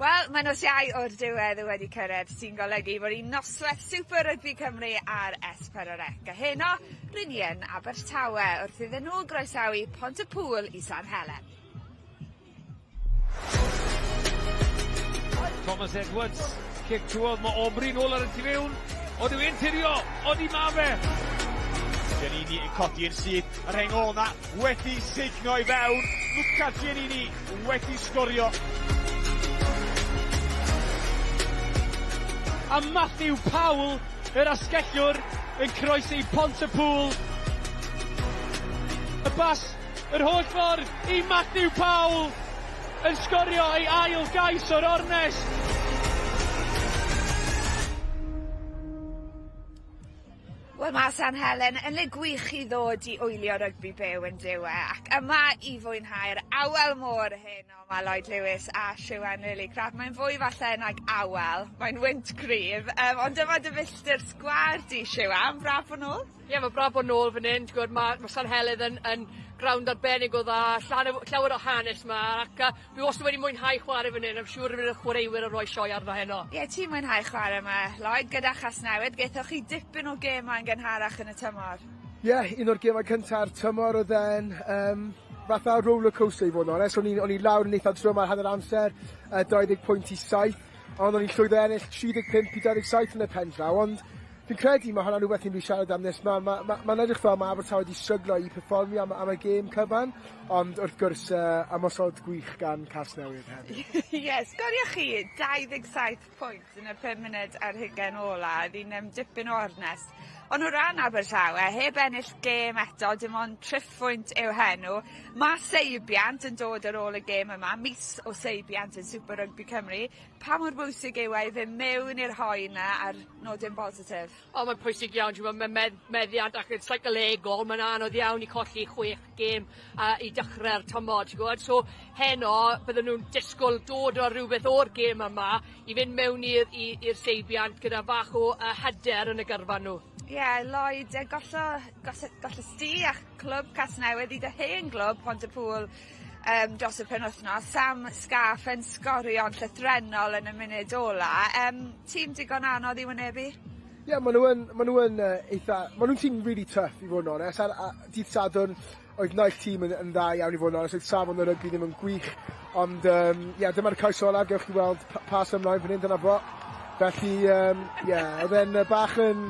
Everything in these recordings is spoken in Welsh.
Wel, mae nos Iau o'r diwedd wedi cyrraedd sy'n golygu bod hi'n noswaith Super Rygbi Cymru ar S4C. A heno, rŷn ni yn Abertawe wrth iddyn nhw groesawu Pont-y-pŵl i San Helen. Thomas Edwards, cic trwodd, mae Aubrey nôl ar y tu fewn. Odi e'n tirio, odi ma fe! Giannini yn codi yn syth, y rheng ôl na wedi sugno i fewn. Luca Giannini wedi sgorio. A Matthew Powell, yr asgellwr, yn croesi Pont-y-pŵl. Y bas yr holl ffordd i Matthew Powell yn sgorio ei ail gais o'r ornest. Wel ma' San Helen yn le gwych i ddod i wylio rygbi byw on'd yw e ac yma i fwynhau'r awel môr heno ma' Lloyd Lewis a Siwan Lillicrap. Mae'n fwy falle nag awel, mae'n wynt cryf yym ond dyma dy filltir sgwâr di Siwan, braf bo' nôl. Ie ma' braf bod nôl fan 'yn t'gwod ma' ma' San Heledd yn yn grawnd arbennig o dda llan o llawer o hanes 'ma ac yy Dwi wastad wedi mwynhau chware fan 'yn I'm siŵr y bydd y chwaraewyr yn rhoi sioe arno heno. Ie ti'n mwynhau chware 'ma Lloyd gyda Chasnewydd gethoch chi dipyn o gema yn gynharach yn y tymor. Ie un o'r gemau cynta'r tymor o'dd e'n yym fatha rollercoaster i fod yn onest o'n i'n o'n i lawr yn eitha drwm ar hanner amser yy 20 pwynt i 7 ond o'n i'n llwyddo ennill 35 i 27 yn y pen draw ond Fi'n credu ma' hwnna'n rhywbeth ni'n mynd i siarad am nes ma' ma' ma' ma'n edrych fel ma' Abertawe 'di stryglo i perfformio am am y gêm cyfan ond wrth gwrs yy ymosod gwych gan Casnewydd hefyd. Ie sgorioch chi 27 pwynt yn y pum munud ar hugen ola o'dd 'i'n yym dipyn o ornest. Ond o ran Abertawe heb ennill gêm eto dim ond triphwynt yw henw. Ma' seibiant yn dod ar ôl y gêm yma mis o seibiant yn Super Rugby Cymru. Pa mor bwysig yw e i fyn' mewn i'r hoe 'na ar nodyn bositif? O mae'n pwysig iawn t'mo' ma' medd- meddiant ac yn seicolegol mae'n anodd iawn i colli chwech gêm yy i dechre'r tymor ti gwbod so heno bydden nw'n disgwl dod â rhywbeth o'r gêm yma i fynd mewn i'r i i'r seibiant gyda fach o yy hyder yn y gyrfa nw. Ie Lloyd yy gollo- golle golles di a'ch clwb Casnewydd i dy hen glwb Pontypŵl yym dros y penwthnos. Sam Scarf yn sgorio'n llythrennol yn y munud ola. Yym tîm digon anodd i wynebu? Ie yeah, maen nhw yn, ma nhw yn uh, eitha... Maen nhw'n tîm really tough i fod yn onest. A, a dydd Sadwrn oedd naill tîm yn, yn dda iawn i fod yn onest. Oedd safon y rygbi ddim yn gwych. Ond ie, um, yeah, dyma'r cais olaf. Gewch chi weld pas ymlaen fan hyn, dyna fo. Felly, ie, um, yeah, oedd e'n bach yn...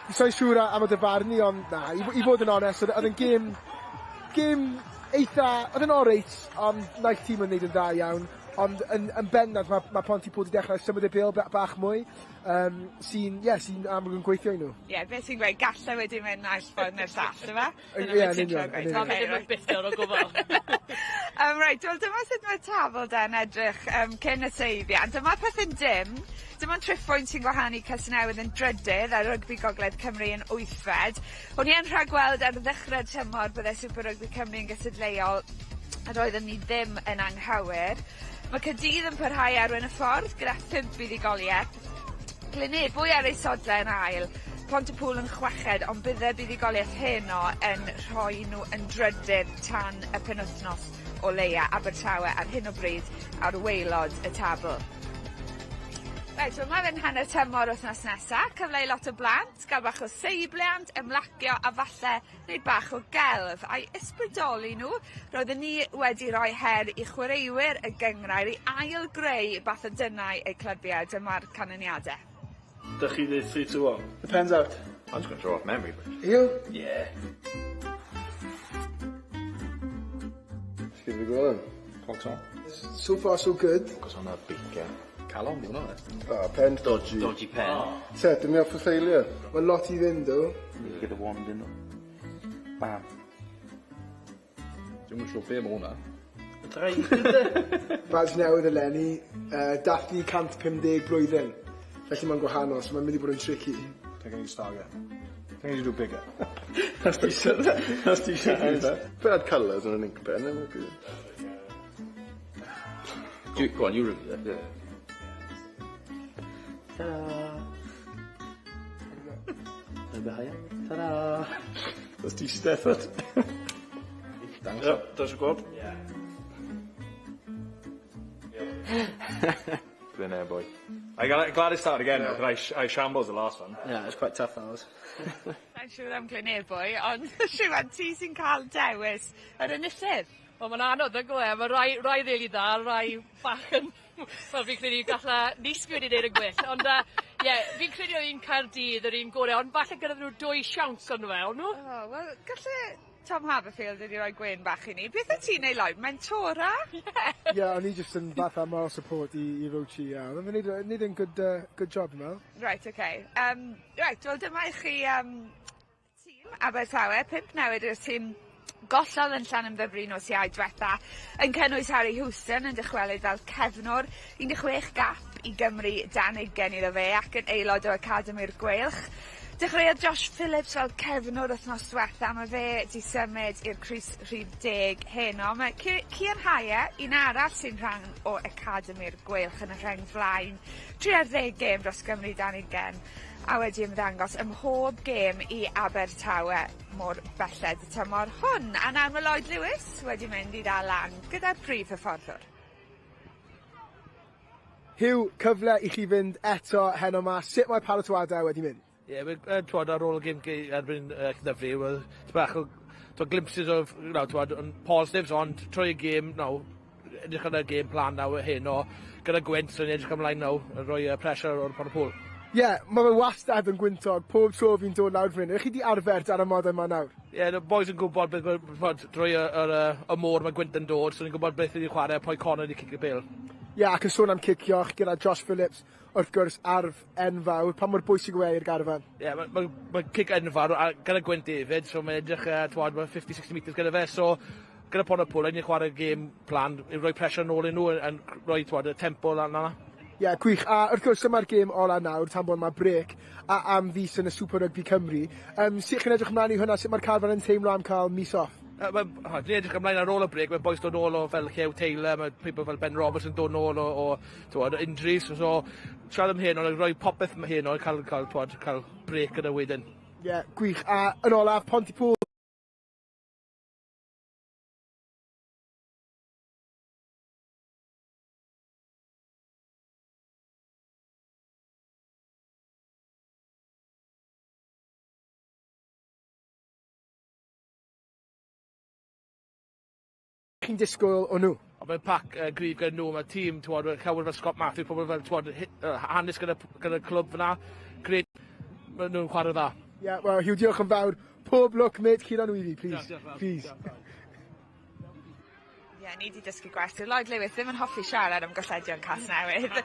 Sa i'n siŵr am y dyfarnu, ond na, i, i fod yn onest, oedd e'n gêm, gêm eitha, oedd e'n oreit, ond naill tîm yn neud yn dda iawn, ond yn, yn bendant mae, mae Pontypool wedi dechrau symud y bêl bach mwy, um, sy'n, yeah, sy'n amlwg yn gweithio i nhw. Ie, yeah, beth sy'n gweud, gallai wedi mynd naill ffordd neu'r llall, yma? Ie, yn union, yn union. Mae ddim yn bitter o gwbl. Um, reit, wel dyma sut mae'r tabl de'n edrych um, cyn y seibiant. Dyma pethau'n dim. Dim ond triphwynt sy'n gwahanu Casnewydd yn drydydd a Rygbi Gogledd Cymru yn wythfed. O'n i yn rhagweld ar ddechrau'r tymor bydde Super Rugby Cymru yn gystadleuol a doeddwn ni ddim yn anghywir. Mae Caerdydd yn parhau arwain y ffordd gyda phump buddugoliaeth. Glynebwy ar ei sodle yn ail, Pontypŵl yn chweched ond bydde buddugoliaeth heno yn rhoi nhw yn drydydd tan y penwythnos o leia, Abertawe ar hyn o bryd ar waelod y tabl. Reit, wel ma' fe'n hanner tymor wythnos nesa, cyfle i lot o blant ga'l bach o seibiant, ymlacio a falle neud bach o gelf a'i ysbrydoli nhw roedden ni wedi rhoi her i chwaraewyr y gynghrair i ail-greu bathodynnau eu clybiau dyma'r canlyniade. Dych chi ddeud 3 2 1? The pen's out. I'm just gonna draw off memory but... You? Yeah. Let's give it a go then. Clock's on. So far so good. Focus on that beak, yeah. Calon, di hwnna de. Oh, pen dodgy. Dodgy pen. Oh. Set me up for failure. Mae lot i fynd though. Need to get the wand in though. Bam. Dwi'm yn siŵr be' ma' hwnna. Badge newydd eleni, uh, dathlu 150 blwyddyn. Felly mae'n gwahanol, so mae'n mynd i bod yn tricky. Think I need to start again. Think I need to do bigger. That's decent. That's decent. If it had colours on an ink pen, then it would be... Do, go on, you review it. Yeah. Ta-da! A bit higher. Ta-da! That's decent effort. Dangos. Ie, dangos y gweld. Yeah. Glen boy. I glad, glad it started again, yeah. I, I shambles the last one. Yeah, it was quite tough, that was. Sa'n siŵr am Glynebwy, ond Siwan, ti sy'n cael dewis yr enillydd. Wel, mae'n anodd yn gwe. Mae rai, rai rili dda, rai bach yn... Wel, fi'n credu galla Nisby wedi neud yn gwell. Ond, ie, yeah, fi'n credu oedd un Caerdydd yr un gorau, ond falle gyda nhw dwy siawns ond fe, o'n nhw? Oh, wel, galle Tom Haverfield wedi rhoi gwên bach i ni. Beth wyt ti'n neud, Lloyd? Mentora? Ie, yeah, o'n i jyst yn fatha moral support i, i Rochi, ie. Yeah. Oedd e'n neud, yn good, good job, dwi'n meddwl. Right, okay. Right, wel dyma i chi tîm Abertawe, pump newid i'r tîm gollodd yn Llanymddyfri nos Iau diwetha, yn cynnwys Harry Houston yn dychwelyd fel cefnwr, 16 gap i Gymru dan ugain iddo fe ac yn aelod o Academi'r Gweilch. Dechreuodd Josh Phillips fel cefnwr wythnos diwetha, mae fe 'di symud i'r crys rhif 10 heno. Mae Cian Haye, un arall sy'n rhan o Academi'r Gweilch yn y rheng flaen, 30 gêm dros Gymru dan ugain, a wedi ymddangos ym mhob gêm i Abertawe mor belled y tymor hwn. A nawr mae Lloyd Lewis wedi mynd i ddal lan gyda'r prif hyfforddwr. Huw, cyfle i chi fynd eto heno 'ma. Sut mae paratoadau wedi mynd? Ie, yeah, twod, ar ôl y gêm erbyn Llandyfri, wel, bach o twod, glimpses of, you know, twod, positives, ond trwy y gêm, no, edrych ar y game plan nawr heno, gyda gwynt, so ni'n edrych ymlaen nawr, rhoi pressure o'r Pontypool. Ie, yeah, mae fe wastad yn gwyntog, pob tro fi'n dod lawr fan hyn. Ydych chi wedi arfer dar amodau yma nawr? Ie, yeah, y boys yn gwybod beth, beth, drwy y, y, y, y môr mae gwynt yn dod, so ni'n gwybod beth ydi chwarae, pwy corner i cicio bêl. Ie, yeah, ac yn sôn am cicio, gyda Josh Phillips, wrth gwrs, arf enfawr. Pa mor bwysig yw e i'r garfan? Ie, yeah, mae ma, ma cic enfawr, a gyda gwynt David, so mae'n edrych, twod, mae 50-60 metres gyda fe, so gyda Pontypool, ni'n chwarae game plan, i roi pressure nôl i nhw, yn rhoi, twod, y tempo lan yna. Ie, yeah, gwych. A wrth gwrs, dyma'r gêm ola nawr, tan bod mae break, a am fis yn y Super Rugby Cymru. Sut chi'n edrych ymlaen i hwnna? Sut mae'r carfan yn teimlo am cael mis off? Dwi'n edrych ymlaen ar ôl y break, mae boys dod nôl o fel Llew Taylor, mae people fel Ben Roberts yn dod nôl o, o twod, injuries, so siarad am hyn, ond rhoi popeth am hyn, ond cael, cael, twod, cael break gyda wedyn. Ie, yeah, gwych. A yn olaf, Pontypool chi'n disgwyl o nhw? Ond mae'n pac gryf gyda nhw, mae tîm, twod, llawer fel Scott Matthews, pobl fel, twod, hanes gyda, gyda clwb fyna, gret, maen nhw'n chwarae dda. Ie, yeah, wel, Huw, diolch yn fawr. Pob lwc, mate, curo nhw i fi, please. Please. Ie, ni 'di dysgu gwersi. Lloyd Lewis ddim yn hoffi siarad am golledion Casnewydd.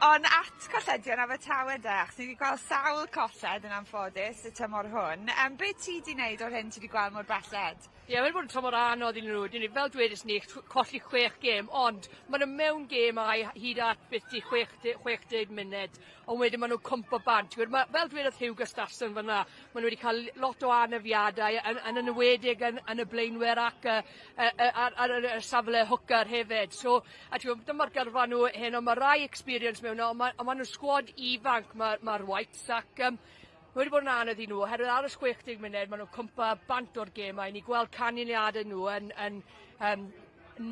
Ond at colledion Abertawe de, achos ni 'di gweld sawl colled yn anffodus y tymor hwn. Be ti 'di wneud o'r hyn ti 'di gweld mor belled? Ie, yeah, mae'n bod yn tymor anodd i nhw. Dyn ni, fel dwedais ni, colli 6 gêm, ond maen nhw mewn gêmau hyd at beth i 60 munud, ond wedyn maen nhw'n cwmpo bant. Ma, fel dwedodd Huw Gustafsson fyna, maen nhw wedi cael lot o anafiadau, yn, yn enwedig yn, yn y blaenwyr ac ar, ar, ar, y safle hooker hefyd. So, a ti'n gwybod, dyma'r gyrfa nhw hyn, ond mae rai experience mewn, ond mae, ma nhw'n sgwad ifanc, mae'r ma Whites, ac mae wedi bod yn anodd i nhw, oherwydd ar y 60 munud maen nhw'n cwmpa bant o'r gemau, ni gweld canlyniadau nhw yn, yn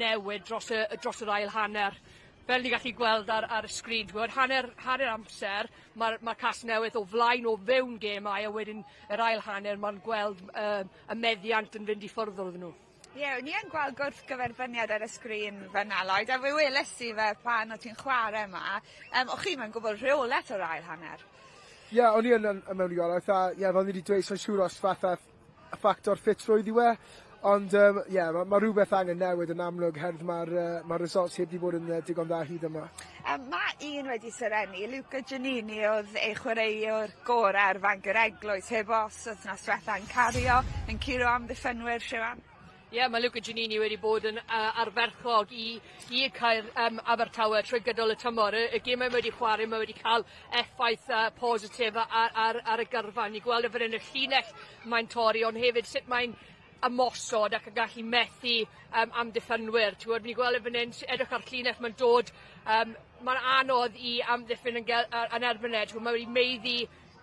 newid dros, y, dros yr ail hanner. Fel ni gallu gweld ar, ar y sgrin, ti'n gwybod, hanner, hanner amser, mae'r ma Casnewydd o flaen o fewn gemau, a wedyn yr ail hanner mae'n gweld y meddiant yn fynd i ffwrdd oddyn nhw. Ie, yeah, ni yn gweld gwrthgyferbyniad ar y sgrin fyna, Lloyd, a fe weles i fe pan o ti'n chwarae yma. O'ch chi mewn gwbl rheolaeth o'r ail hanner? Ie, yeah, o'n i yn, yn, yn mewn rheolaeth, a ie, yeah, fel ni wedi dweud, so'n siŵr os fatha ffactor ffitrwydd yw e, ond ie, um, yeah, mae ma rhywbeth angen newid yn amlwg herwydd mae'r ma results heb wedi bod yn digon dda hyd yma. Mae un wedi serennu, Luca Giannini oedd ei chwaraewr gorau ar fanc yr Eglwys, heb os wythnos diwetha yn cario, yn curo amddiffynwyr, Siwan. Ie, yeah, mae Luca Giannini wedi bod yn arferchog i, i Caer Abertawe trwy gydol y tymor. Y, y gemau mae wedi chwarae, mae wedi cael effaith positif ar, ar, ar y gyrfa. Ni gweld e fan hyn y llinell mae'n torri, ond hefyd sut mae'n ymosod ac yn gallu methu amddiffynwyr. Ti'n gwybod, ni'n gweld e fan hyn, edrych ar llinell, mae'n dod, mae'n anodd i amddiffyn yn, gel, yn erbyn e. Ti'n gwybod, mae wedi meiddi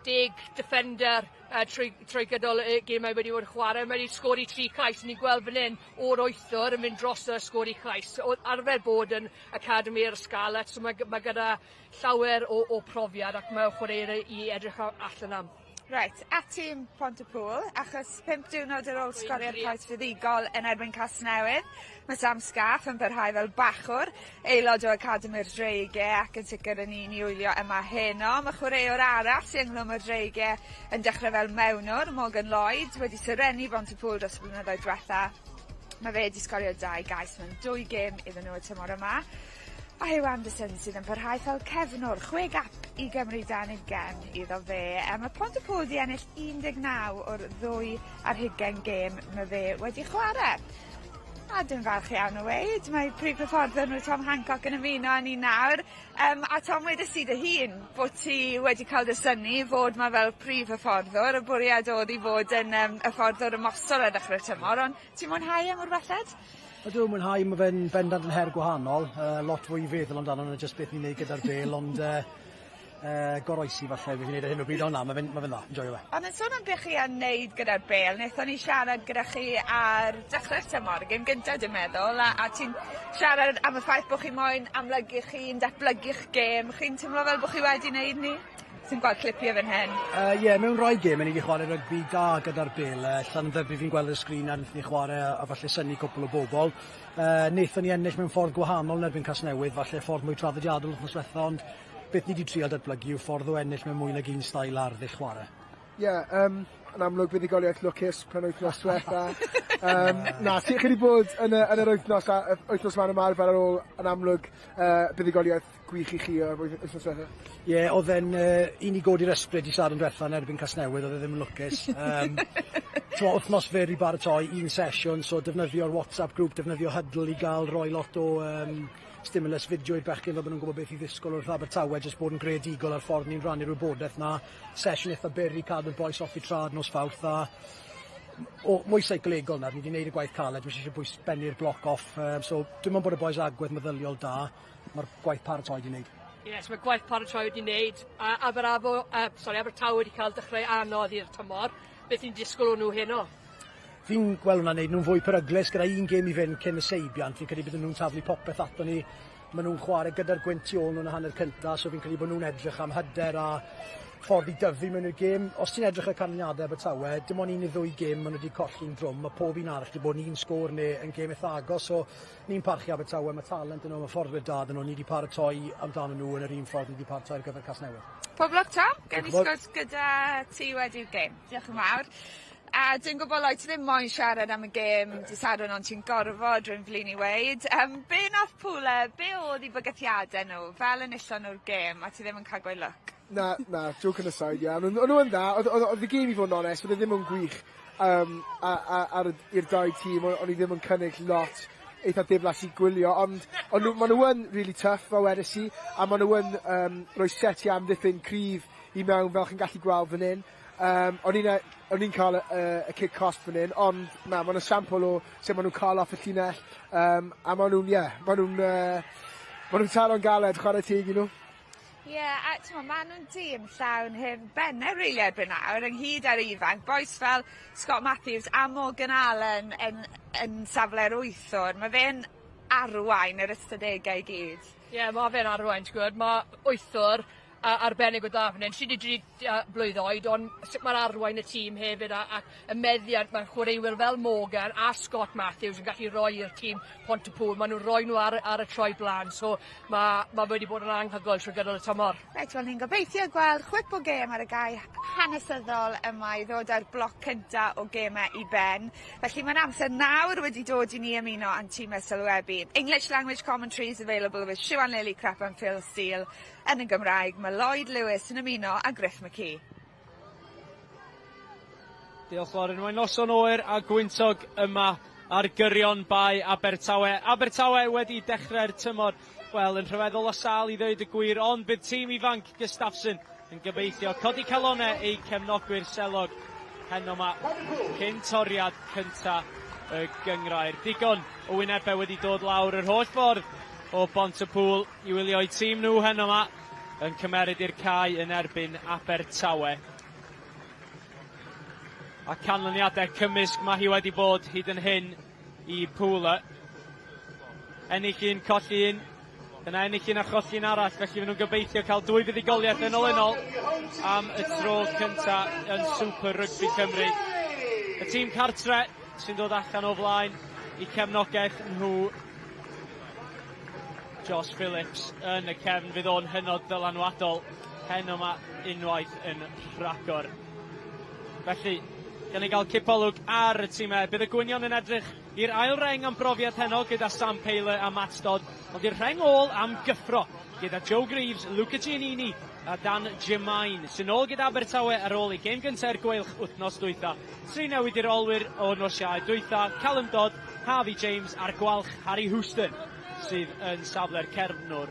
Deg defender trwy gydol y gemau wedi bod yn chwarae. Mae wedi sgori tri cais. Ni'n gweld fan hyn o'r wythwr yn mynd dros y sgori cais. Oedd arfer bod yn Academy yr Scarlets, so mae gyda llawer o profiad ac mae chwaraewyr i edrych allan am. Reit, at tîm Pontypool, achos 5 diwrnod ar ôl sgorio'r cais fuddugol yn erbyn Casnewydd, mae Sam Scaff yn parhau fel bachwr, aelod o Academi'r Dreigiau ac yn sicr yn un i wylio yma heno. Mae chwaraewr arall sy'n ynghlwm o'r Dreigiau yn dechrau fel mewnwr, Morgan Lloyd, wedi serennu Pontypool dros y blynyddoedd diwetha. Mae fe wedi sgorio dau gais mewn dwy gêm iddyn nhw y tymor yma. A Huw Anderson sydd yn parhau fel cefnwr, 6 gap i Gymru dan 20 iddo fe. Mae Pontypool wedi ennill 19 o'r 22 gêm mae fe wedi chwarae. A dwi'n falch iawn o weud, mae prif hyfforddwr nhw Tom Hancock yn ymuno â ni nawr. A Tom, wedes ti dy hun bod ti wedi cael dy synnu fod ma fel prif hyfforddwr, y bwriad oedd i fod yn hyfforddwr ymosod ar ddechrau'r tymor, ond ti'n mwynhau e mor belled? Ydw, mwynhau, mae fe'n bendant yn her gwahanol. Lot fwy i feddwl amdano na jyst beth ni'n neud gyda'r bêl, ond goroesi falle fi wneud ar hyn o bryd, ond na, mae fe'n dda, enjoyo fe. Ond yn sôn am beth chi yn neud gyda'r bêl, wnaethon ni siarad gyda chi ar dechrau'r tymor, y gêm gyntaf dwi'n meddwl, a ti'n siarad am y ffaith bod chi moyn amlygu chi'n datblygu'ch gêm, chi'n teimlo fel bod chi wedi wneud ni? Sy'n gweld clipiau fan hyn. Ie, yeah, mewn rhai gêm ni wedi chwarae rygbi da gyda'r bêl. Llanymddyfri fi'n gweld y sgrin a wnaethon ni chwarae a falle synnu cwpl o bobl. Wnaethon ni ennill mewn ffordd gwahanol yn erbyn Casnewydd, falle ffordd mwy traddodiadol wythnos diwetha, ond beth ni wedi trial datblygu yw ffordd o ennill mewn mwy nag un stael arddull chwarae. Ie, yeah, yn amlwg buddugoliaeth lwcus penwythnos diwetha. Na, chi wedi bod yn yr wythnos, a, wythnos ma'n ymarfer ar ôl yn amlwg buddugoliaeth gwych i chi o'r wythnos diwetha. Ie, yeah, oedd e'n un i godi'r ysbryd i Sadwrn diwetha yn erbyn Casnewydd, oedd e ddim yn lwcus. Wythnos fer i baratoi, un sesiwn, so defnyddio'r WhatsApp grŵp, defnyddio Huddle i gael roi lot o stimulus fideo i'r bechgyn fel bod nhw'n gwybod beth i ddisgwyl wrth Abertawe, jyst bod yn greadigol ar ffordd ni'n rhannu'r wybodaeth na. Sesiwn eitha byr i cadw'r bois off i trad nos Fawrth a o, mwy seicolegol na, ni wedi gwneud y gwaith caled, mae eisiau bwys bennu'r bloc off, so dwi'n meddwl bod y bois agwedd meddyliol da, mae'r gwaith paratoi wedi wneud. Yes, mae gwaith paratoi wedi wneud. Aberafo, sorry, Abertawe wedi cael dechrau anodd i'r tymor. Beth ni'n disgwyl o nhw heno? Fi'n gweld hwnna'n neud nhw'n fwy peryglus gyda un gêm i fynd cyn y seibiant. Fi'n credu bydden nhw'n taflu popeth ato ni. Maen nhw'n chwarae gyda'r gwynt tu ôl nhw'n y hanner cynta, so fi'n credu bod nhw'n edrych am hyder a ffordd i dyfu mewn i'r gêm. Os ti'n edrych ar canlyniadau Abertawe, dim ond un neu ddwy gêm maen nhw wedi colli'n drwm. Mae pob un arall wedi bod yn un sgôr neu yn gêm eitha agos. So ni'n parchu Abertawe, mae talent yn nhw, mae fforddwyr da yn nhw. Ni wedi paratoi amdano nhw yn yr un ffordd ni wedi paratoi ar gyfer Casnewydd. Pob lwc, Tom. Gen i sgwrs gyda ti wedi'r gêm. Diolch yn fawr. A dwi'n gwybod, Lloyd, ti ddim moyn siarad am y gêm dy Sadwrn, ond ti'n gorfod, rwy'n flin i weud. Be nath Pwle, be oedd i bygythiadau nhw, fel enillon nhw'r gêm, a ti ddim yn cael gweud lwc? Na, na, joke aside, ia. O'n nhw yn dda, oedd y gêm i fod yn onest, oedd e ddim yn gwych i'r dau tîm, o'n i ddim yn cynnig lot eitha diflas i gwylio, ond maen nhw yn really tough, fel wedes i, a maen nhw yn rhoi setiau amddiffyn cryf i mewn fel chi'n gallu gweld fan hyn. O'n i'n cael y cic cosb fan hyn, ond na, maen nhw'n sampl o sut maen nhw'n cael off y llinell, a maen nhw'n, ie, yeah, maen nhw'n taro'n galed, chwarae teg i nhw. Ie, yeah, a t'mo, maen nhw'n dîm llawn hen bennau rili erbyn nawr, ynghyd â'r ifanc. Bois fel Scott Matthews a Morgan Allen yn safle'r wythwr. Mae fe'n arwain yr ystadegau i gyd. Ie, yeah, mae fe'n arwain, ti'n gwybod. Mae wythwr arbennig o dda fan hyn. 33 blwydd oed, ond sut mae'r arwain y tîm hefyd a y meddiant mae'r chwaraewyr fel Morgan a Scott Matthews yn gallu rhoi i'r tîm Pontypool. Maen nhw'n rhoi nhw ar y troi blaen, so mae wedi bod yn anhygoel trwy gydol y tymor. Reit, wel ni'n gobeithio gweld chwip o gêm ar y gae hanesyddol yma i ddod â'r bloc cynta o gemau i ben. Felly mae'n amser nawr wedi dod i ni ymuno â'n tîmau sylwebu. English language commentary is available with Siwan Lillicrap and Phil Steele. Yn y Gymraeg, mae Lloyd Lewis yn ymuno â Griff McKee. Diolch, Lauren. Mae'n noson oer a gwyntog yma ar gyrion Bae Abertawe. Abertawe wedi dechrau'r tymor, wel, yn rhyfeddol o sal i ddweud y gwir, ond bydd tîm ifanc Gustafsson yn gobeithio codi calonau eu cefnogwyr selog heno yma cyn toriad cynta y gyngrair. Digon o wynebau wedi dod lawr yr holl ffordd o Bont-y-pŵl i wylio eu tîm nhw heno yma yn cymeryd i'r cae yn erbyn Abertawe. A canlyniadau cymysg mae hi wedi bod hyd yn hyn i Pwla. Ennill un, colli un, yna ennill un a cholli un arall, felly maen nhw'n gobeithio cael dwy fuddugoliaeth yn olynol am y tro cynta yn Super Rugby Cymru. Y tîm cartre sy'n dod allan o flaen i cefnogaeth nhw. Josh Phillips yn y cefn, fydd o'n hynod ddylanwadol heno yma unwaith yn rhagor. Felly, gan ni gael cipolwg ar y tîmau, bydd y Gwynion yn edrych i'r ail reng am brofiad heno gyda Sam Paylor a Matt Dodd, ond i'r rheng ôl am gyffro gyda Joe Greaves, Luca Giannini a Dan Jermaine, sy'n ôl gyda Abertawe ar ôl ei gêm gyntaf i'r Gweilch wythnos dwytha. Tri newid i'r olwyr o nos Iau dwytha, Callum Dodd, Harvey James a'r Gwalch Harry Houston sydd yn safle'r cefnwr.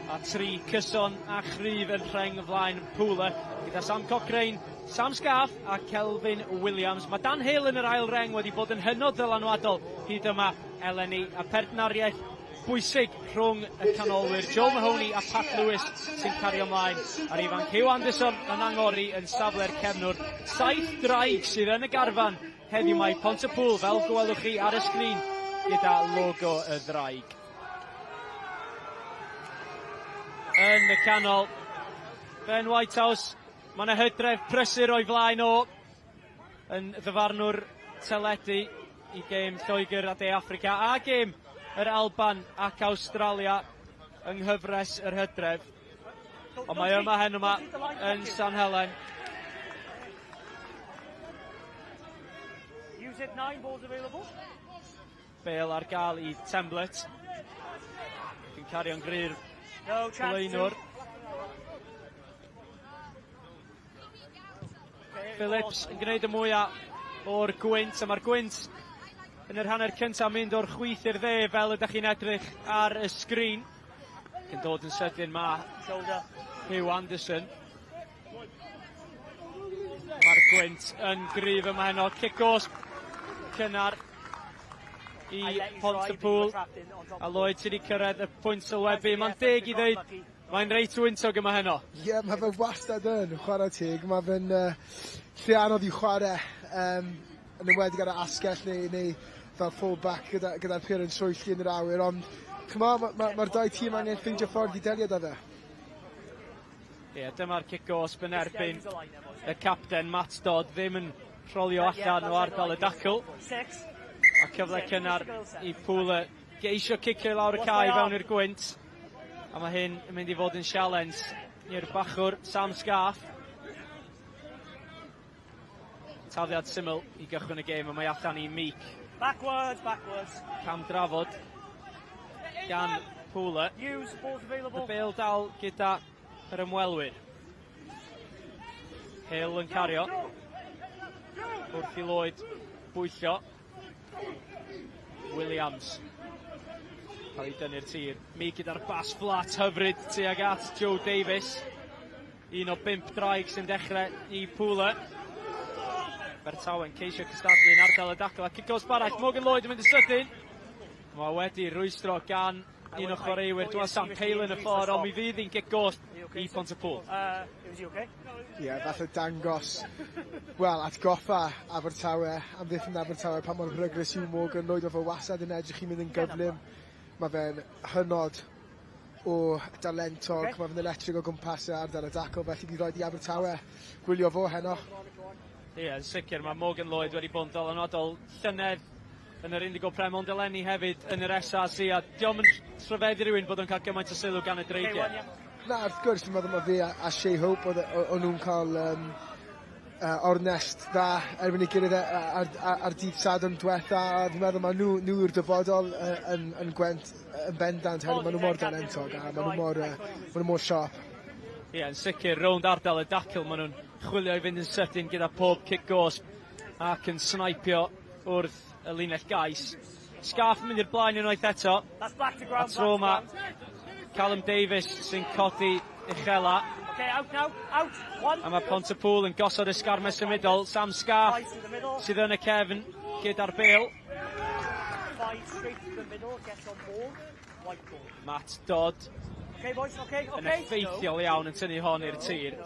A tri cyson a chryf yn rheng flaen Pwle gyda Sam Cochrane, Sam Scarf a Kelvin Williams. Mae Dan Hill yn yr ail reng wedi bod yn hynod ddylanwadol hyd yma eleni, a pertnariaeth bwysig rhwng y canolwyr Joe Mahoney a Pat Lewis sy'n cario ymlaen, a'r ifanc Hugh Anderson yn angori yn safle'r cefnwr. 7 draig sydd yn y garfan heddiw mae Pontypool, fel gwelwch chi ar y sgrin gyda logo y ddraig. Yn y canol, Ben Whitehouse, mae yna hydref prysur o'i flaen o yn ddyfarnwr teledu i gêm Lloegr a De Affrica a gêm yr Alban ac Awstralia yng nghyfres yr hydref. Ond mae yma heno yma yn San Helen. Bale ar gael i Temblett. Yn cario'n gryr blaenwr. Phillips yn gwneud y mwyaf o'r gwynt, a mae'r gwynt yn yr hanner cyntaf mynd o'r chwith i'r dde fel ydych chi'n edrych ar y sgrin. Ac yn dod yn sydyn mae Hugh Anderson. Mae'r gwynt yn gryf yma heno. Cic gosb cynnar i Pontypool. A Lloyd sydd wedi cyrraedd y pwynt sylwebu. Mae'n deg i ddweud, mae'n reit wyntog yma heno. Ie, yeah, mae fe wastad yn chwarae teg. Mae fe'n lle anodd i chwarae, yn enwedig ar y asgell neu fel full-back gyda'r pêl yn troelli yn yr awyr. Ond, ch'mo', mae'r dau tîm angen ffeindio ffordd i delio 'da fe. Ie, yeah, dyma'r cic gosb yn erbyn y capten Matt Dodd, ddim yn rholio allan o ardal y dacl. A cyfle cynnar i Pwle geisio cicio i lawr y cae fewn i'r gwynt. A mae hyn yn mynd i fod yn sialens i'r bachwr Sam Scarf. Tafliad syml i gychwyn y gêm, a mae allan i Meek. Backwards, backwards. Cam drafod gan Pwle. Use, balls available. Y bêl dal gyda yr ymwelwyr. Hill yn cario. Wrth i Lloyd bwyllio. Williams. Cael ei dynnu'r tir. Meek gyda'r bas fflat hyfryd tuag at Joe Davis. Un o 5 draig sy'n dechrau i Pwle. Abertawe'n ceisio cystadlu yn ardal y dacl. A cic gosb arall, Morgan Lloyd yn mynd yn sydyn. Mae wedi rwystro gan un o chwaraewyr. Dwi'n Sam Pale yn y ffordd, ond mi fydd hi'n gic gosb i Pontypool. Ie, yeah, falle dangos, wel, atgoffa Abertawe, amddiffyn Abertawe, pa mor beryglus yw Morgan Lloyd, o fe wastad yn edrych i mynd yn gyflym. Mae fe'n hynod o dalentog, okay. Mae fe'n electric o gwmpas y ardal y dacl, felly bydd rhaid i Abertawe gwylio fo heno. Ie, yeah, yn sicr, mae Morgan Lloyd wedi bod yn ddylanwadol llynedd yn yr Indigo Prem, ond eleni hefyd yn yr SRC, a diolch yn rhyfeddu rhywun bod o'n cael gymaint o sylw gan y dreigiau. Na, wrth gwrs, dwi'n meddwl mae fi a Shea Hope, o'n nhw'n cael ornest dda erbyn ei gilydd ar dydd Sadwrn diwetha, a dwi'n meddwl mae nhw yw'r dyfodol yn Gwent yn bendant, hefyd maen nhw mor dalentog a maen nhw mor sharp. Ie, yn sicr, rownd ardal y dacl, maen nhw'n chwilio i fynd yn sydyn gyda pob cic gosb ac yn snaipio wrth y linell gais. Scarf yn mynd i'r blaen unwaith eto. A tro yma, Callum Davis sy'n codi uchela. A mae Pontypool yn gosod y sgarmau symudol. Sam Scarf sydd yn y cefn gyda'r bêl. Matt Dodd yn effeithiol iawn yn tynnu hon i'r tir.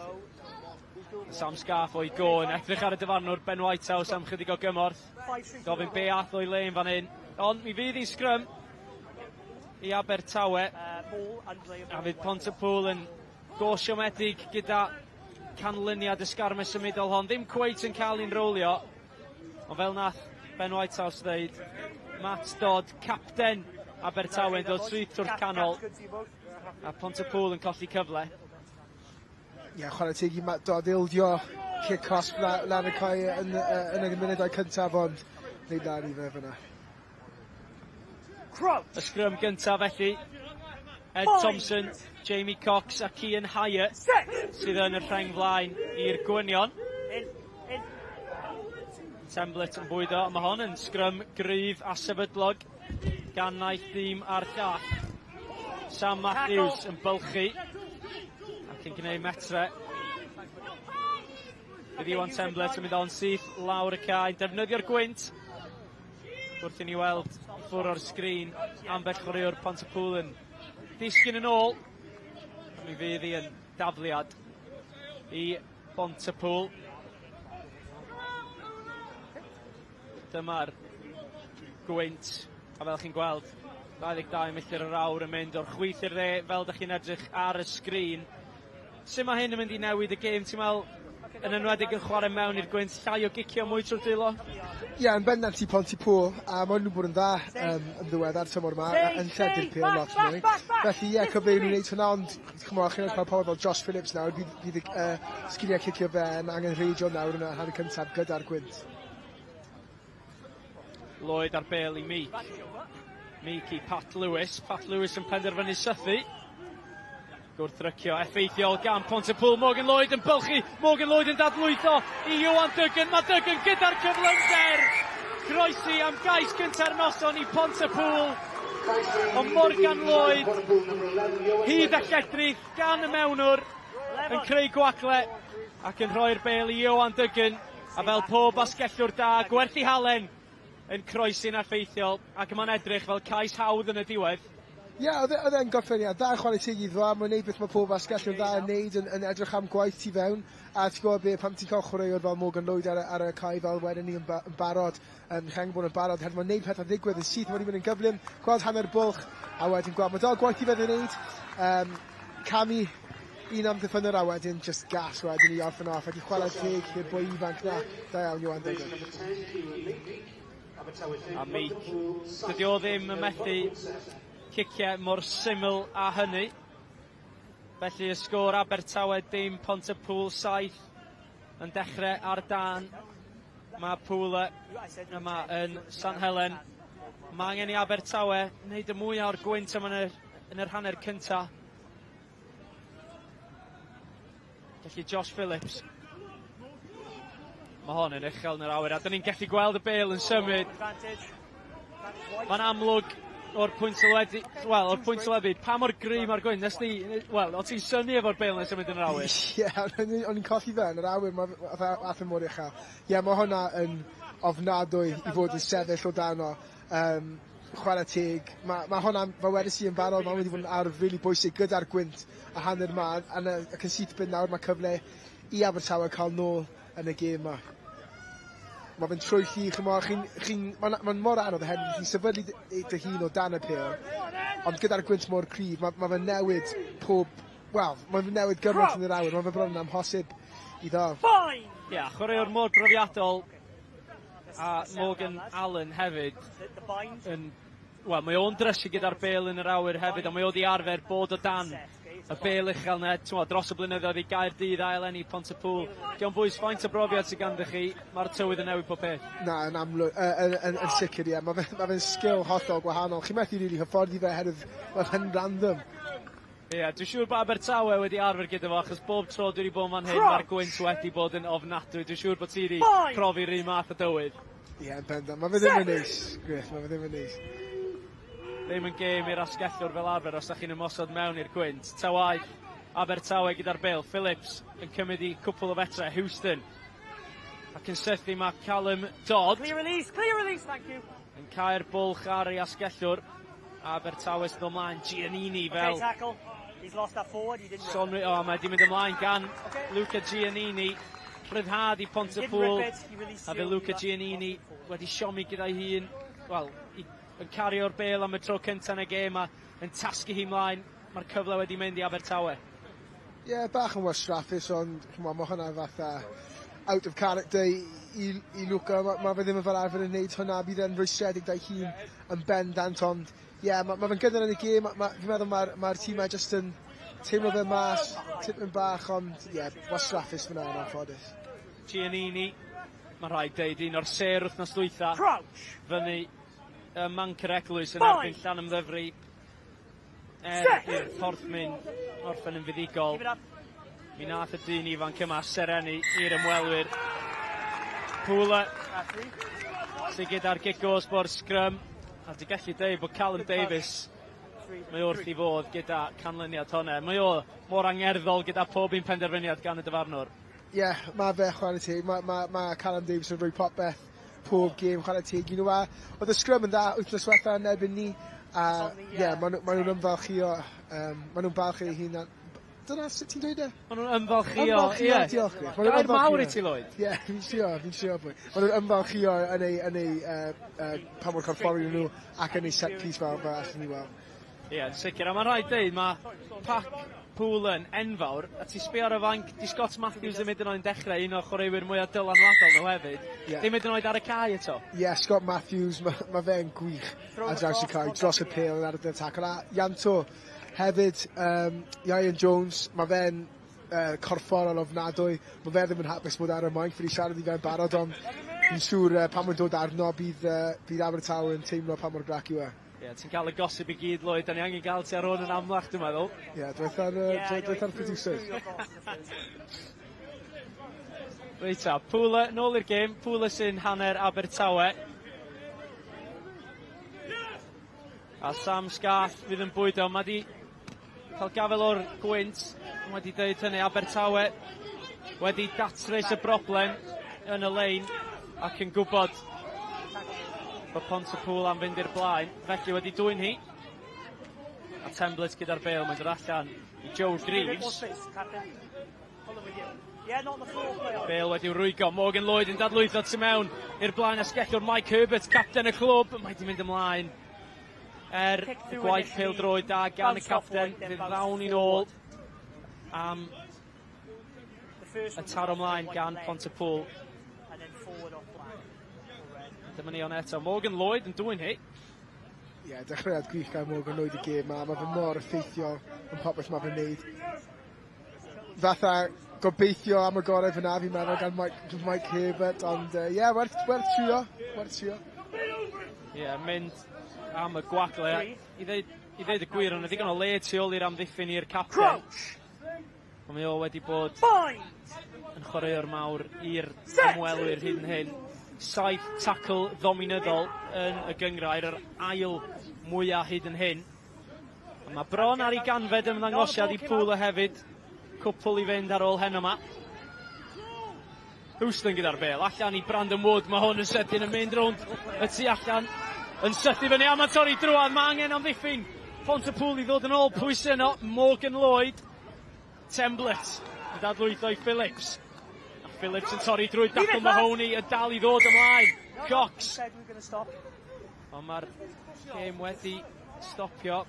Sam Scarf o'i go yn edrych ar y dyfarnwr Ben Whitehouse am chydig o gymorth. Gofyn be ath o'i le yn fan hyn. Ond mi fydd hi'n sgrym i Abertawe. A fydd Pontypool yn go siomedig gyda canlyniad y sgarmes symudol hon. Ddim cweit yn cael ein rowlio. Ond fel nath Ben Whitehouse ddeud, Matt Dodd, capten Abertawe yn dod syth trwy'r canol. A Pontypool yn colli cyfle. Ie, yeah, chwarae teg i Matt Dodd ildio cic cosb lan y cae yn y munudau cyntaf, ond wneud lan i fe fyna. Y sgrym gyntaf felly, Ed Thompson, Jamie Cox a Cian Hyatt sydd yn y rheng flaen i'r Gwynion. Temblett yn bwydo, mae hon yn sgrym gryf a sefydlog gan naill dîm a'r llall. Sam Matthews yn bylchu ac yn gwneud metre. Bydd Iwan Temblett yn mynd o'n syth lawr y cae, defnyddio'r gwynt wrth i ni weld ffwr o'r sgrin ambell chwaraewr Pontypool yn disgyn yn ôl. Mi fydd hi yn dafliad i Pontypool. Dyma'r gwynt, a fel chi'n gweld, 22 milltir yr awr yn mynd o'r chwith i'r dde, fel ydych chi'n edrych ar y sgrin. Sut mae hyn yn mynd i newid y gêm, ti'n meddwl, yn enwedig yn chwarae mewn i'r gwynt, llai o gicio, mwy trwy'r dwylo? Ie, yeah, yn bendant i Pontypool, a maen nhw'n bod yn dda yn ddiweddar tymor yma, yn lledu'r pêl lot mwy. Felly ie, yeah, cyfle i nhw wneud hwnna, ond chymod, chi'n edrych pobl fel Josh Phillips nawr, bydd sgiliau cicio fe yn angenrheidiol nawr yn y hanner cyntaf gyda'r gwynt. Lloyd ar bêl i Meek. Meek i Pat Lewis. Pat Lewis yn penderfynu sythu. Gwrthrycio effeithiol gan Pontypool. Morgan Lloyd yn bylchu. Morgan Lloyd yn dadlwytho i Iwan Duggan. Mae Duggan gyda'r cyflymder. Croesi am gais gynta'r noson i Pontypool. Ond Morgan Lloyd hyd a lledrith gan y mewnwr yn creu gwagle ac yn rhoi'r bêl i Iwan Duggan. A fel pob asgellwr da, gwerthu halen yn croesi'n effeithiol ac mae'n edrych fel cais hawdd yn y diwedd. Ie, yeah, oedd e'n gorffeniad dda, chwarae teg iddo, a mae'n neud beth mae pob asgellwr dda yn neud, yn edrych am gwaith tu fewn. A ti'n gwybod be, pam ti'n cael chwaraewr fel Morgan Lloyd ar y cae fel wedyn ni yn barod, yn rheng bod yn barod, hefyd mae'n neud pethau ddigwydd yn syth, mae'n mynd yn gyflym, gweld hanner bwlch, a wedyn gweld, mae dal gwaith i fe wneud, camu un amddiffynwr a wedyn just gas wedyn i orffen off, ac i chwarae teg i'r boi ifanc na, da iawn Iwan Duggan. A Meek, dydy o ddim yn methu ciciau mor syml â hynny. Felly y sgôr Abertawe dim, Pontypool 7 yn dechrau ar dan. Mae Pooler yma yn San Helen. Mae angen i Abertawe wneud y mwyaf o'r gwynt yma yn yr hanner cynta. Felly Josh Phillips. Mae hon yn uchel yn yr awyr a dyn ni'n gallu gweld y bêl yn symud. Mae'n amlwg o'r pwynt sylwebu, wel, o'r pwynt sylwebu, pa mor gry mae'r gwynt, nes di, wel, o ti'n synnu efo'r bêl yn symud yn yr awyr? Ie, o'n i'n colli fe yn yr awyr, mae ath yn mor uchel. Ie, mae hwnna yn ofnadwy i fod yn sefyll o dan o. Chwarae teg, mae hwnna, fel wedes i yn barod, mae'n wedi bod yn arf rili bwysig gyda'r gwynt a hanner ma, ac yn syth bin nawr mae cyfle i Abertawe cael nôl yn y gêm ma. Mae fe'n trwy chymod, mae'n mor anodd oherwydd chi'n sefydlu dy hun o dan y pêl, ond gyda'r gwynt mor cryf, mae fe'n newid pob, wel, mae fe'n newid gymaint yn yr awyr, mae fe bron yn amhosib i ddal. Ie, yeah, chwaraewr mor brofiadol a Morgan Allen hefyd yn, wel, mae o'n drysu gyda'r bêl yn yr awyr hefyd, ond mae o di arfer bod o dan y bêl uchel na, dros y blynyddoedd i Gaerdydd a eleni Pontypool. Diolch bwys faint o brofiad sydd ganddo chi, mae'r tywydd yn newid pob peth. Na, yn amlwg, yn sicr, ie. Mae fe'n sgil hollol gwahanol. Chi'n methu rili hyfforddi fe oherwydd mae fe'n random. Ie, yeah, dwi'n siŵr bod Abertawe wedi arfer gyda fo, achos bob tro dwi wedi bod fan hyn, mae'r gwynt wedi bod yn ofnadwy. Dwi'n siŵr bod ti wedi profi'r un math o dywydd. Ie, yn bendant. Mae fe ddim yn neis, Griff, mae fe ddim yn neis. Ddim yn gêm i'r asgellwr fel arfer os ydych chi'n ymosod mewn i'r gwynt. Ta waeth, Abertawe gyda'r bêl. Phillips yn cymryd i cwpl o fetrau. Houston. Ac yn sythu mae Callum Dodd. Clear release, thank you. Yn cau'r bwlch ar ei asgellwr. Abertawe sydd ymlaen. Giannini fel He's lost that forward, he didn't Sonri, o, mae di mynd ymlaen gan Luca Giannini. Rhyddhad i Pontypool. A fe Luca Giannini wedi siomi gyda'i hun. Wel, yn cario'r bêl am y tro cyntaf yn y gêm a yn tasgu hi mlaen. Mae'r cyfle wedi mynd i Abertawe. Ie, yeah, bach yn wastraffus, ond ch'mo, mae hwnna fatha out of character i Luca. Ma fe ddim yn fel arfer yn gwneud hwnna, bydd e'n rwystredig da'i hun yn bendant, ond ie, yeah, ma fe'n gynnar yn y gêm, fi'n meddwl ma tîmau jyst yn teimlo fe mas, tipyn bach, ond ie, yeah, wastraffus fyna yn anffodus. Giannini, mae rhaid deud, un o'r sêr wythnos dwytha. Crouch! Fyny ym Manc yr Eglwys yn erbyn Llanymddyfri. Er i'r Porthmyn orffen yn fuddugol. Mi nath y dyn ifanc yma serenu i'r ymwelwyr. Pwla sydd gyda'r gic gosb o'r sgrym. A di gallu deud bod Callum Davies mae wrth i fod gyda canlyniad hwnna. Mae o mor angerddol gyda pob un penderfyniad gan y dyfarnwr. Ie, yeah, mae fe chwarae teg. Mae Callum Davies yn rhoi popeth pob gêm chwarae teg i nhw. A oedd y sgrym yn dda wythnos diwetha yn erbyn ni. A ie, yeah, maen nhw'n ymfalchio, maen nhw'n balch eu hunan. Dyna sut ti'n dweud e? Maen nhw'n ymfalchio, Ymfalchio, diolch. Griff. Ma' nhw'n Gair mawr i ymfalchio. ti, Lloyd. Ie, yeah, fi'n trio, boi. Maen nhw'n ymfalchio yn eu pa mor corfforol nhw ac yn eu set piece fel allan ni weld. Ie, yeah, sicr. A mae'n rhaid deud, mae pac Pool yn enfawr, a ti sbio ar y fainc, di Scott Matthews ddim hyd yn oed yn dechrau, un o'r chwaraewyr mwyaf dylanwadol nhw hefyd. Ddim hyd yn oed ar y cae eto. Ie, yeah, Scott Matthews, ma fe'n gwych ar draws y cae, dros y pêl yn ar y tackle. A Ianto hefyd, Ian Jones, mae fe'n corfforol ofnadwy. Mae fe ddim yn hapus bod ar y mainc, fi wedi siarad i fe'n barod, ond fi'n siŵr pan mae'n dod arno, bydd Abertawe yn teimlo pa mor grac yw e. Ie, yeah, ti'n cael y gosip i gyd, Lloyd, da ni angen gael ti ar hwn yn amlach, dwi'n meddwl. Ie, yeah, dweud ar producers. Reit ta, Pwla, nôl i'r gêm. Pwla sy'n hanner Abertawe. A Sam Scath fydd yn bwydo. Mae di cael gafel o'r gwynt. Wedi dweud hynny, Abertawe wedi datrys y broblem yn y lein ac yn gwybod bod Pontypool am fynd i'r blaen. Felly wedi dwyn hi. A Temblett gyda'r bêl, mae'n dod allan i Joe Greaves. Bale wedi rwygo, Morgan Lloyd yn dadlwytho tu mewn i'r blaen asgellwr Mike Herbert, capten y clwb. Mae di mynd ymlaen er y gwaith pêl droed da gan y capten. Fydd ddawn i nôl am y taro ymlaen gan Pontypool. Dyma ni on eto. Morgan Lloyd yn dwyn hi. Ie, yeah, dechreuad gwych gan Morgan Lloyd y gêm ma. Mae fe mor effeithiol yn popeth mae fe'n neud. Fatha gobeithio am y gorau fyna, fi'n meddwl, gan Mike Herbert, ond ie, yeah, werth trio, werth trio. Ie, yeah, mynd am y gwagle. I ddeud y gwir, ond ddigon o le tu ôl i'r amddiffyn i'r capten. Ond mae o wedi bod yn chwaraewr mawr i'r ymwelwyr hyd yn hyn. 7 tackle ddominyddol yn y gyngrair, yr ail mwyaf hyd yn hyn. A mae bron ar ei ganfed ymddangosiad i Pwla hefyd. Cwpl i fynd ar ôl heno yma. Houston gyda'r bêl, allan i Brandon Wood, mae hwn yn sydyn yn mynd rownd y tu allan, yn sythu fyny am y torri drwad, mae angen amddiffyn Pontypool i ddod yn ôl, pwy sy'n yno? Morgan Lloyd, Temblett, yn dadlwytho i Phillips. A Phillips yn torri drwy dacl Mahoney, yn dal i ddod ymlaen. Cox. Ond mae'r gêm wedi stopio.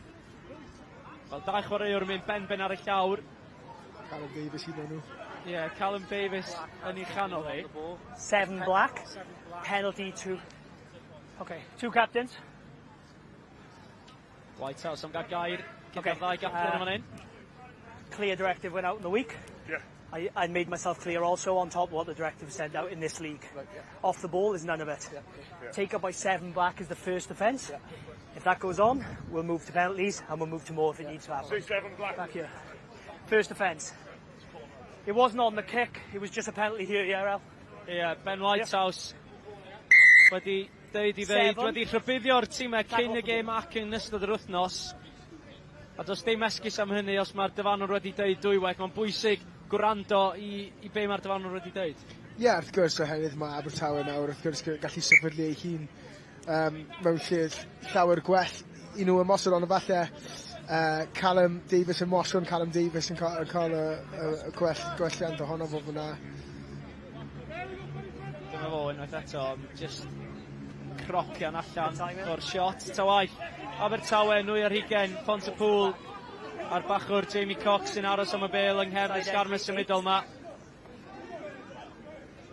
Wel, dau chwaraewr yn mynd ben-ben ar y llawr. Callum Davies un o'n nhw. Ie, yeah, Callum Davies yn ei chanol hi. Seven black, penalty two. Okay, two captains. Whitehouse am gael gair gyda'r ddau gapten yma hyn. Clear directive went out in the week. I made myself clear also on top of what the directive sent out in this league. Right, yeah. Off the ball is none of it. Take up by seven black is the first offence. If that goes on, we'll move to penalties and we'll move to more if it needs to happen. 6-7 black. Back here. First offence. It wasn't on the kick, it was just a penalty here, yeah, El. Ie, yeah, Ben Whitehouse wedi deud i ddeud, wedi rhybuddio'r tîmau cyn y gêm ac yn ystod yr wythnos. A does dim esgus am hynny os mae'r dyfarnwr wedi deud dwywaith. Mae'n bwysig gwrando i be mae'r dyfarnwr wedi deud. Ie, yeah, wrth gwrs, oherwydd mae Abertawe nawr, wrth gwrs, gallu sefydlu ei hun mewn lle llawer gwell i nhw ymosod, ond falle Callum Davies yn moswn, Callum Davies yn cael y gwelliant ohono fo fyna. Dyma fo unwaith eto, just crocian allan o'r shot. Ta waith, Abertawe, 22, Pontypool a'r bachwr Jamie Cox sy'n aros am y bel yng nghefn y sgarmes symudol ma.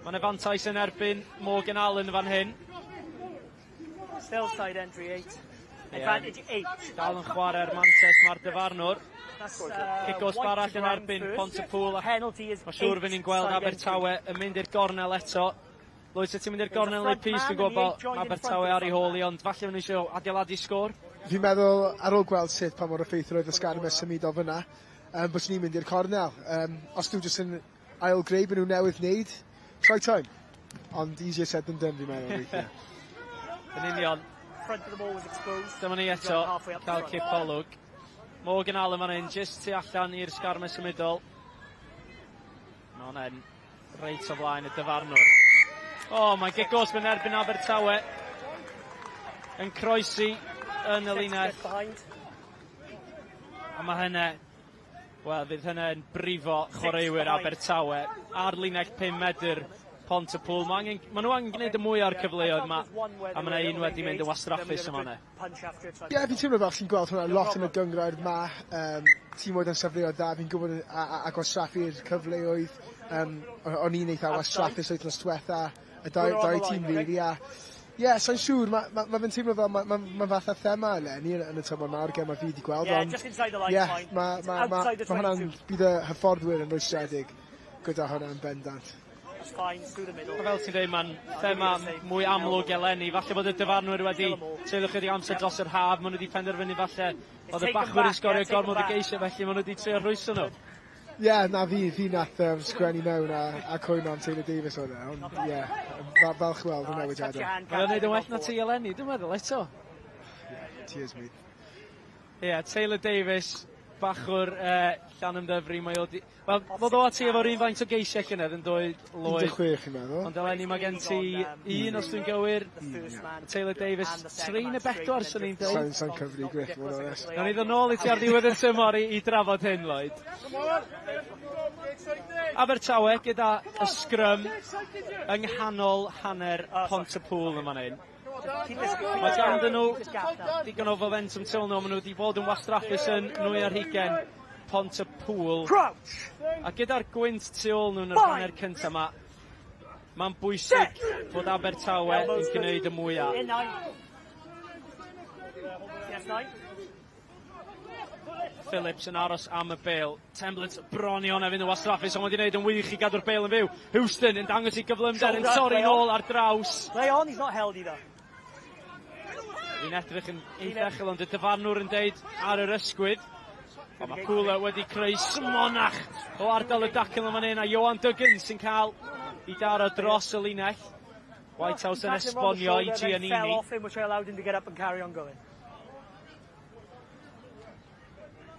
Mae'n fantais yn erbyn Morgan Allen fan hyn. Still side entry 8. Advantage 8. Dal yn chwarae'r mantes mae'r dyfarnwr. Cic gosb arall yn erbyn Pontypool. Mae'n siŵr fydd ni'n gweld Abertawe yn mynd i'r gornel eto. Lloyd, sut ti'n mynd i'r gornel neu Pys? Dwi'n gwybod bod Abertawe ar ei hôl i, ond falle nhw eisiau adeiladu sgôr. Fi'n meddwl, ar ôl gweld sut pa mor effeithiol oedd y sgarmes symudol fyna, bod ni'n mynd i'r cornel. Os nhw jyst yn ail-greu beth nhw newydd wneud, try time. Ond easier said than done, fi'n meddwl, weithiau. Yn union. Dyma ni eto, cael cip olwg. Morgan Allen fan hyn, jyst tu allan i'r sgarmes symudol. Mae hwnna'n reit o flaen y dyfarnwr. O, mae'n gic gosb yn erbyn Abertawe. Yn croesi yn y linell. A mae hynny, wel, fydd hynny'n brifo chwaraewyr Abertawe ar linell 5 medr Pontypool. Mae ma nhw angen gwneud y mwy o'r cyfleoedd yma, a mae yna un wedi mynd yn wastraffus yma yna. Ie, yeah, fi'n teimlo fel chi'n gweld hwnna lot yn y gynghrair ma. Tîm oedd yn safleoedd dda, fi'n gwybod a gwastraffu'r cyfleoedd. O'n i'n eitha wastraffus wythnos diwetha, y dau tîm really. A ie, yeah, sa'n siŵr, ma fe'n teimlo fel ma fath o thema eleni yn y tymor mawr gemau fi wedi gweld, ond ie, ma hwnna'n bydd y hyfforddwyr yn rwystredig gyda hwnna'n bendant. Fel ti'n dweud, mae'n thema mwy amlwg eleni. Falle bod y dyfarnwyr wedi treulio chydig amser dros yr haf, maen nhw wedi penderfynu falle oedd y bachwyr yn sgorio gormod o geisiau, felly maen nhw wedi trio rhwystro nhw. Ie, yeah, na fi nath sgwennu mewn a cwyno am Taylor Davies oedd e, ond ie, yeah, falch weld y newidiadau. Mae'n gwneud yn well na ti eleni, dwi'n meddwl, eto. Yeah, cheers, mate. Ie, yeah, Taylor Davies, bachwr Llanymddyfri, mae o di... Wel, fod o a ti efo'r un faint o geisiau llynedd yn dweud, Lloyd. 16, i'n meddwl. Ond eleni mae gen ti un, os dwi'n gywir. Taylor Davies, 3 neu 4, sy'n ni'n dweud. Sa'n cyfri, Griff, fod yn onest. Nawn ni ddod nôl i ti ar ddiwedd y tymor i drafod hyn, Lloyd. Abertawe gyda y sgrym yng nghanol hanner Pontypool yma hyn. Mae ganddyn nhw digon o fomentwm tu ôl nhw, maen nhw wedi bod yn wastraffus yn 22 Pontypool. A gyda'r gwynt tu ôl nhw yn yr hanner cyntaf yma, mae'n bwysig bod Abertawe yn gwneud y mwyaf. Phillips yn aros am y bêl. Temblett bron i hwnna fynd yn wastraffus, ond wedi gwneud yn wych i gadw'r bêl yn fyw. Houston yn dangos i gyflymder, yn torri nôl ar draws. Play on, he's not held either. Fi'n edrych yn eitha uchel, ond y dyfarnwr yn deud ar yr ysgwydd. Ond mae Pwla wedi creu smonach o ardal y dacl yma hyn, a Johan Duggan sy'n cael i daro dros y linell. Whitehouse yn esbonio i Giannini. Fell off him, which allowed him to get up and carry on going.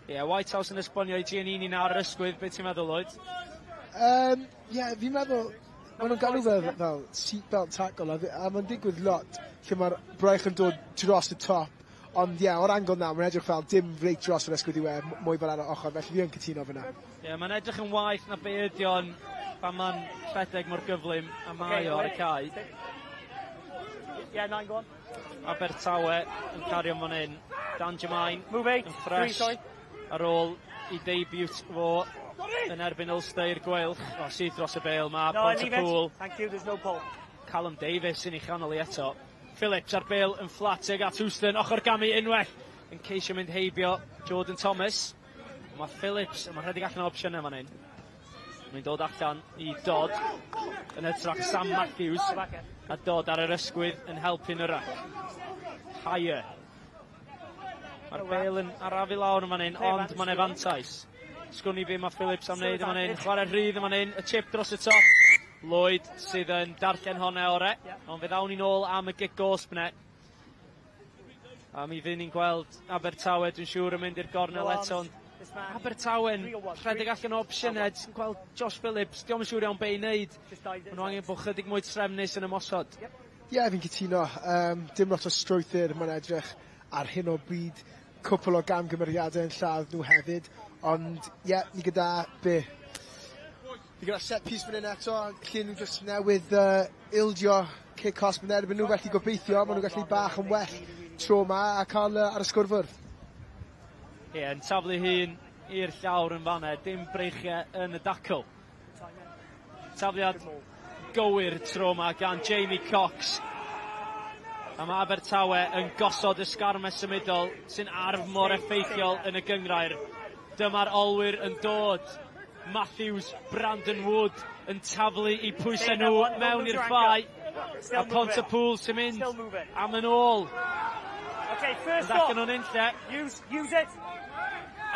Ie, yeah, Whitehouse yn esbonio i Giannini na ar yr ysgwydd. Be ti'n meddwl, Lloyd? Ie, fi'n meddwl, maen nhw'n galw fel seatbelt tackle, a mae'n digwydd lot lle mae'r braich yn dod dros y top. Ond ie, yeah, o'r angle na, mae'n edrych fel dim reit dros yr ysgwydd i we, mwy fel ar y ochr, felly fi yn cytuno fyna. Ie, yeah, mae'n edrych yn waeth na be ydi o'n pan mae'n rhedeg mor gyflym a mae o ar y cae. Yeah, nine, go on. Abertawe yn cario fan hyn. Dan Jermaine yn ffres ar ôl i debut fo yn erbyn Ulster i'r Gweilch. O, syth dros y bêl ma, no, Pontypool. Thank you, there's no pull. Callum Davies sy'n ei chanol i eto. Phillips ar bêl yn fflat tuag at Houston, ochr gamu unwaith yn ceisio mynd heibio Jordan Thomas. Mae Phillips, mae'n rhedeg allan o opsiynau fan hyn. Mae'n dod allan i Dodd yn hytrach Sam Matthews, a Dodd ar yr ysgwydd yn helpu'n yr rac. Higher. Mae'r bêl yn arafu lawr yn fan hyn, ond mae'n efantais. Sgwn i be mae Phillips am wneud yn fan hyn. Chwarae rhydd yn fan hyn, y chip dros y top. Lloyd sydd yn darllen honna ore, ond fe ddawn ni'n ôl am y gic gosb ne. A mi fydd ni'n gweld Abertawe, dwi'n siŵr, yn mynd i'r gornel eto, ond Abertawe'n rhedeg allan o opsiynau, ti'n gweld Josh Phillips, diolch yn siŵr iawn be i wneud. Maen nhw angen bod chydig mwy trefnus yn ymosod. Ie, yeah, fi'n cytuno. Dim lot o strwythur mae'n edrych ar hyn o bryd. Cwpl o gamgymeriadau yn lladd nhw hefyd, ond ie, yeah, ni gyda be? Ni gyda set piece fan hyn eto, lle nhw jyst newydd ildio cic cosb yn erbyn nhw, felly gobeithio maen nhw'n gallu bach yn well tro 'ma a cael ar y sgorfwrdd. Ie, yeah, yn taflu hun i'r llawr yn fanna, dim breichiau yn y dacl. Tafliad gywir tro 'ma gan Jamie Cox. A mae Abertawe yn gosod y sgarmes symudol sy'n arf mor effeithiol yn y gynghrair. Dyma'r olwyr yn dod. Matthews, Brandon Wood yn taflu i pwysau nhw mewn i'r ffau. A Pontypool sy'n mynd am yn ôl. Okay, first off. Allan o'n unlle. Use it.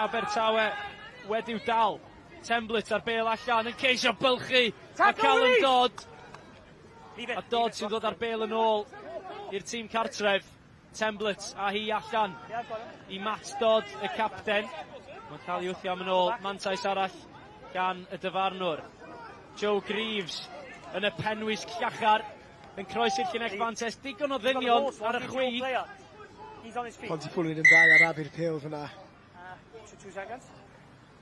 Abertawe wedi'w dal. Temblett ar bêl allan yn ceisio bylchu. A Callum Dodd. A Dodd sy'n dod ar bêl yn ôl i'r tîm cartref. Temblett a hi allan i Matt Dodd, y capten. Mae'n cael ei wthio am yn ôl. Mantais arall gan y dyfarnwr. Joe Greaves yn y penwisg llachar yn croesi'r llinell fantes. Digon o ddynion ar y chwith. Pontypool yn dda ar arafu'r pêl fyna. 2 seconds.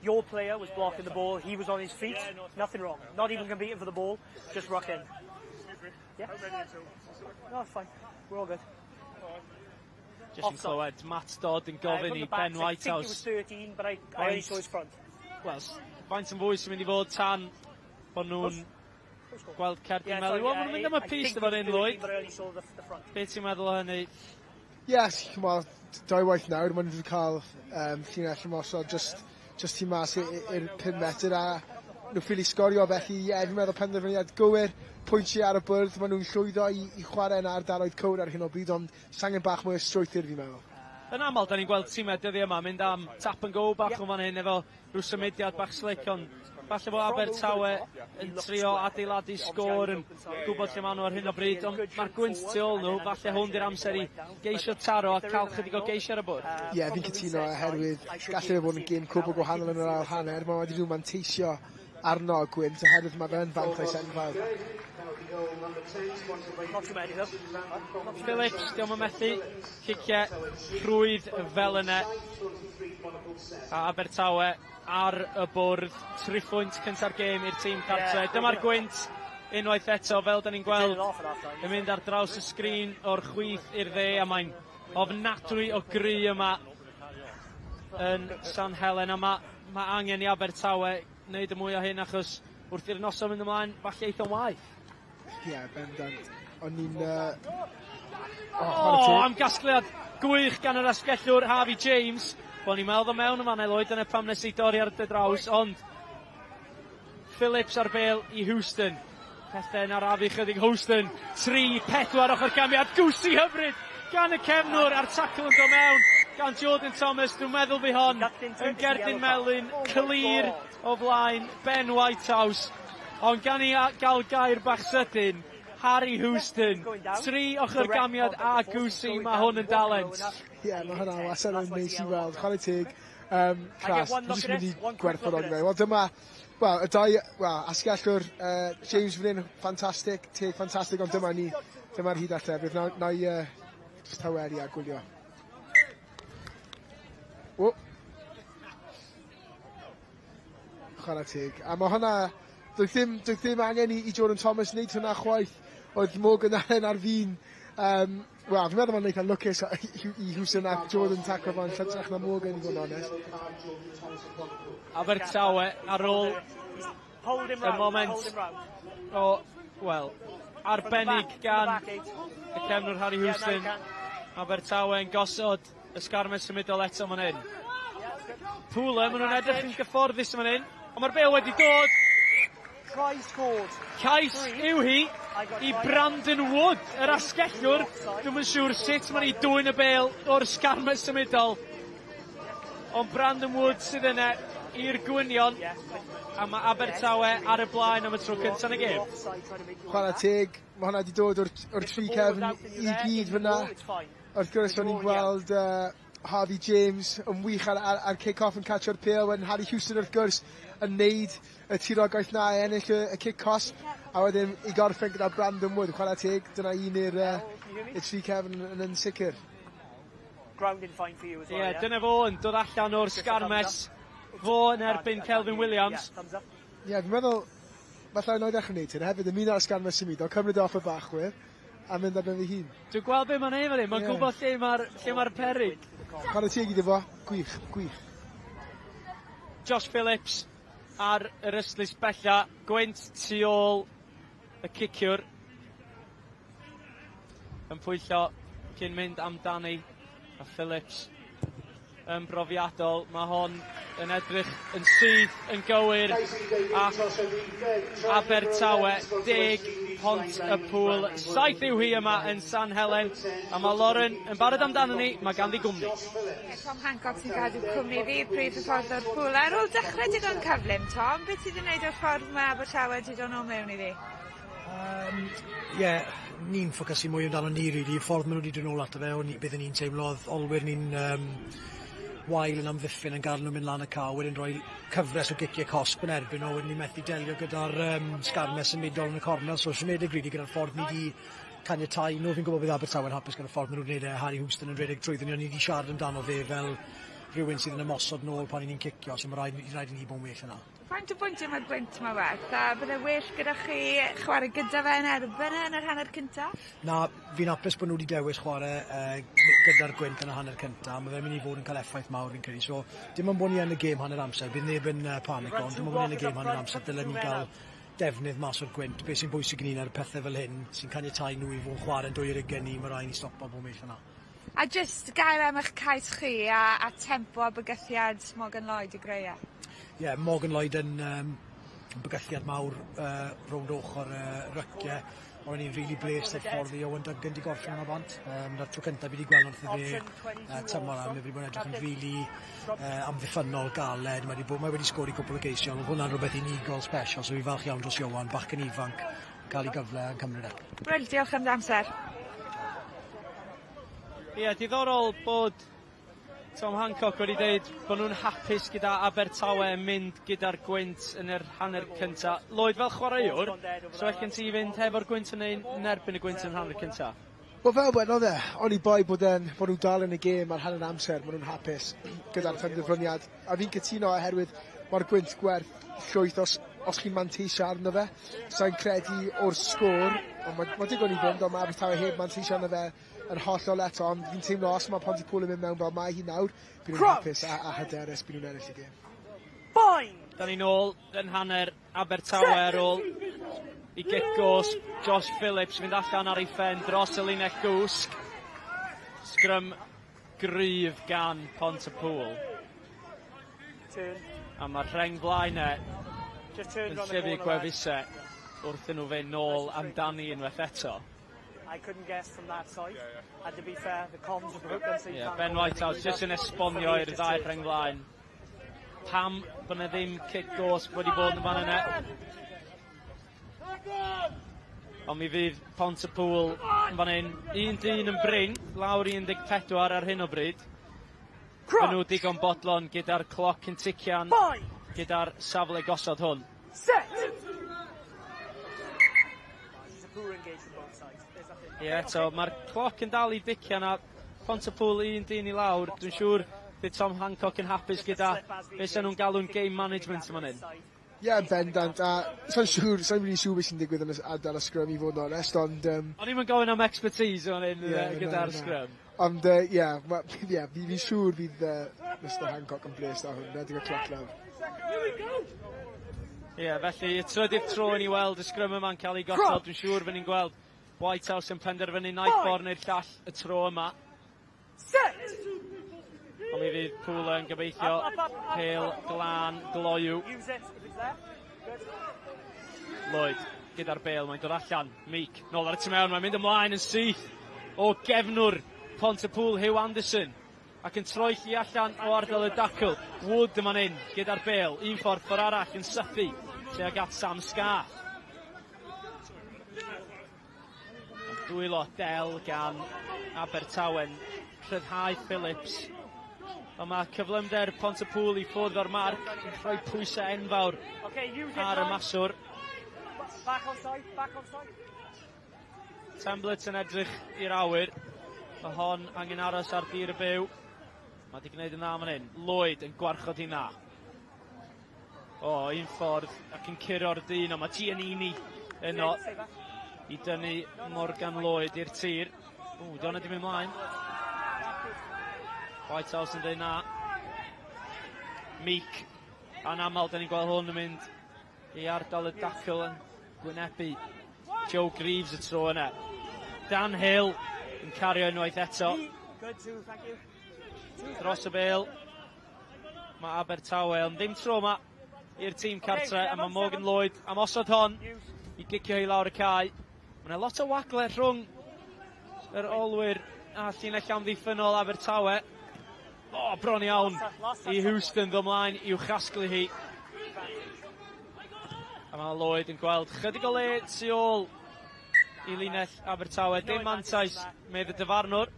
Your player was blocking the ball. He was on his feet. Nothing wrong. Not even competing for the ball. Just ruck in. Yeah. No, it's fine. We're all good. Just yn clywed Matt Dodd yn gofyn i Ben Whitehouse. I think it was 13, but I only saw his front. Wel, faint yn fwy sy'n mynd i fod tan bod nhw'n gweld cerdyn melyn? Wel, maen nhw'n mynd am y pist efo'r un, Lloyd. Be ti'n meddwl o hynny? Yes, ch'mod, dau waith nawr, maen nhw wedi cael llinell ymosod just tu mas i'r 5 metr a nhw ffili sgorio, felly ie, yeah, fi'n meddwl penderfyniad gywir, pwyntiau ar y bwrdd, maen nhw'n llwyddo i chwarae yn ardaloedd cywir ar hyn o bryd, ond sangen bach mwy o strwythur fi'n meddwl. Yn aml, da ni'n gweld tîmau dyddiau yma mynd am tap and go bach o fan hyn efo rhyw symudiad bach slick, ond falle bod Abertawe yn trio adeiladu sgôr, yn gwybod lle maen nhw ar hyn o bryd, ond mae'r gwynt tu ôl nhw, falle hwn di'r amser i geisio taro a cael chydig o geisio ar y bwrdd. Ie, yeah, fi'n cytuno oherwydd gallai fe fod yn gêm cwbl gwahanol yn yr ail hanner. Mae wedi nhw manteisio arno gwynt oherwydd mae fe'n fantais enfawr. Phillips, diolch yn methu, ciciau rhwydd fel yna. A Abertawe ar y bwrdd, triphwynt cynta'r gêm i'r tîm cartre. Dyma'r gwynt unwaith eto, fel da ni'n gweld, yn mynd ar draws y sgrin o'r chwith i'r dde, a mae'n ofnadwy o gry yma yn San Helen, a mae angen i Abertawe wneud y mwy o hyn, achos wrth i'r noson mynd ymlaen, falle eith o'n waeth. Ie, yeah, bendant. O'n i'n... Oh, am gasgliad gwych gan yr asgellwr Harvey James. Wel, ni'n meddwl mewn yma, Lloyd, dyna pam nes i dorri ar dy draws, ond Phillips ar bêl i Houston. Pethau'n arafu chydig. Houston, 3, 4 ochr gamiad, gwsi hyfryd gan y cefnwr a'r tacl yn dod mewn gan Jordan Thomas. Dwi'n meddwl fi hon yn gerdyn melyn clir o flaen Ben Whitehouse. Ond gan i gael gair bach sydyn, Harry Houston, tri ochr gamiad a gwsi, mae hwn yn dalent. Ie, yeah, mae hwnna wastad yn neis i weld. Chwarae teg, cras, dwi'n jyst mynd i gwerthfawrogi fe. Wel, dyma, wel, y dau, wel, asgellwr James fan hyn, ffantastig, teg ffantastig, ond dyma ni, dyma'r hyd a llefrith. Na i just tawelu a gwylio. O! Chwarae teg. A mae hwnna, doedd ddim angen i Jordan Thomas wneud hwnna chwaith. Oedd Morgan Allen ar fin. Wel, fi'n meddwl mae'n eitha lwcus i Houston a Jordan taclo fo'n llytrach na Morgan, i fod yn onest. Abertawe ar ôl y moment o, wel, arbennig gan y cefnwr Harry Houston. Abertawe yn gosod y sgarmes symudol eto man hyn. Pooler, maen nhw'n edrych yn gyfforddus man hyn, ond mae'r bêl wedi dod. Try scored. Cais yw hi i Brandon Wood, yr asgellwr. Dwi'm yn siŵr sut mae'n ei dwyn y bêl o'r sgarmes symudol. Ond Brandon Wood sydd yna i'r gwynion. A mae Abertawe ar y blaen am y tro cyntaf yn y gêm. Chwarae teg, mae hwnna wedi dod o'r tri cefn i gyd fyna. Wrth gwrs, o'n i'n gweld Harvey James yn wych ar kick-off yn catcho'r pêl, wedyn Harry Houston wrth gwrs yn neud y tirogaeth na i ennill y cic cosb, a wedyn i gorffen gyda Brandon Wood. Chwarae teg, dyna un i'r tri cefn yn sicr. Grounding fine for you as well, Ie, yeah? dyna fo yn dod allan o'r sgarmes. Fo yn erbyn Kelvin Williams. Yeah, thumbs up. Ie, yeah, fi'n meddwl, falle na i ddechrau wneud hyn, hefyd ymuno â'r sgarmes symudol, cymryd off y bachwyr, a mynd ar ben fy hun. Dwi'n gweld be mae'n neud fan hyn, mae'n Ie. gwybod lle mae'r peryg. Chwarae teg iddo fo, gwych, gwych. Josh Phillips ar yr ystlys bella, gwynt tu ôl y ciciwr. Yn pwyllo cyn mynd amdani, a Phillips yn brofiadol. Mae hon yn edrych yn syth, yn gywir, ac Abertawe, 10 Pont-y-pŵl. 7 yw hi yma yn San Helen, a mae Lauren yn barod amdano ni, mae ganddi gwmni. Tom Hancock sy'n cadw cwmni fi, prif hyfforddwr Pŵl. Ar ôl dechrau digon cyflym, Tom, beth sydd wedi gwneud o'r ffordd mae Abertawe wedi dod nôl mewn iddi? Ie, yeah, ni'n ffocysu mwy amdano ni, really. Y ffordd maen nhw wedi dod nôl ato fe, o'n byddwn ni'n teimlo oedd olwyr ni'n wael yn amddiffyn yn gadw nhw'n mynd lan y cae, wedyn rhoi cyfres o giciau cosb yn erbyn nhw, wedyn ni'n methu delio gyda'r sgarmes symudol yn y cornel, so siomedig really gyda'r ffordd ni wedi caniatáu nhw. Fi'n gwybod bydd Abertawe'n hapus gyda'r ffordd maen nhw wedi gwneud e, Harry Houston yn rhedeg trwyddyn ni, ond ni wedi siarad amdano fe fel rhywun sydd yn ymosod nôl pan 'y ni'n cicio, so mae rhaid i ni bod yn well yna. Faint o bwyntiau mae'r gwynt yma werth, a bydde well gyda chi chwarae gyda fe yn erbyn e yn yr hanner cynta? Na, fi'n hapus bod nhw wedi dewis chwarae gyda'r gwynt yn y hanner cynta. Mae fe'n mynd i fod yn cael effaith mawr fi'n credu. So, dim ond bod ni yn y gêm hanner amser, bydd neb yn panico, ond dim ond bod ni yn y gêm hanner amser, dylen ni gael defnydd mas o'r gwynt. Be sy'n bwysig i ni ar pethau fel hyn, sy'n caniatáu nhw i fod yn chwarae'n 2 ar 20 ni, mae rhaid ni stopo bod well yna. A jyst gair am eich cais chi a tempo a bygythiad Morgan Lloyd i greu e. Ie, yeah, Morgan Lloyd yn bygythiad mawr rownd ochr ryciau. O'n i'n really blessed o'r ffordd i Owen Duncan di gorffen yna bant. Na'r tro cyntaf fi wedi gweld wrtho fe tymor am, mae wedi bod yn edrych yn really amddiffynnol galed. Mae wedi sgori cwpl o geisiau, ond hwnna'n rhywbeth unigol special, so fi falch iawn dros Iwan, bachgen ifanc, cael ei gyfle yn cymryd e. Wel, diolch am dy amser. Ie, yeah, diddorol bod Tom Hancock wedi dweud bod nhw'n hapus gyda Abertawe yn mynd gyda'r gwynt yn yr hanner cynta. Lloyd, fel chwaraewr, so well gen ti fynd hefo'r gwynt yn ein yn erbyn y gwynt yn hanner cynta? Wel, fel wedodd e, oni bai bod nhw dal yn y gêm ar hanner amser, maen nhw'n hapus gyda'r penderfyniad. A fi'n cytuno oherwydd mae'r gwynt gwerth llwyth os chi'n manteisio arno fe. Sa'n credu o'r sgôr, ond mae digon i fynd, ond mae Abertawe heb manteisio arno fe yn hollol eto, ond fi'n teimlo os mae Pontypool yn mynd mewn fel mae hi nawr, bydd nhw'n hapus a hyderus bydd nhw'n ennill y gêm. Bind! Da ni nôl yn hanner Abertawe ar ôl i gic gosb Josh Phillips fynd allan ar ei phen dros y linell gwsg. Sgrym gryf gan Pontypool. Turn. A mae'r rheng flaen e Just turned yn round the llyfu corner, lads. gwefusau wrth nhw fynd nôl amdani unwaith eto. I couldn't guess from that side. And to be fair, the comms are broken, so you Yeah, can't Ben go Whitehouse anything jyst yn either. esbonio i'r ddau rheng flaen pam bod 'na ddim cic gosb wedi bod yn fan yna. Ond mi fydd Pontypool yn fan hyn. Un dyn yn brin, lawr i 14 ar hyn o bryd. Maen nhw digon bodlon gyda'r cloc yn tician, gyda'r safle gosod hwn. Set! It's a poor engage from both sides. There's nothing. Ie, eto, mae'r cloc yn dal i dician a Pontypool un dyn i lawr. Dwi'n siŵr bydd Tom Hancock yn hapus gyda beth sy'n nhw'n galw'n game management yma hyn. Ie, yeah, bendant. A sa'n really siŵr beth sy'n digwydd yn y ardal y sgrym i fod yn onest, ond O'n i'm yn gofyn am expertise o'n hyn Ie, gyda'r na, na. sgrym. Ond, ie, yeah, fi siŵr bydd Mr Hancock yn blessed ar hwn, redig y cloc lawr. Ie, yeah, felly y trydydd tro i ni weld y sgrym yma'n cael ei gosod. Dwi'n siŵr fy ni'n gweld Whitehouse yn penderfynu naill ffordd neu'r llall y tro yma. Set! Ond mi fydd Pŵl yn gobeithio Up, up, up, up, pêl glân gloyw. Use it if it's there. Good. Lloyd gyda'r bêl, mae'n dod allan. Meek, nôl ar y tu mewn, mae'n mynd ymlaen yn syth o gefnwr Pontypool, Hugh Anderson. Ac yn troelli allan o ardal y dacl. Wood yma'n hyn gyda'r bêl. Un ffordd, ffordd arall yn sythu tuag at Sam Scarth. Dwylo del gan Abertawe'n rhyddhau Phillips. Ond mae cyflymder Pontypool i ffwrdd o'r marc yn rhoi pwysau enfawr Okay, use it. ar y nine. maswr. Back on side, back on side. Temblett yn edrych i'r awyr. Mae hon angen aros ar dir y byw. Mae wedi gwneud yn dda fan hyn. Lloyd yn gwarchod hi'n dda. O, un ffordd ac yn curo'r dyn, ond mae Giannini yno i dynnu Morgan Lloyd i'r tir. O, dyna di mynd mlaen. Whitehouse yn dweud na. Meek, anaml, da ni'n gweld hwn yn mynd i ardal y dacl yn gwynebu Joe Greaves y tro yna. Dan Hill yn cario unwaith eto. Dros y bel. Mae Abertawe, ond ddim tro yma i'r tîm cartre, a mae Morgan Lloyd am osod hon i gicio hi lawr y cae. Mae yna lot o wagle rhwng yr olwyr a llinell amddiffynnol Abertawe. O, bron iawn i Houston ddod mlaen i'w chasglu hi. A mae Lloyd yn gweld chydig o le tu ôl i linell Abertawe. Dim mantais, medd y dyfarnwr.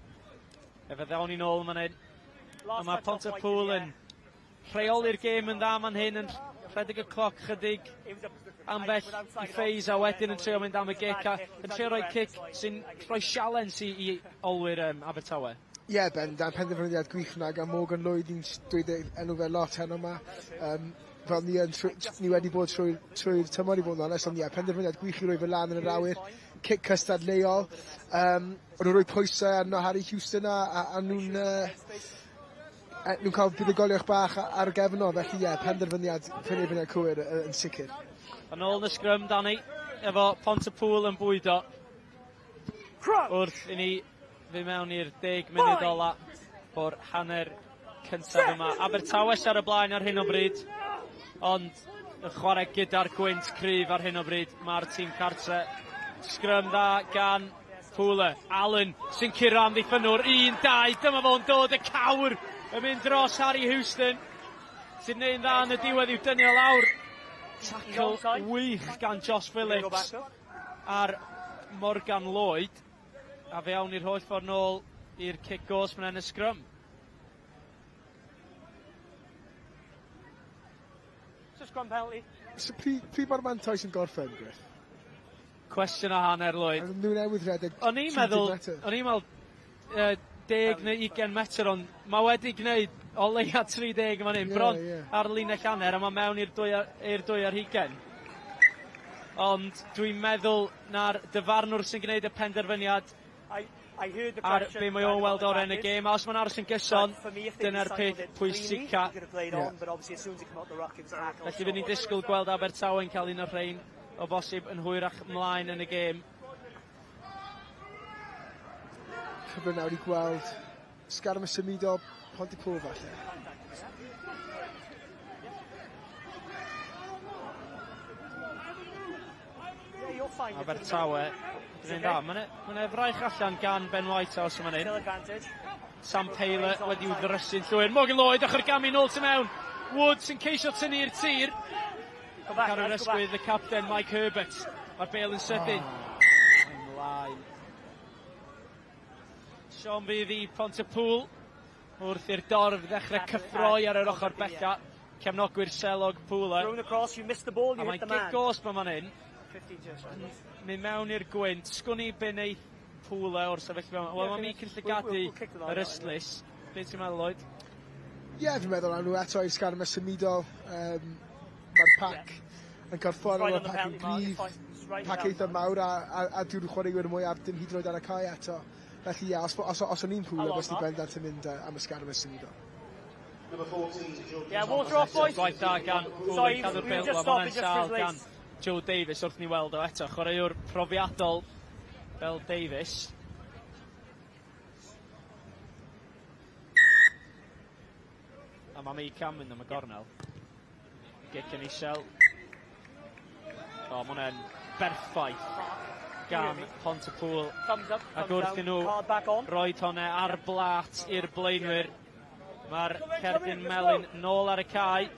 Efe ddawn ni'n ôl man hyn. A mae Pontypool yn rheoli'r gêm yn dda man hyn, yn rhedeg y cloc chydig ambell i ffeis a wedyn yn trio mynd am y gic a yn trio rhoi cic sy'n rhoi sialens i, i olwyr Abertawe. Ie, yeah, bendant, penderfyniad gwych na gan Morgan Lloyd, ni'n dweud enw fe lot heno yma. Fel ni, yn, ni wedi bod trwy'r trwy tymor i fod yn onest, ond ie, yeah, penderfyniad gwych i roi fe lan yn yr awyr, cic cystadleuol. O'n nhw'n rhoi pwysau arno Harry Houston a, a, a nhw'n nhw'n cael buddugoliaeth bach ar y gefn o, felly ie, yeah, penderfyniad, penderfyniad cywir yn sicr. Yn ôl yn y sgrym, Danny, efo Pontypool yn bwydo. Wrth i ni fy mewn i'r 10 munud ola o'r hanner cyntaf yma. Abertawe ar y blaen ar hyn o bryd, ond yn chwarae gyda'r gwynt cryf ar hyn o bryd. Mae'r tîm cartre. Sgrym dda gan Pooler. Allen sy'n curo am ddiffynwr. 1, 2, dyma fo'n dod y cawr yn mynd dros Harry Houston. Sy'n neud dda yn y diwedd i'w dynnu o lawr. Tackle wych gan Josh Phillips ar Morgan Lloyd. A fe awn i'r holl ffordd nôl i'r cic gos mae'n yn y sgrym. It's a scrum penalty. So pryd, pryd mae'r mantais yn gorffen, Griff? Cwestiwn a hanner, Lloyd. Nhw newydd redeg O'n i'n meddwl, o'n i'n meddwl 10 neu 20 metr, ond mae wedi gwneud o leia 30 yn fan hyn, bron ar linell hanner, a mae mewn i'r dwy, i'r dwy ar hugen. Ond dwi'n meddwl na'r dyfarnwr sy'n gwneud y penderfyniad ar be mae o'n weld o'r yn y gêm. A os mae'n aros yn gyson, dyna'r peth pwysica. Felly fydd ni'n disgwyl gweld Abertawe yn cael un o'r rhain o bosib yn hwyrach mlaen yn y gêm. Cyfle nawr i gweld sgarm y symudo Pontypool falle. Abertawe, dwi'n dda. Mae'n ma fraich allan gan Ben Whitehouse yma hyn. Sam Taylor wedi'w ddrysu'n llwyr. Morgan Lloyd, ochr gamu nôl tu mewn. Woods yn ceisio tynnu i'r tir. Ar yr ysgwydd y capten Mike Herbert. Mae'r bel yn sydyn. Oh. Ymlaen. Sean fydd i Pontypool wrth i'r dorf ddechrau cyffroi ar yr ochr bella. Cefnogwyr selog Pooler. A mae'n gic gosb yma fan hyn. Mynd mewn i'r gwynt. Sgwn i be wneith Pooler o'r sefyllfa yma. Wel, mae Mick yn llygadu yr ystlys. Be ti'n meddwl, Lloyd? Ie, yeah, fi'n meddwl am nhw eto i sgarm y symudol. Mae'r pac yn corfforol, mae'r pac yn gryf, pac eitha mawr a, a, a dyw'r chwaraewyr mwyaf dim hyd yn oed ar y cae eto. Felly ie, os, os, os o'n i'n Pooler, bys ni bendant yn mynd am y sgarm y symudol. Yeah, water off, boys. Gwaith da gan Pooler, cadw'r bêl, wel, mae'n sâl gan Joe Davis wrth ni weld o eto. Chwaraewr profiadol fel Davis. A mae Mike am mynd am y gornel. Gic yn isel. O, mae hwnna'n berffaith gan Pontypool. Ac wrth i nhw roi hwnna ar blat i'r blaenwyr. Mae'r cerdyn melyn nôl ar y cae.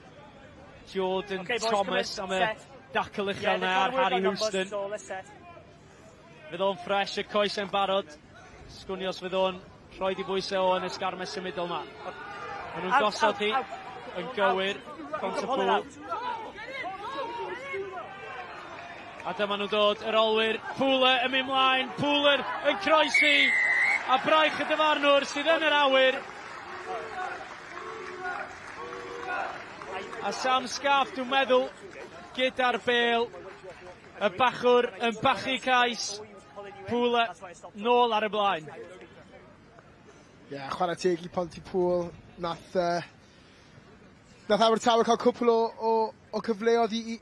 Jordan okay, boys, Thomas am y dacl uchel na ar Harry Houston. Fydd o'n ffres, y coes yn barod. Sgwn i os fydd o'n rhoi di bwysau o yn y sgarmes symudol ma. Maen nhw'n gosod hi yn gywir. Pontypool. A dyma nhw'n dod, yr olwyr. Pooler yn mynd mlaen. Pooler yn croesi. A braich y dyfarnwr sydd yn yr awyr. A Sam Scarf, dwi'n meddwl, gyda'r bel. Y bachwr yn bachu cais. Pŵl nôl ar y blaen. Ie, yeah, chwarae teg i Pontypool. Nath, nath Abertawe cael cwpl o cyfleoedd i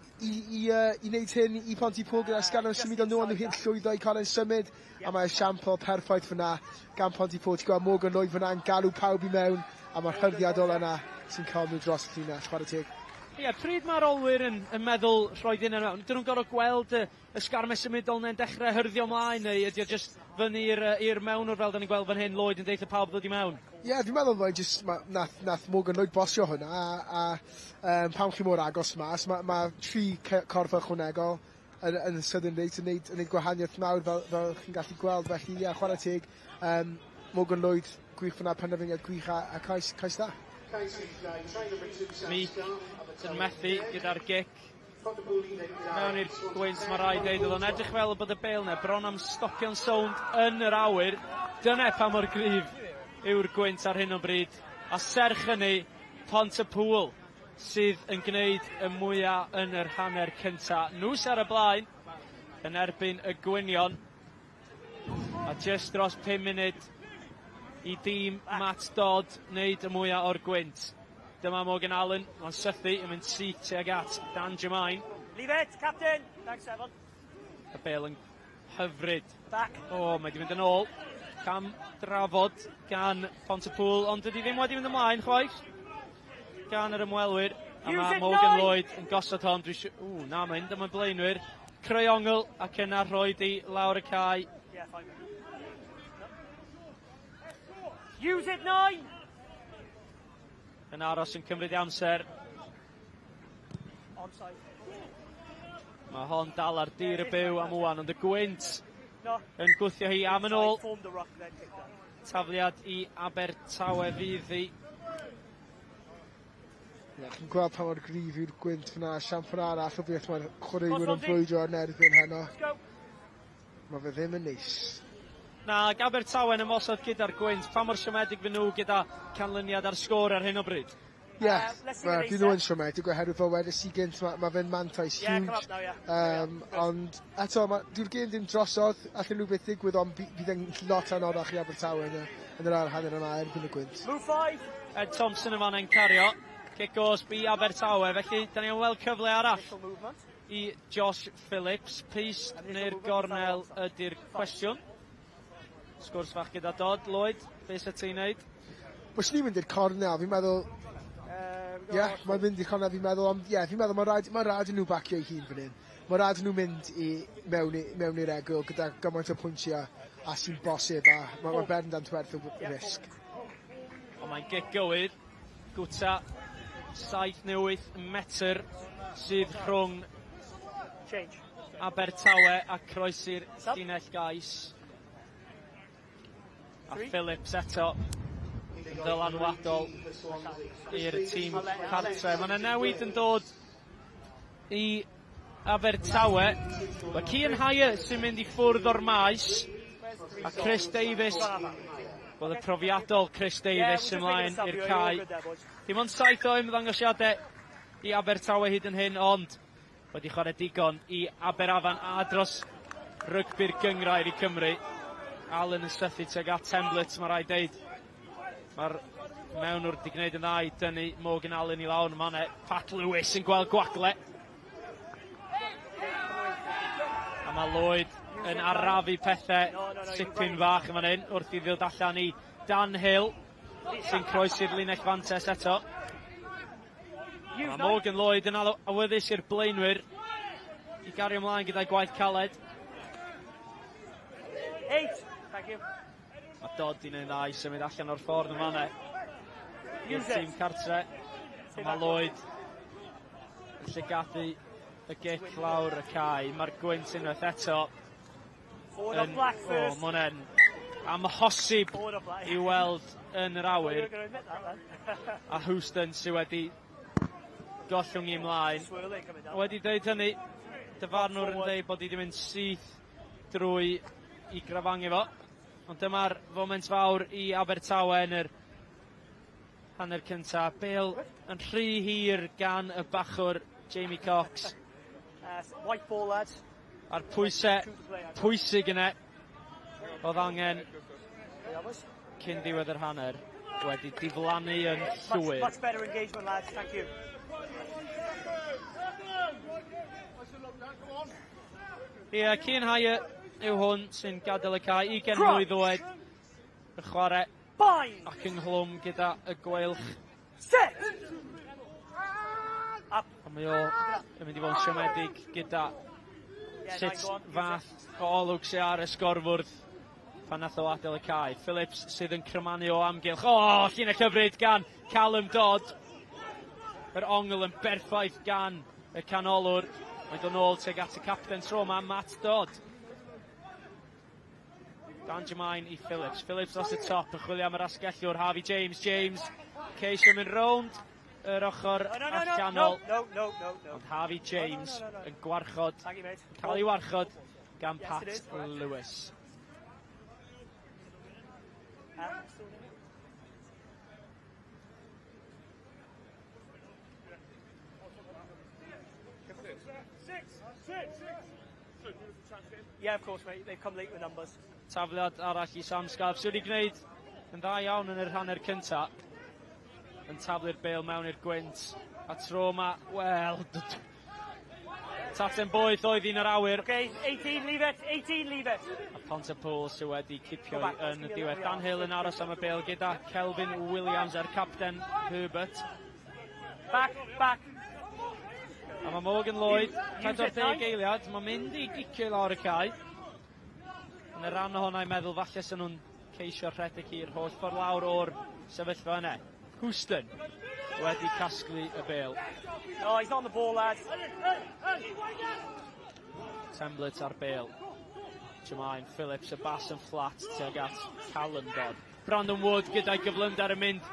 wneud hyn i Pontypool gyda sganol symud nhw, ond nhw heb llwyddo i cael e'n symud. A mae esiampl perffaith fyna gan Pontypool. Ti'n gweld Morgan Lloyd fyna yn galw pawb i mewn, a mae'r hyrddiad ola yna sy'n cael nhw dros y llinell. Chwarae teg. Ie, yeah, pryd mae'r olwyr yn meddwl rhoi hyn mewn? Dyn nhw'n gorfod gweld y sgarmau symudol neu'n dechrau hyrddio ymlaen, neu ydy o jyst fyny i'r mewnwr fel da ni'n gweld fan hyn, Lloyd yn deutha pawb ddod i mewn? Ie, yeah, dwi'n meddwl mae jyst, nath Morgan Lloyd bosio hwnna, a pam chi mor agos mas, ma tri corff ychwanegol yn sydyn reit yn neud gwahaniaeth mawr fel chi'n gallu gweld. Felly, ie, yeah, chwarae teg. Morgan Lloyd, gwych fyna, penderfyniad gwych a cais dda. Meek yn methu gyda'r gic. Mewn i'r gwynt, mae rhaid deud, oedd o'n edrych fel bod y bel yna bron am stopio'n sownd yn yr awyr. Dyna pa mor gryf yw'r gwynt ar hyn o bryd. A serch hynny, Pont-y-pŵl sydd yn gwneud y mwyaf yn yr hanner cynta. Nhw sydd ar y blaen yn erbyn y Gwynion. A just dros 5 munud i dîm Matt Dodd wneud y mwyaf o'r gwynt. Dyma Morgan Allen, mae'n sythu yn mynd syth tuag at Dan Jermaine. Leave it, captain. Thanks, Evan. Y bel yn hyfryd. Back. O, mae wedi mynd yn ôl. Cam drafod gan Pontypool, ond dydy ddim wedi mynd ymlaen chwaith. Gan yr ymwelwyr. A mae Morgan Lloyd yn gosod hon. Dwi eisiau... Ww, na, mae'n mynd am y blaenwyr. Creu ongl ac yna rhoi di lawr y cae. Yeah, fine. Use it, nine! Yn aros yn cymryd i amser. Onside. Mae hon dal ar dir y byw am wan, ond y gwynt yn gwthio hi am yn ôl. Tafliad i Abertawe fydd hi. Ie, chi'n gweld pa mor gryf yw'r gwynt fyna, siampl arall o beth mae'r chwaraewyr yn brwydro yn erbyn heno. Mae fe ddim yn neis. Na, Abertawe yn ymosod gyda'r gwynt. Pa mor siomedig fy nhw gyda canlyniad ar sgôr ar hyn o bryd? Ie, yeah, dyn nhw yn siomedig oherwydd fel wedes i gynt, ma fe'n mantais huge. Yeah, now, yeah. Ond eto, dyw'r gêm ddim drosodd, allan nhw beth ddigwydd, ond bydd yn lot anoddach i Abertawe yn yr ail hanner yma erbyn y gwynt. Move five! Ed Thompson yn fan yn cario. Cic gosb i Abertawe, felly da ni'n weld cyfle arall i Josh Phillips. Pyst neu'r gornel ydy'r cwestiwn. Sgwrs fach gyda Dodd, Lloyd, beth sy'n ti'n neud? Bys ni'n mynd i'r cornel, fi'n meddwl. Ie, yeah, mae'n mynd i'r cornel, fi'n meddwl, ond ie, yeah, fi'n meddwl mae rhaid i nhw bacio ei hun fan hyn. Mae rhaid i nhw mynd mewn i'r egwyl gyda gymaint o pwyntiau a sy'n bosib, a mae bendant werth o risg. Ond mae'n gic gywir, gwta 7 neu 8 metr sydd rhwng Change. Abertawe a croesi'r llinell gais. A Phillips eto yn ddylanwadol i'r tîm cartre. Mae yna newid yn dod i Abertawe. Mae Cian Hire sy'n mynd i ffwrdd o'r maes. A Chris Davies, wel, y profiadol Chris Davies ymlaen i'r cae. Dim ond 7 o ymddangosiadau i Abertawe hyd yn hyn, ond wedi chwarae digon i Aberafan a dros rygbi'r gyngrair i Cymru. Allen yn sythu tuag at Temblett, mae rhaid deud. Mae'r mewnwr wedi gwneud yn dda i dynnu Morgan Allen i lawr. Mae Pat Lewis yn gweld gwagle. A mae Lloyd yn arafu pethau tipyn fach yn fan hyn wrth i ddod allan i Dan Hill sy'n croesi'r linell fantes eto. Mae Morgan Lloyd yn awyddus i'r blaenwyr i gario ymlaen gyda'i gwaith caled. Eight. Thank you. Mae Dodd i wneud dda i symud allan o'r ffordd yn fanna. I'r tîm cartre. A mae Lloyd yn llygadu y gic lawr y cae. Mae'r gwynt unwaith eto. Forward off black first. O, mae hwnna'n amhosib i weld yn yr awyr. A Houston sydd wedi gollwng i ymlaen. Wedi dweud hynny, dyfarnwr yn dweud bod hi wedi mynd syth drwy i grafangu fo. Ond dyma'r foment fawr i Abertawe yn yr hanner cynta. Bale yn rhy hir gan y bachwr Jamie Cox. White ball, lads. A'r pwysau pwysig yna oedd angen cyn diwedd yr hanner wedi diflannu yn llwyr. Much, much better engagement, lads. Thank you. Ie, yeah, Cian Hire yw hwn sy'n gadael y cae. 20 mlwydd oed yn chwarae ac ynghlwm gyda y gweilch. Set! A mae o yn mynd i fod yn siomedig gyda sut fath o olwg sy'n ar y sgorfwrdd pan nath o adael y cae. Phillips sydd yn crymanu o amgylch. O, oh, llinell hyfryd gan Callum Dodd. Yr ongl yn berffaith gan y canolwr. Mae'n dod nôl tuag at y capten tro yma, Matt Dodd. Dan Jermaine i Phillips. Phillips dros y top yn chwilio am yr asgellwr Harvey James. James ceisio mynd rownd yr ochr allanol. No, no, no, no. Ond Harvey James yn gwarchod, cael ei warchod gan Pat Lewis. Yeah, of course, mate. They've come late with numbers. Tafliad arall i Sam Scarf, sydd wedi gwneud yn dda iawn yn yr hanner cynta. Yn taflu'r bêl mewn i'r gwynt. A tro yma, wel, taten boeth oedd un yr awyr. Okay, 18, leave it, 18, leave it. A Pontypool sydd wedi cipio yn y diwedd. Dan Hill yn aros am y bêl gyda Kelvin Williams a'r capten Herbert. Back, back. A mae Morgan Lloyd, 40 eiliad, mae'n mynd i gicio i lawr y cae. Yn y rhan ohono i'n meddwl falle sy'n nhw'n ceisio rhedeg i'r holl ffordd lawr o'r sefyllfa yna. Houston wedi casglu y bêl. Oh, he's on the ball, lads. Temblett ar bêl. Jermaine Phillips, y bas yn fflat tuag at Callum Dodd. Brandon Wood gyda'i gyflymder yn mynd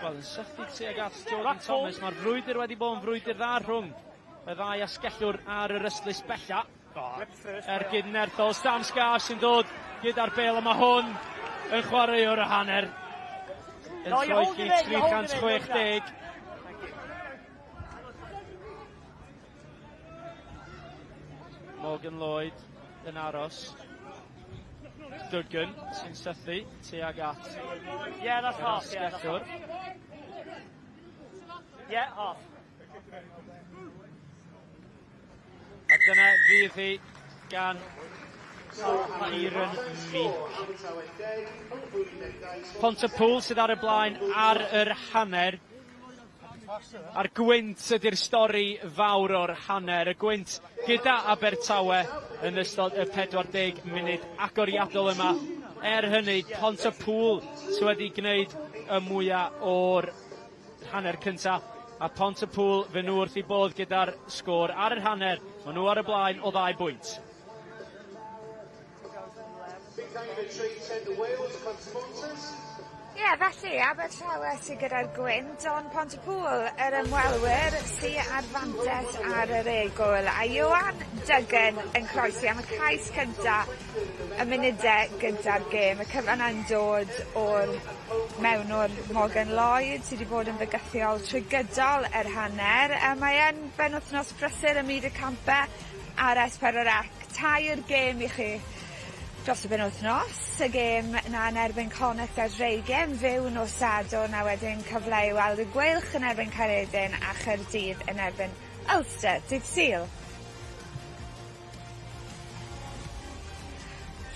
wel, yn sythu tuag at Jordan Thomas. Mae'r frwydr wedi bod yn frwydr dda rhwng y ddau asgellwr ar yr ystlys bella. Ergyd nerthol, Sam Scarf sy'n dod gyda'r bêl, a mae hwn yn chwaraewr y hanner. Yn troelli 360. Morgan Lloyd yn aros. Duggan sy'n sythu tuag at Yeah, that's half. Yeah, that's half. Yeah, half. A dyna fydd hi gan Kieran Meek. Pontypool sydd ar y blaen ar yr hanner. A'r gwynt ydy'r stori fawr o'r hanner. Y gwynt gyda Abertawe yn ystod y 40 munud agoriadol yma. Er hynny, Pontypool sydd wedi gwneud y mwyaf o'r hanner cyntaf. A Pontypool fe nhw wrth i bodd gyda'r sgôr ar yr hanner. Maen nhw ar y blaen o 2 bwynt. Ie, yeah, felly, Abertawe sydd gyda'r gwynt, ond Pontypool, yr ymwelwyr sydd ar fantes ar yr egwyl. A Ioan Duggan yn croesi am y cais cyntaf y munudau gyda'r gêm. Y cyfan yn dod o'r mewnwr Morgan Lloyd sydd wedi bod yn fygythiol trwy gydol yr hanner. A mae yn benwythnos brysur ym myd y campau ar S4C. 3 gêm i chi dros y benwythnos, y gêm na yn erbyn Connacht a Dreigiau yn fyw nos Sadwrn, a wedyn cyfle i weld y Gweilch yn erbyn Caeredin a Chaerdydd yn erbyn Ulster dydd Sul.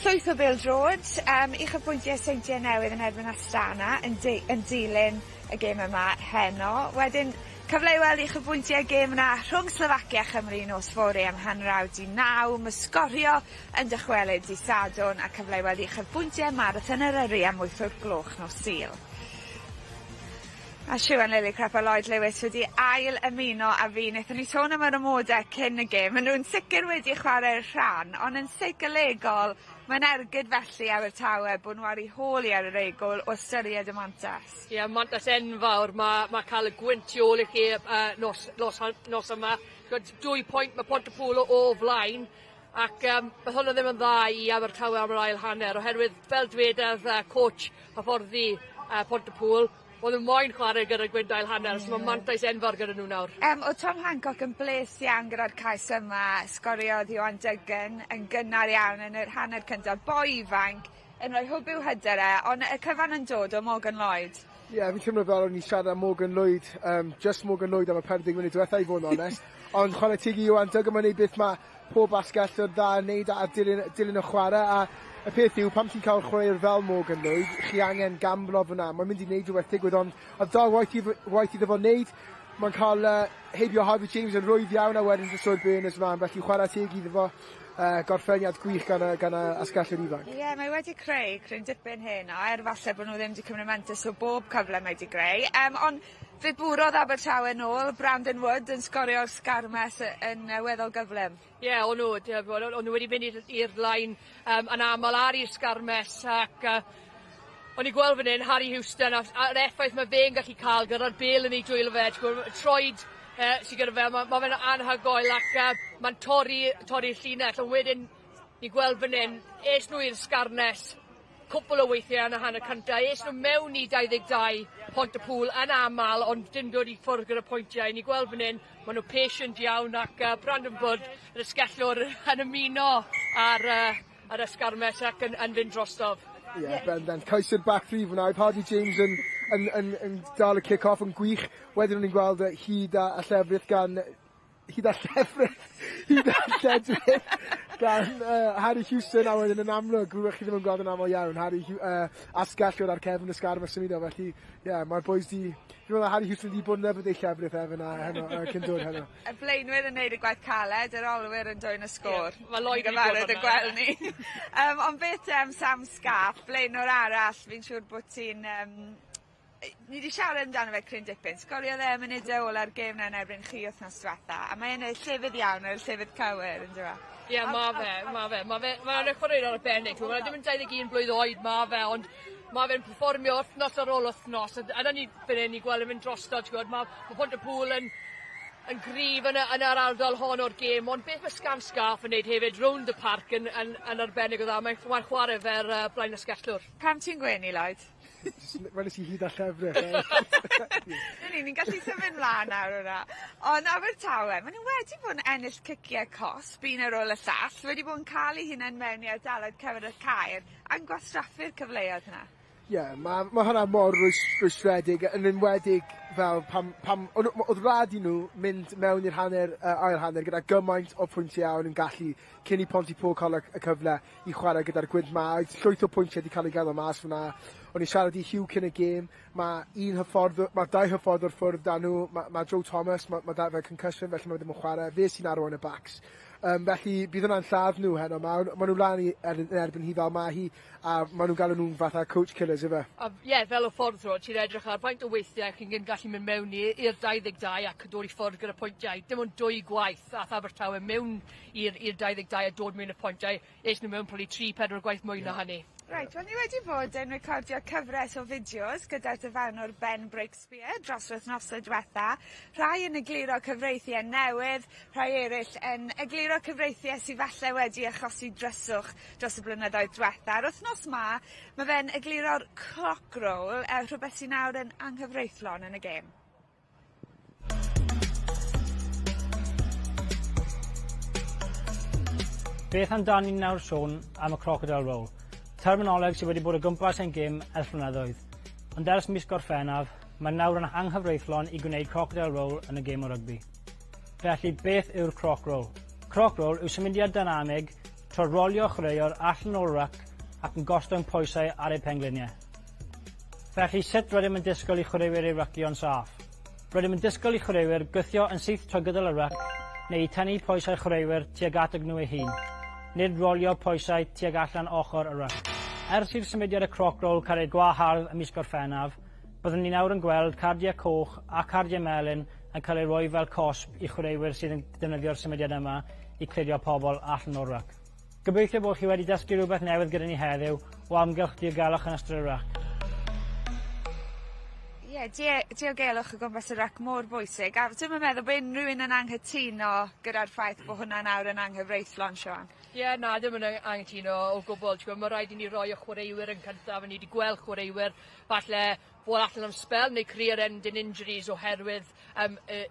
Llwyth o bêl-droed, uchafbwyntiau Seintiau Newydd yn erbyn Astana yn dilyn y gêm yma heno. Wedyn cyfle i weld uchafbwyntiau gêm yna rhwng Slofacia a Chymru nos fory am 8:30. Mae Sgorio yn dychwelyd i Sadwrn a cyfle i weld uchafbwyntiau Marathon Eryri am 8:00 nos Sul. A Siwan Lillicrap a Lloyd Lewis wedi ail ymuno â fi. Wnaethon ni sôn am yr amodau cyn y gêm. Maen nhw'n sicr wedi chwarae'r rhan, ond yn seicolegol, mae'n ergyd felly Abertawe bod nhw ar eu hôl i ar yr egwyl o ystyried y mantas. Ie, yeah, mantas enfawr. Mae cael y gwynt tu ôl i chi nos yma. 2 pwynt mae Pontypool o flaen. Ac um, bydd hwnna ddim yn dda i Abertawe am yr ail hanner, oherwydd fel dwedodd coach hyfforddi Pontypŵl, O'n nhw moyn chwarae gyda gwynt ail hanner, so mae mantais enfawr gyda nhw nawr. Um, oedd Tom Hancock yn bles iawn gyda'r cais yma, sgoriodd Ioan Duggan yn gynnar iawn yn yr hanner cyntaf, boi ifanc, yn rhoi hwb i'w hyder e, ond y cyfan yn dod o Morgan Lloyd. Ie, yeah, fi'n teimlo fel o'n i siarad am Morgan Lloyd, just Morgan Lloyd am y 40 munud diwetha i fod yn onest. Ond chwarae teg i Ioan Duggan, mae'n neud beth mae pob asgellwr dda yn neud a dilyn, dilyn y chwarae. A y peth yw, pam ti'n cael chwaraewr fel Morgan Lloyd, chi angen gamblo fyna. Mae'n mynd i wneud rhywbeth digwydd, ond oedd dal waith, i, waith iddo fo wneud. Mae'n cael heibio Harvey James yn rwydd iawn a wedyn just o'r Byrnes mlaen, felly chwarae teg iddo fo. Gorffeniad gwych gan y, gan y asgellwr ifanc. Ie, yeah, mae wedi creu cryn dipyn heno, er falle bod nhw ddim wedi cymryd mantais o bob cyfle mae wedi greu. Ond fe bwrodd Abertawe nôl, Brandon Wood yn sgorio'r sgarmes yn weddol gyflym. Ie, yeah, o'n nhw, o'n nhw wedi mynd i'r line yn aml ar i'r sgarmes ac o'n i gweld fan hyn Harry Houston a'r effaith mae fe'n gallu cael gyda'r bel yn ei dwylo fe, troed sydd gyda fe, mae ma fe'n anhygoel ac mae'n torri, torri'r llinell, ond wedyn ni gweld fan hyn, es nhw i'r sgarmes cwpl o weithiau yn y hanner cyntaf, es nhw mewn i 22 Pontypŵl yn aml, ond dim dod i ffwrdd gyda pwyntiau. Ni gweld fan hyn, maen nhw patient iawn ac Brandon Wood, yr asgellwr, yn ymuno ar y sgarmes ac yn fynd drostof. Ie, yeah, bendant. Cais i'r back three fyna. Oedd Hardy James yn dal y kick-off yn gwych. Wedyn o'n i'n gweld hyd a llefrith gan hyd a llefrith, hyd a lledrith gan Harry Houston a wedyn yn amlwg, rhywbeth chi ddim yn gweld yn aml iawn, Harry asgellwr ar cefn y sgarmes symudo, felly ie, yeah, mae'r boys di, fi'n meddwl Harry Houston di bod yn yfed ei llefrith e fyna heno, cyn dod heno. Y blaenwyr yn neud y gwaith caled, yr olwyr yn dwyn y sgôr. Yeah, mae Lloyd wedi bod y gweld ni. Ond beth Sam Scarf, blaenwr arall, fi'n siŵr bod ti'n ni wedi siarad amdano fe cryn dipyn. Sgoriodd e munudau ola'r gêm na yn erbyn chi wythnos diwetha, a mae e'n y llefydd iawn, y llefydd cywir, yn dweud? Ie, yeah, ma fe, ma fe. Ma fe, mae'n chwaraewr arbennig. Mae'n ddim yn 21 blwydd oed, ma fe, ond ma fe'n perfformio wythnos ar ôl wythnos. A dyna ni fan hyn i gweld yn mynd drosto, ti'n gwybod, mae ma Pontypŵl yn gryf yn yr ardal hon o'r gêm, ond beth mae Sam Scarf yn neud hefyd rownd y parc yn arbennig o dda, mae'n mae chwarae fer blaen asgellwr. Pam ti'n gwenu, Lloyd? Weles i hyd a llefrith. Ni'n gallu symud mlaen nawr hwnna. Ond Abertawe, maen nhw wedi bod yn ennill ciciau cosb un ar ôl y llall, wedi bod yn cael eu hunain mewn i ardaloedd cyfer y caer, a'n gwastraffu'r cyfleoedd yna. Ie, yeah, mae ma hwnna mor rwystredig, yn enwedig fel pam oedd rhaid i nhw mynd mewn i'r hanner, ail hanner gyda gymaint o pwyntiau o'n nhw'n gallu cyn i Pontypool cael y cyfle i chwarae gyda'r gwynt ma. Oedd llwyth o pwyntiau wedi cael ei gadael mas fyna. O'n i siarad i Hugh cyn y gêm, mae un hyfforddwr, mae dau hyfforddwr ffwrdd da nhw, mae Joe Thomas, mae da fe concussion, felly mae ddim yn chwarae, fe sy'n arwain y backs. Felly bydd hwnna'n lladd nhw heno. Ma nhw lan i yn erbyn hi fel ma hi, a ma nhw'n galw nhw'n fatha coach killers, ife? A ie, yeah, fel o ffordd ro, ti'n edrych ar faint o weithiau chi'n gallu mynd mewn i'r 22 ac dod i ffwrdd gyda pwyntiau. Dim ond dwy gwaith ath Abertawe mewn i'r 22 a dod mewn y pwyntiau. Es nhw mewn probably 3-4 gwaith mwy na hynny. Reit, wel ni wedi bod yn recordio cyfres o fideos gyda'r dyfarnwr Ben Breakspear dros yr wythnosau diwetha. Rhai yn egluro cyfreithiau newydd, rhai eraill yn egluro cyfreithiau sydd falle wedi achosi dryswch dros y blynyddoedd diwetha. Yr wythnos ma, mae fe'n egluro'r croc roll, rhywbeth sy'n nawr yn anghyfreithlon yn y gêm. Beth amdani nawr sôn am y crocodile roll? Terminoleg sydd wedi bod o gwmpas ein gêm ers blynyddoedd. Ond ers mis Gorffennaf, mae nawr yn anghyfreithlon i gwneud crocodile roll yn y gêm o rygbi. Felly, beth yw'r croc roll? Croc roll yw symudiad dynamig trwy rolio chwaraewr allan o'r ruck ac yn gostwng pwysau ar ei pengliniau. Felly, sut rydym yn disgwyl i chwaraewyr ei rycio'n saff? Rydym yn disgwyl i chwaraewyr gwthio yn syth trwy gydol y ruck neu i tynnu pwysau chwaraewyr tuag at nhw eu hun, nid rolio pwysau tuag allan ochr y ruck. Ers i'r symudiad y croc roll cael ei gwahardd ym mis Gorffennaf, byddwn ni nawr yn gweld cardiau coch a cardiau melyn yn cael ei roi fel cosb i chwaraewyr sydd yn defnyddio'r symudiad yma i clirio pobl allan o'r ruck. Gobeithio bod chi wedi dysgu rhywbeth newydd gyda ni heddiw o amgylch diogelwch yn ystod y ruck. Ie, yeah, diogelwch o gwmpas y ruck mor bwysig. A dwi'm yn meddwl bod unrhyw un yn anghytuno gyda'r ffaith bod hwnna nawr yn anghyfreithlon, Siwan. Ie, yeah, na, ddim yn anghytuno o gwbl. Ti'n gwbod, mae rhaid i ni roi y chwaraewyr yn cyntaf, a ni wedi gweld chwaraewyr falle bod allan am spell neu career ending injuries oherwydd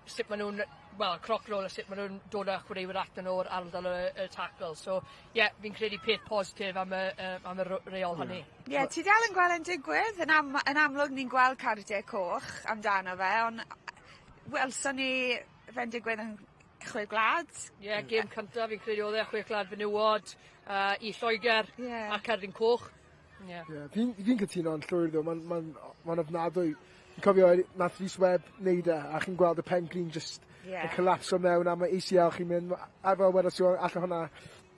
sut maen nhw'n, wel, croc roll a sut maen nhw'n dod â chwaraewyr allan o'r ardal y tackle. So, ie, yeah, fi'n credu peth positif am y reol hynny. Ie, yeah, ti dal yn gweld e'n digwydd? Yn amlwg ni'n gweld cardiau coch amdano fe, ond welson ni fe'n digwydd yn Chwe Gwlad. Ie, yeah, gêm cyntaf fi'n credu oedd e, Chwe Gwlad fenywod i Lloegr a cerdyn coch. Ie. Yeah. Yeah, fi'n cytuno yn llwyr ddo, mae'n ma ofnadwy. Fi'n cofio nath Rhys Webb neud e, a chi'n gweld y pen glin just yn collapso mewn, a mae ACL chi'n mynd, a fel wedes i, allan hwnna,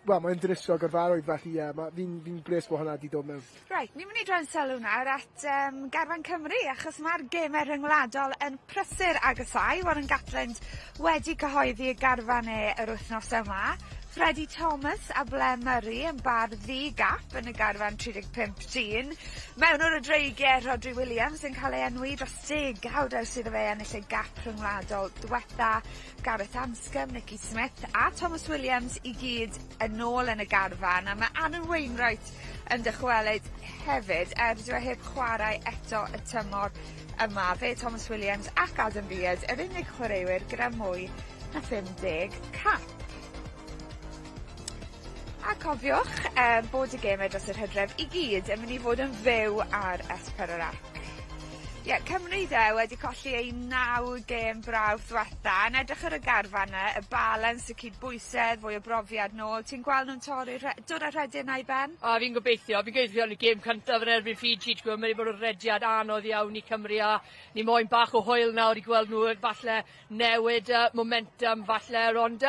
wel, mae'n dinistrio gyrfaoedd, felly ie, yeah, fi'n bles bod hwnna wedi dod mewn. Reit, ni'n mynd i droi'n sylw nawr at garfan Cymru, achos mae'r gemau rhyngwladol yn prysur agosáu. Warren Gatland wedi cyhoeddi y garfan e yr wythnos yma. Freddie Thomas a Blair Murray yn bar ddi-gap yn y garfan 35 dyn. Mewn o'r y Dreigiau, Rhodri Williams yn cael ei enwi dros degawd ers iddo fe ennill ei gap rhyngwladol diwetha. Gareth Anscombe, Nicky Smith a Thomas Williams i gyd yn ôl yn y garfan, a mae Aaron Wainwright yn dychwelyd hefyd er dyw e heb chwarae eto y tymor yma. Fe, Thomas Williams ac Adam Beard yr unig chwaraewyr gyda mwy na 50 cap. A cofiwch bod y gemau dros yr hydref i gyd yn mynd i fod yn fyw ar S4C. Ie, yeah, Cymru de wedi colli ei 9 gêm brawf ddwetha. Yn edrych ar y garfan 'na, y balans, y cydbwysedd, fwy o brofiad nôl. Ti'n gweld nhw'n torri, dod â rhediad 'na i ben? O, fi'n gobeithio. Fi'n gobeithio yn y gêm cyntaf yn erbyn Fiji, ti'n gwybod, mae wedi bod yn rediad anodd iawn i Cymru a ni moyn bach o hwyl nawr i gweld nhw falle newid momentum falle, ond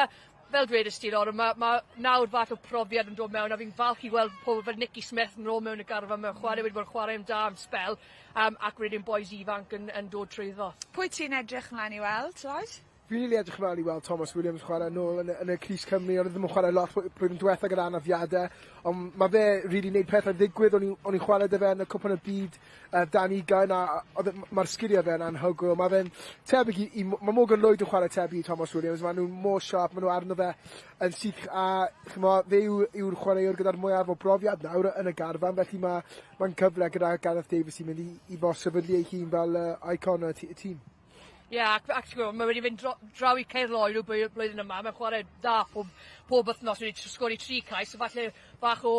fel dwedais ti, Lauren, ma nawr fath o profiad yn dod mewn a fi'n falch i weld pobl fel Nicky Smith yn ôl mewn y garfan mewn chwarae, wedi bod yn chwarae yn da am spel, ac wedyn boys ifanc yn dod trwyddo. Pwy ti'n edrych mlaen i weld, Lloyd? Fi'n rili edrych ymlaen i weld Thomas Williams chwarae nôl yn y crys Cymru, ond ddim yn chwarae lot blwyddyn diwetha gyda anafiadau, ond mae fe rili wneud pethau ddigwydd. O'n i'n chwarae 'da fe yn y Cwpan y Byd dan 20, a mae'r sgiliau fe'n anhygoel. Mae fe'n tebyg i, mae Morgan Lloyd yn chwarae tebyg i Thomas Williams, maen nhw'n mor sharp, maen nhw arno fe yn syth, a ch'mo, fe yw'r chwaraewr gyda'r mwyaf o brofiad nawr yn y garfan, felly mae'n cyfle gyda Gareth Davies i mynd i fo sefydlu ei hun fel icon y tîm. Ie, yeah, ac ti'n gwybod, mae wedi fynd draw i Caerloyw blwyddyn yma, mae'n chwarae da pob wythnos, wedi sgori 3 cais, so falle bach o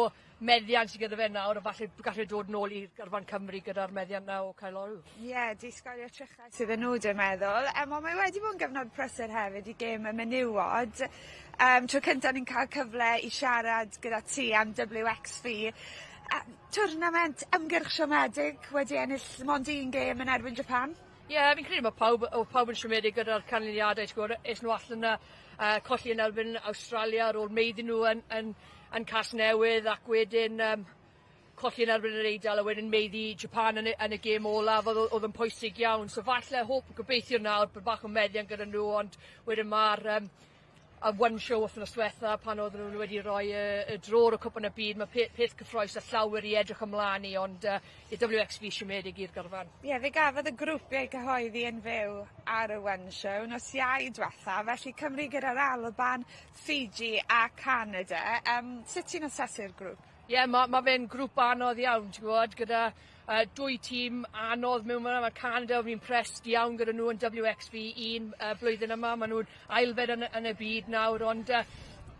meddiant sydd gyda fe nawr, a falle gallu dod nôl i'r garfan Cymru gyda'r meddiant na o Caerloyw. Ie, yeah, di sgorio 3 chais iddyn nhw, dwi'n meddwl. Ond mae wedi bod yn gyfnod prysur hefyd i gêm y menywod. Tro cyntaf ni'n cael cyfle i siarad gyda ti am WXV. Twrnament ymgyrch siomedig wedi ennill mond un gêm yn erbyn Japan. Ie, yeah, fi'n credu mae pawb yn siomedig gyda'r canlyniadau, ti'n gwybod, es nhw allan yna, colli yn erbyn Awstralia ar ôl maeddu nhw yn Casnewydd ac wedyn colli yn erbyn yr Eidal a wedyn maeddu Japan yn y gêm olaf oedd yn pwysig iawn. So falle hope, gobeithio nawr bod bach o meddiant gyda nhw, ond wedyn mae'r a one show wythnos diwetha pan oedden nhw wedi rhoi y drôr o Cwpan y Byd. Mae peth cyffrous a llawer i edrych ymlaen i, ond i WXV siomedig i'r garfan. Ie, yeah, fe gafodd y grwpiau cyhoeddi yn fyw ar y One Show nos Iau diwetha, felly Cymru gyda'r Alban, Fiji a Canada. Sut ti'n asesu'r grŵp? Ie, yeah, ma fe'n grŵp anodd iawn, ti'n gwybod, gyda dwy tîm anodd mewn yma. Mae Canada, fi'n impressed iawn gyda nhw yn WXV 1 blwyddyn yma. Maen nhw'n ailfed yn y byd nawr, ond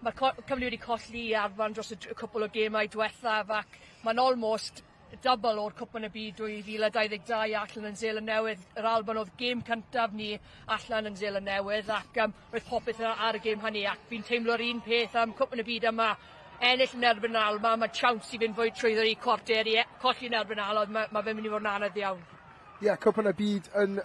mae Cymru wedi colli i Alban dros y cwpl o gemau diwethaf ac mae'n almost double o'r Cwpan y Byd 2022 allan yn Seland Newydd. Yr Alban oedd gêm cyntaf ni allan yn Seland Newydd ac roedd popeth ar y gêm hynny ac fi'n teimlo'r un peth am Cwpan y Byd yma. Ennill yn erbyn Alban, mae chance i fynd fwy trwyddo i cwarteri, colli yn erbyn Alban, mae fe'n mynd i fod yn anodd iawn. Ie, yeah, Cwpan y Byd yn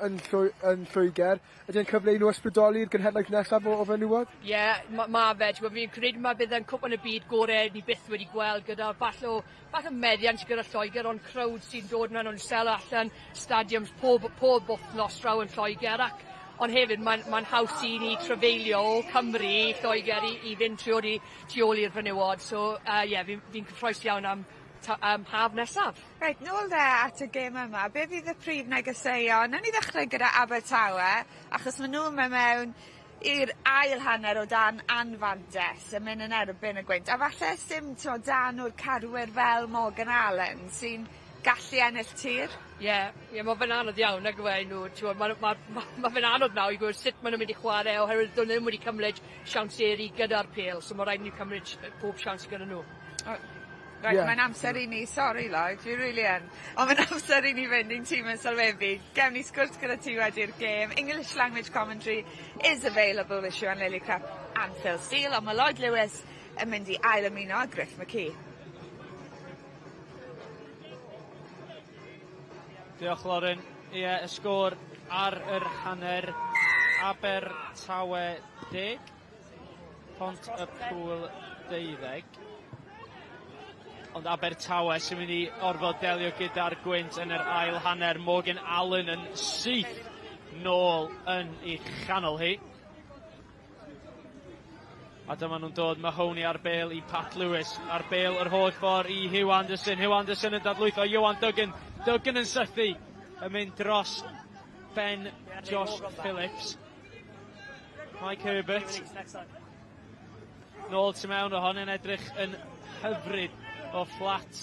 Lloegr. Ydy'n cyfle i nhw ysbrydoli'r genhedlaeth nesaf o fenywod? Ie, yeah, ma fe. Fi'n credu mae bydd yn Cwpan y Byd gorau ni byth wedi gweld gyda falle o meddiant gyda Lloegr, ond crowd sy'n dod mewn o'n sell allan stadiums pob wythnos draw yn Lloegr ac ond hefyd mae'n haws i ni trafeilio o Cymru i Lloegr i fynd tu ôl i'r fenywod. So, ie, yeah, fi cyffrous iawn am haf nesaf. Reit, nôl de at y gêm yma. Be fydd y prif negeseuon? Nawn ni ddechrau gyda Abertawe, achos maen nhw'n mynd mewn i'r ail hanner o dan anfantes yn mynd yn erbyn y gwynt. A falle sim t'mo' 'da nhw'r carwyr fel Morgan Allen sy'n gallu ennill tir. Ie ie ma' fe'n anodd iawn nag yw e i nw t'mod ma' ma' ma' ma' fe'n anodd nawr i gweld sut ma' nw'n mynd i chware oherwydd do'n nw ddim wedi cymryd siawnseri gyda'r pêl so ma' raid i ni cymryd pob siawns gyda nhw. O reit yeah. mae'n amser i ni sori Lloyd dwi rili yn ond mae'n amser i ni fynd i'n tîm yn sylwebu. Gewn ni sgwrs gyda ti wedi'r gêm. English language commentary is available with Siwan Lillicrap and Phil Steele ond ma' Lloyd Lewis yn mynd i ail ymuno â Griff McKee. Diolch Lauren. Ie, y sgôr ar yr hanner Abertawe 10, Pont y Pŵl 12. Ond Abertawe sy'n mynd i orfod delio gyda'r gwynt yn yr ail hanner. Morgan Allen yn syth nôl yn ei chanol hi. A dyma nhw'n dod, Mahoney ar bêl i Pat Lewis, ar bêl yr holl ffordd i Hugh Anderson. Hugh Anderson yn dadlwytho Ioan Duggan. Duggan yn sythu, yn mynd dros ben Josh Phillips. Mike Herbert. Nôl tu mewn o hon yn edrych yn hyfryd o fflat.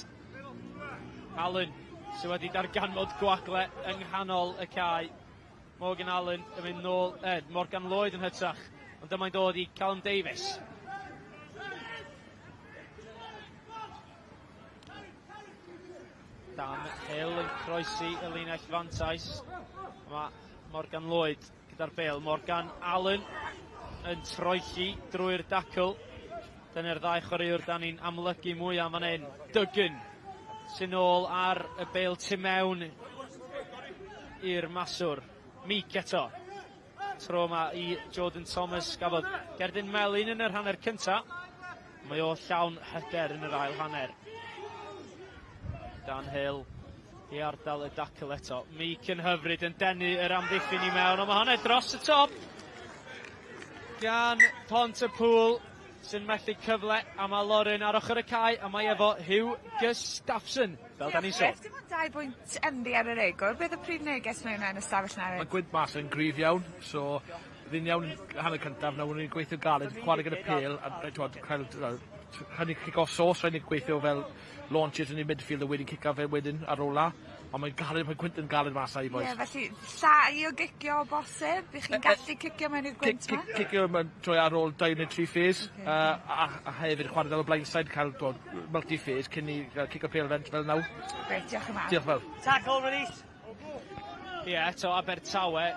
Allen sydd wedi darganfod gwagle yng nghanol y cae. Morgan Allen yn mynd nôl, eh, Morgan Lloyd yn hytrach, ond dyma'n dod i Callum Davies. Dan Hill yn croesi y linell fantais. Mae Morgan Lloyd gyda'r bel. Morgan Allen yn troelli drwy'r dacl. Dyna'r ddau chwaraewr da ni'n amlygu mwy am fan hyn. Duggan sy'n ôl ar y bel tu mewn i'r maswr. Meek eto. Tro yma i Jordan Thomas gafodd gerdyn melyn yn yr hanner cynta. Mae o llawn hyder yn yr ail hanner. Dan Hill i ardal y dacl eto. Meek yn hyfryd yn denu yr amddiffyn i mewn, ond mae hwnna dros y top gan Pont y Pŵl sy'n methu cyfle a mae Lauren ar ochr y cae a mae efo Hugh Gustafson fel da ni'n sôn. Dim ond dau bwynt ynddi ar yr egwr, beth y prif neges mewn yn ystafell newydd? Mae gwynt mas yn gryf iawn, so ddim iawn hanner cyntaf, nawr ni'n gweithio galed, chwarae gyda pêl a t'wod cael rhaid ni cico sos, rhaid ni gweithio fel launches yn y midfield a wedyn cico fe wedyn ar ôl 'na. Ond mae'n galed, mae gwynt yn galed mas 'na i bois. Ie, felly llai o gicio o bosib? Ych chi'n gallu cicio mewn i'r gwynt 'ma? Cicio mewn trwy ar ôl dau neu tri phase. Okay. A, a hefyd chwarae fel y blindside, cael dod multi phase cyn i uh, cico pêl fel, fel naw. Grêt, diolch yn fawr. Diolch fawr. Tackle release. Ie, eto Abertawe.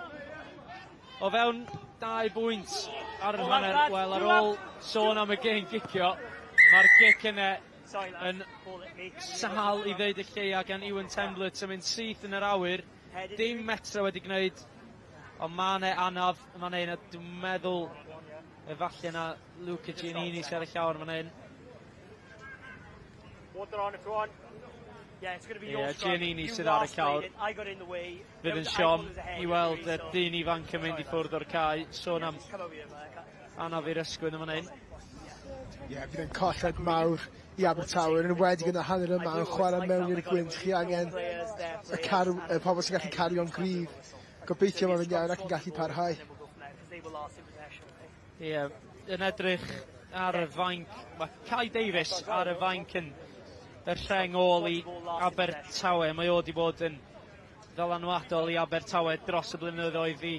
O fewn dau bwynt ar yr hanner, wel ar ôl sôn am y gêm gicio, mae'r gic yna yn sâl i ddeud y lleia gan Ewan Temblett yn mynd syth yn yr awyr. Dim metra wedi gwneud, ond mae yna anaf yn fan hyn, a dwi'n meddwl efallai na Luca Giannini sydd ar y llawr fan hyn. Ie, yeah, Giannini sydd ar y llawr. Fydd yn siom i weld y dyn ifanc yn mynd i ffwrdd o'r cae. Sôn am anaf i'r ysgwyn yn fan hyn. Ie, yeah, bydd yn colled mawr i Abertawe, yn enwedig yn y hanner yma, yn chwarae mewn i'r gwynt. Chi angen y, car, y pobl sy'n gallu cario'n gryf. Gobeithio mae'n mynd iawn ac yn gallu parhau. Ie, yeah, yn edrych ar y fainc, mae Kai Davies ar y fainc yn y rheng ôl i Abertawe. Mae o wedi bod yn ddylanwadol i Abertawe dros y blynyddoedd i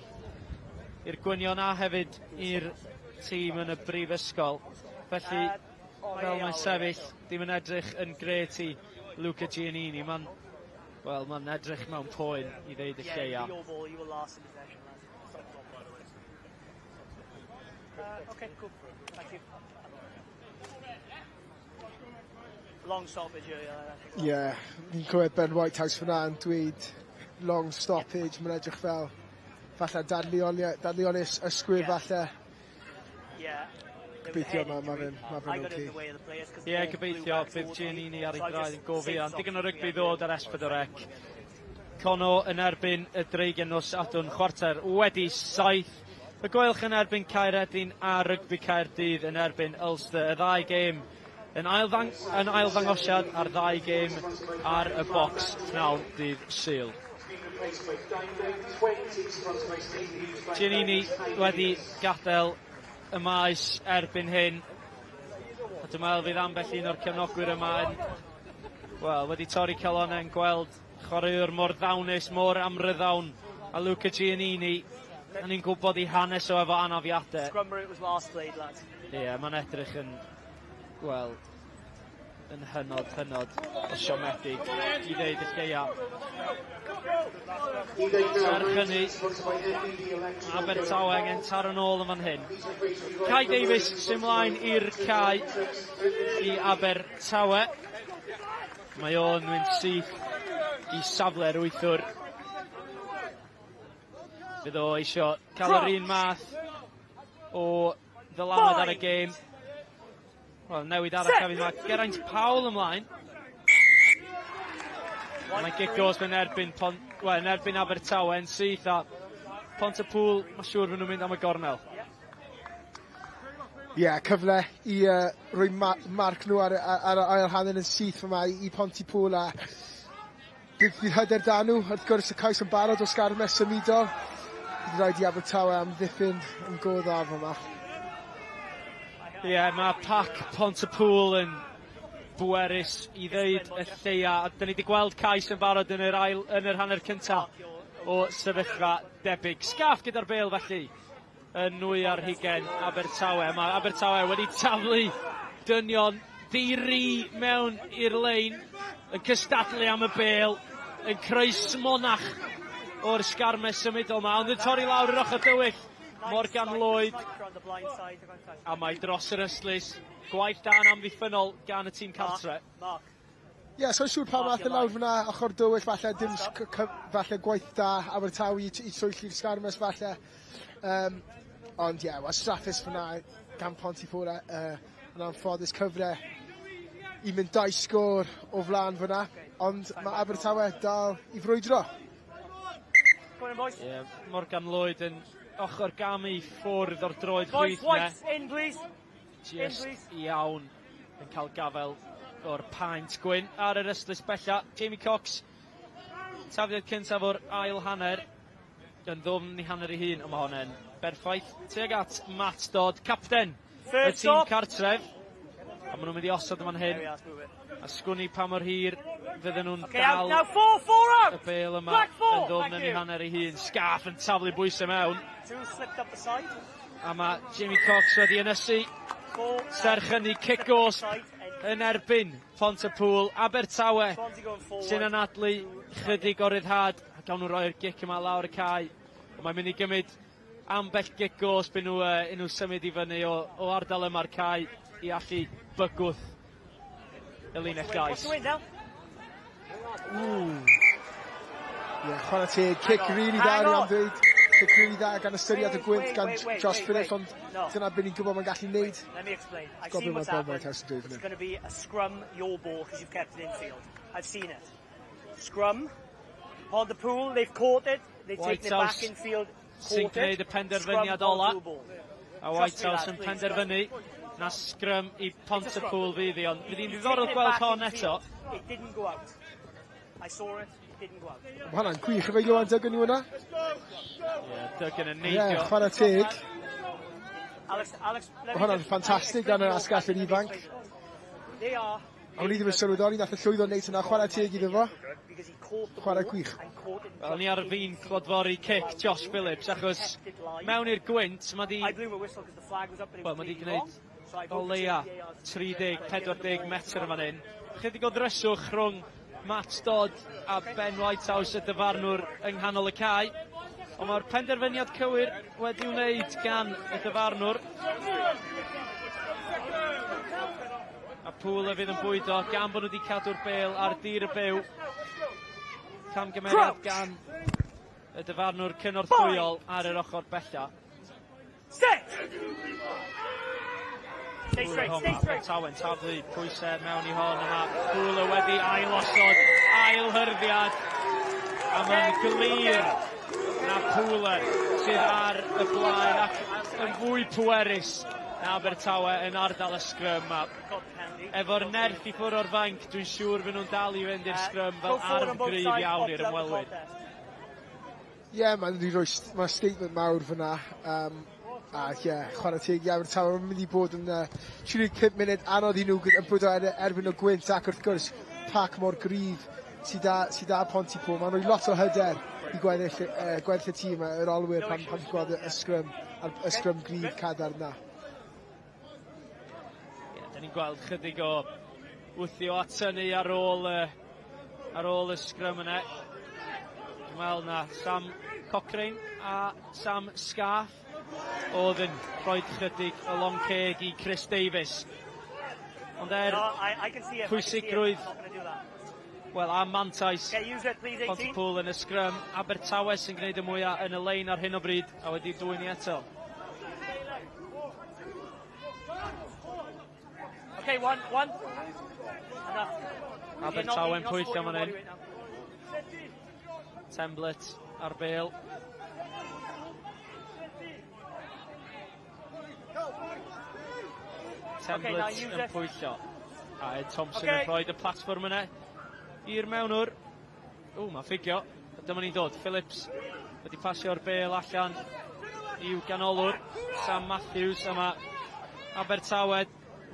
i'r gwynion a hefyd i'r tîm yn y brifysgol. Felly, fel mae'n sefyll, dim yn edrych yn grêt i Luca Giannini. Mae'n, wel, mae'n edrych mewn poen i ddeud y lleia. Long stoppage earlier. Ie, yeah, ni'n clywed Ben Whitehouse fyna yn dweud long stoppage, mae'n edrych fel falle dadleoli ysgwydd yeah. falle. Yeah. Gobeithio mae ma fe'n ma fe oce. Ie, yeah, gobeithio bydd Giannini ar ei draed yn go fuan. Digon o rygbi ddod ar S4C. Cono yn erbyn y Dreigiau nos Sadwrn chwarter wedi saith. Y Gweilch yn erbyn Caeredin a Rygbi Caerdydd yn erbyn Ulster. Y ddau gêm yn ail, ddang yn ail ddangosiad a'r ddau gêm ar y bocs pnawn dydd Sul. Giannini wedi gadael y maes erbyn hyn. A dwi'n meddwl fydd ambell un o'r cefnogwyr yma yn, wel, wedi torri calonnau yn gweld chwaraewr mor ddawnus, mor amryddawn a Luca Giannini. A ni'n gwybod ei hanes o efo anafiadau. Scrum where it was last played, lads. Ie, yeah, mae'n edrych yn, wel, yn hynod, hynod o siomedig i ddeud y lleia. Serch hynny, Abertawe angen taro nôl yn fan hyn. Kai Davies sy'n mlaen i'r cae i Abertawe. Mae o'n mynd syth i safle'r wythwr. Fydd o eisiau cael yr un math o ddylanwad ar y gêm. Wel, newid arall hefyd, mae Geraint Powell ymlaen. Mae gic gosb yn erbyn, Pont, well, yn erbyn Abertawe yn syth a Pontypool, mae'n siŵr fod nhw'n mynd am y gornel. Ie, yeah, cyfle i roi marc nhw ar ail hanner yn syth yma i Pontypool a bydd hyder da nhw. Wrth gwrs y cais yn barod o sgarmes symudol. Bydd rhaid i Abertawe am ddiffyn yn go dda yma. Ie, yeah, mae pac Pontypool yn bwerus i ddeud y lleia. A dyn ni wedi gweld cais yn barod yn yr, ail, yn yr hanner cyntaf o sefyllfa debyg. Scaff gyda'r bêl felly yn 22 Abertawe. Mae Abertawe wedi taflu dynion diri mewn i'r lein, yn cystadlu am y bêl, yn creu smonach o'r sgarmes symudol yma, ond yn torri lawr yr ochr dywyll. Morgan Lloyd, a mae dros yr ystlys. Gwaith da yn amddiffynnol gan y tîm cartre. Ie, yeah, so'n siŵr pam ath e lawr fyna ochr dywyll, falle dim falle gwaith da Abertawe i troelli'r sgarmes falle. Ond ie, yeah, wastraffus fyna gan Pontypool, yn anffodus cyfle i mynd 2 sgôr o flaen fyna, ond mae Abertawe dal i frwydro. Ie, yeah, Morgan Lloyd yn ochr gamu ffwrdd o'r droed chwith ne. In, please. Just iawn yn cael gafel o'r paent gwyn ar yr ystlys bella. Jamie Cox, tafliad cyntaf o'r ail hanner, yn ddwfn i hanner ei hun, ond mae hon yn berffaith. Tuag at Matt Dodd, capten y tîm cartref. A maen nhw'n mynd i osod yma'n hyn. A sgwn i pa mor hir fydden nhw'n dal y bêl yma yn ddwfn yn ei hanner ei hun. Scaff yn taflu bwysau mewn. A mae Jamie Cox wedi ynysu. Serch hynny, cic gosb yn erbyn Pontypool. Abertawe sy'n anadlu chydig o ryddhad. A gawn nhw roi'r gic yma lawr y cae. Ond mae'n mynd i gymryd ambell gic gosb i nhw symud i fyny o ardal yma'r cae i allu bygwth y linell gais. Ie, chwarae teg, cic really dda ni am dweud. Cic really dda gan ystyried y gwynt gan Josh Phillips, ond dyna beth ni'n gwybod mae'n gallu neud. Let me explain. I've seen what's happened. It's going to be a scrum your ball because you've kept it in field. I've seen it. Scrum. Pontypool, they've caught it. They've taken it back in field. Sy'n gwneud y penderfyniad ola. A Whitehouse yn penderfynu na sgrym i Pontypool fydd hi, ond fydd hi'n ddiddorol gweld hon eto. It didn't go out. I saw it, it didn't go out. Mae hwnna'n gwych efo Iwan Duggan i hwnna. Ie, Duggan yn neidio. Ie, chwarae teg. Alex, Alex, Mae hwnna'n ffantastig gan yr asgell ifanc. They are A o'n i ddim yn sylweddoli nath y llwyddo wneud hwnna, chwarae teg iddo fo. Chwarae gwych. Wel, ni ar fin clodfori cic Josh Phillips, achos mewn i'r gwynt, mae di... Wel, mae di gwneud o leia 30-40 metr yma hyn. Chydig o ddryswch rhwng Matt Dodd a Ben Whitehouse y dyfarnwr yng nghanol y cae. Ond mae'r penderfyniad cywir wedi wneud gan y dyfarnwr. A Pŵl y fydd yn bwydo gan bod nhw wedi cadw'r bêl ar dir y byw. Camgymeriad gan y dyfarnwr cynorthwyol ar yr ochr bella. Set! Stay straight, stay straight. Abertawe'n taflu pwysau mewn i hon yma. Pŵl wedi ailosod, ail hyrddiad. A mae'n glir na Pŵle sydd ar y blaen ac yn fwy pwerus na Abertawe yn ardal y sgrym. Efo'r nerth i ffwrdd o'r fainc, dwi'n siŵr fy nhw'n dal i fynd i'r sgrym fel arf gryf iawn i'r ymwelwyr. Ie, yeah, mae'n wedi rhoi ma statement mawr fyna. A ie, yeah, chwarae teg i Abertawe. Mae'n mynd i bod yn 35 munud anodd i nhw yn bwydo erbyn y gwynt ac wrth gwrs pac mor gryf sydd da Pontypool. Mae'n rhoi lot o hyder i gweddill y tîm, yr olwyr pan gweld y sgrym, a'r y sgrym gryf cadarn na. Ie, yeah, da ni'n gweld chydig o wthio at hynny ar ôl y sgrym yna. Dwi'n meddwl na Sam Cochrane a Sam Scarf oedd yn rhoi chydig o lond ceg i Chris Davis. Ond er No, I can see him. pwysigrwydd, wel, a mantais Okay, use it, please, 18. Pontypool yn y sgrym, Abertawe sy'n gwneud y mwyaf yn y lein ar hyn o bryd a wedi dwyn i eto. Okay, one, one. Enough. Abertawe'n pwyllio man hyn. Temblett ar bêl. Temblett Okay, yn pwyllo. A Ed Thompson yn rhoi y platfform yna i'r mewnwr. O, mae'n ffugio. A dyma ni'n dod. Phillips wedi pasio'r bêl allan i'w ganolwr. Sam Matthews, a mae Abertawe,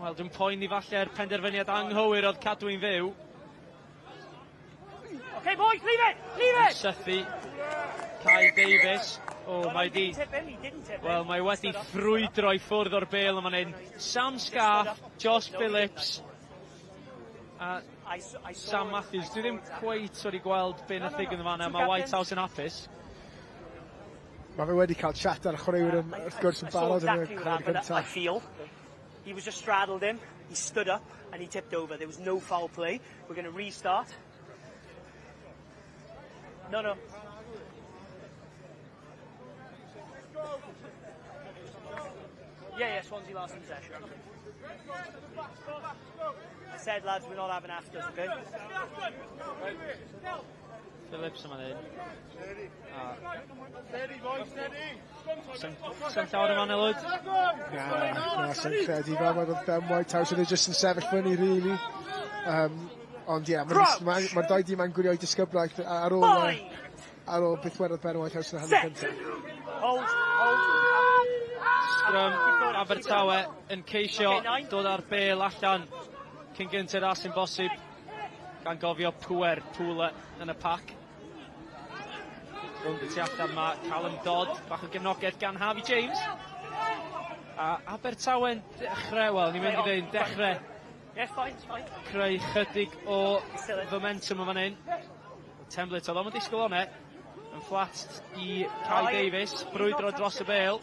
wel, dwi'n poeni falle'r penderfyniad anghywir oedd cadw i'n fyw. Okay, boys, leave it! Leave it! Sythu Kai Davies. O, mae di... Wel, mae wedi ffrwydro i ffwrdd o'r bêl yma hyn. Sam Scarf, Josh Phillips a Sam Matthews. Dwi ddim cweit wedi gweld be nath ddigwydd yn fanna. Mae Whitehouse yn hapus. Mae fe wedi cael chat ar y chwaraewyr wrth gwrs yn barod yn y hanner I cyntaf. feel he was just straddled him, he stood up and he tipped over. There was no foul play. We're going to restart. No. Yeah, Swansea last in possession. I said, lads, we're not having afters, okay? Phillips yma hyn. Steady, boys, steady. Sym llawer yma, Nelwyd? Na, sy'n credu fel mae Ben Whitehouse oedd e jyst yn sefyll fyny, really. Ond ie, yeah, mae'r ma, ma dau dîm yn gwylio i disgyblaeth ar ôl beth wedodd Ben Whitehouse yn y hanner cyntaf. Hold, hold. Sgrym Abertawe yn ceisio dod ar bêl allan cyn gynted â sy'n bosib, gan gofio pwer Pwle yn y pac. Rownd y tu allan mae Callum Dodd, bach o gefnogaeth gan Harvey James. A Abertawe'n dechrau, wel, ni'n mynd i ddweud dechrau Yeah, fine, it's fine. creu chydig o momentum o fan hyn. Temblett oedd o'n disgwyl hwnna. Yn fflat i Kai Davies, brwydro dros y bêl.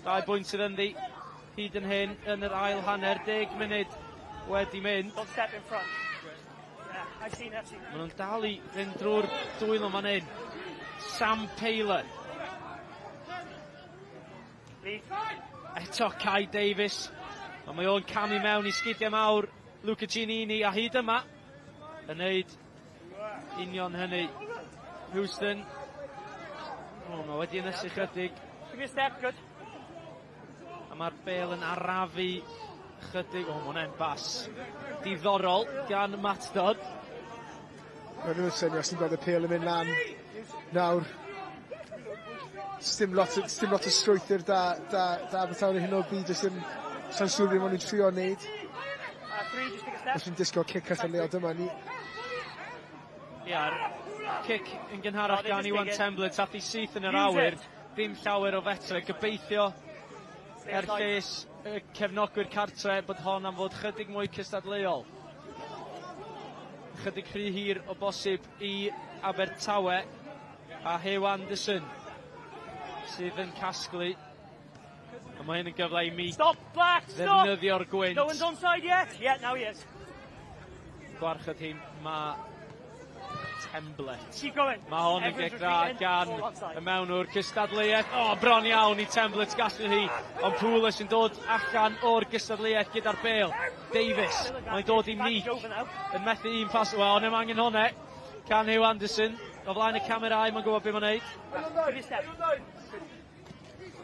2 bwynt sydd ynddi hyd yn hyn yn yr ail hanner, 10 munud wedi mynd. Don't step in front. Yeah, I've seen it, I've seen it. Maen nhw'n dal i fynd drwy'r dwylo fan hyn. Sam Paler. Leave. Eto Kai Davies. Ond mae o'n camu mewn i sgidiau mawr Luca Giannini a hyd yma yn neud union hynny. Houston. O, mae wedi ynysu chydig. Give me a step, good. A mae'r bêl yn arafu chydig. O, mae hwnna'n bas diddorol gan Matt Dodd. Mae nhw'n synio os ti'n gweld y pêl yn mynd lan nawr. Sdim lot o strwythur da Abertawe ar hyn o bryd. Does dim, sa'n siŵr beth maen nhw'n trio wneud. Three, just take a step. Os nhw'n disgo cic allan leol, dyma ni. Ia'r cic yn gynharach gan Iwan Temblett, ath i syth yn yr awyr. Dim llawer o fetre. Gobeithio er lles y cefnogwyr cartre bod hon am fod chydig mwy cystadleuol. Chydig rhy hir o bosib i Abertawe a Hugh Anderson sydd yn casglu. A mae hyn yn gyfle i mi Stop, Black, stop! ddefnyddio'r gwynt. No one's onside yet? Yeah, now he is. Gwarchod hi mae Temblett. Keep going. Mae hon yn gic dda gan y mewnwr cystadleuaeth. O, oh, bron iawn i Temblett gallu hi. Ond Pwlis yn dod allan o'r gystadleuaeth gyda'r bêl. Davies, mae'n dod i Meek. Yn methu un pas. Wel, ond angen hwnna. Can Hugh Anderson. O flaen y camerau, mae'n gwybod beth mae'n neud.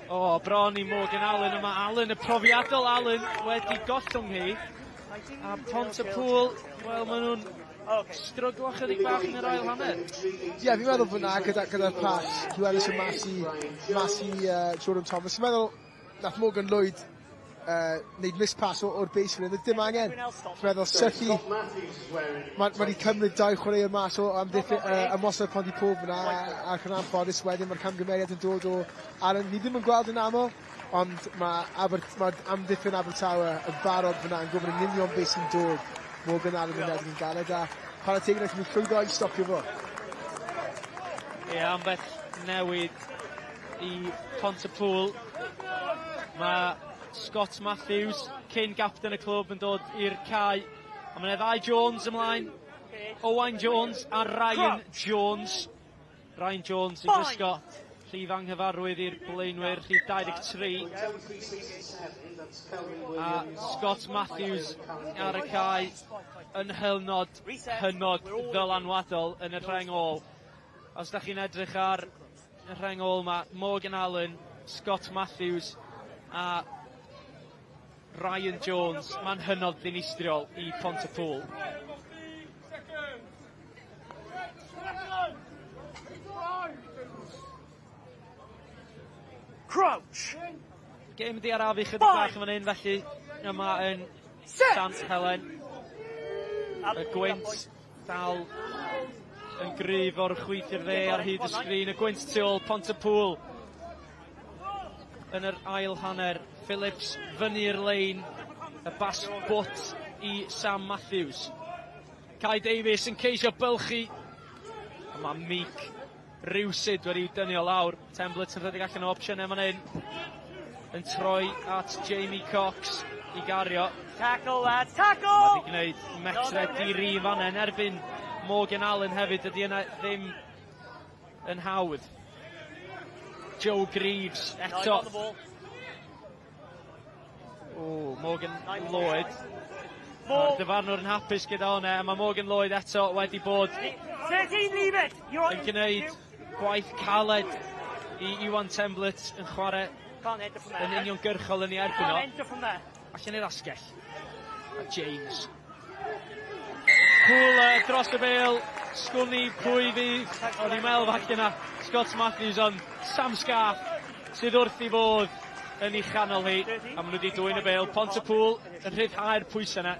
O, oh, bron i Morgan Allen yma. Allen, y profiadol Allen, wedi gollwng hi. A Pontypool, wel, maen nhw'n stryglo chydig bach yn yr ail hanner. Ie, yeah, fi'n meddwl fyna gyda'r gyda pas, Hugh Ellison mas i Jordan Thomas. Fi'n meddwl nath Morgan Lloyd wneud mispass o'r base fan hyn, dim angen. Fi'n meddwl sythu, mae wedi cymryd dau chwaraewr mas o amddiffyn, ymosod Pontypool fyna, ac yn anffodus wedyn mae'r camgymeriad yn dod o Allen. Ni ddim yn gweld yn aml, ond mae amddiffyn Abertawe yn barod fyna yn gwybod yn union beth sy'n dod. Morgan Allen yn edrych yn galed a chwarae teg wnaethon nhw llwyddo i stopio fo. Ie, ambell newid i Pontypool. Mae Scott Matthews, cyn gapten y clwb, yn dod i'r cae. A mae yna ddau Jones ymlaen. Owain Jones a Ryan Jones. Ryan Jones yn gwisgo rhif anghyfarwydd i'r blaenwyr, rhif 23. A Scott Matthews ar y cae yn hynod, hynod ddylanwadol yn y rheng ôl. Os da chi'n edrych ar y rheng ôl yma, Morgan Allen, Scott Matthews a Ryan Jones, mae'n hynod ddinistriol i Pontypool. Crouch! Gêm di arafu chydig bach yn fan hyn, felly yma yn Sant Helen. Y gwynt dal yn gryf o'r chwith i'r dde ar hyd y sgrin. Y gwynt tu ôl Pontypool yn yr ail hanner. Phillips fyny'r lein. Y bas bwt i Sam Matthews. Kai Davies yn ceisio bylchu. A mae Meek rywsut wedi dynnu o lawr. Temblett yn rhedeg allan o opsiynau fan hyn. Yn troi at Jamie Cox i gario. Tackle, lads, tackle! Mae wedi gwneud metre di-ri fan yn erbyn Morgan Allen hefyd. Ydy yna ddim yn hawdd. Joe Greaves eto. O, Morgan Lloyd. Mae'r dyfarnwr yn hapus gyda hwnna, a mae Morgan Lloyd eto wedi bod yn gwneud gwaith caled i Iwan Temblett yn chwarae yn uniongyrchol yn ei erbyn o. Allan i'r asgell. A James. Pŵl dros y bêl, sgwn i pwy fydd, o'n i'n meddwl falle na Scott Matthews, ond Sam Scarf sydd wrth i fod yn ei chanol hi, a maen nhw wedi dwyn y bêl. Pontypool yn rhyddhau'r pwysau yna.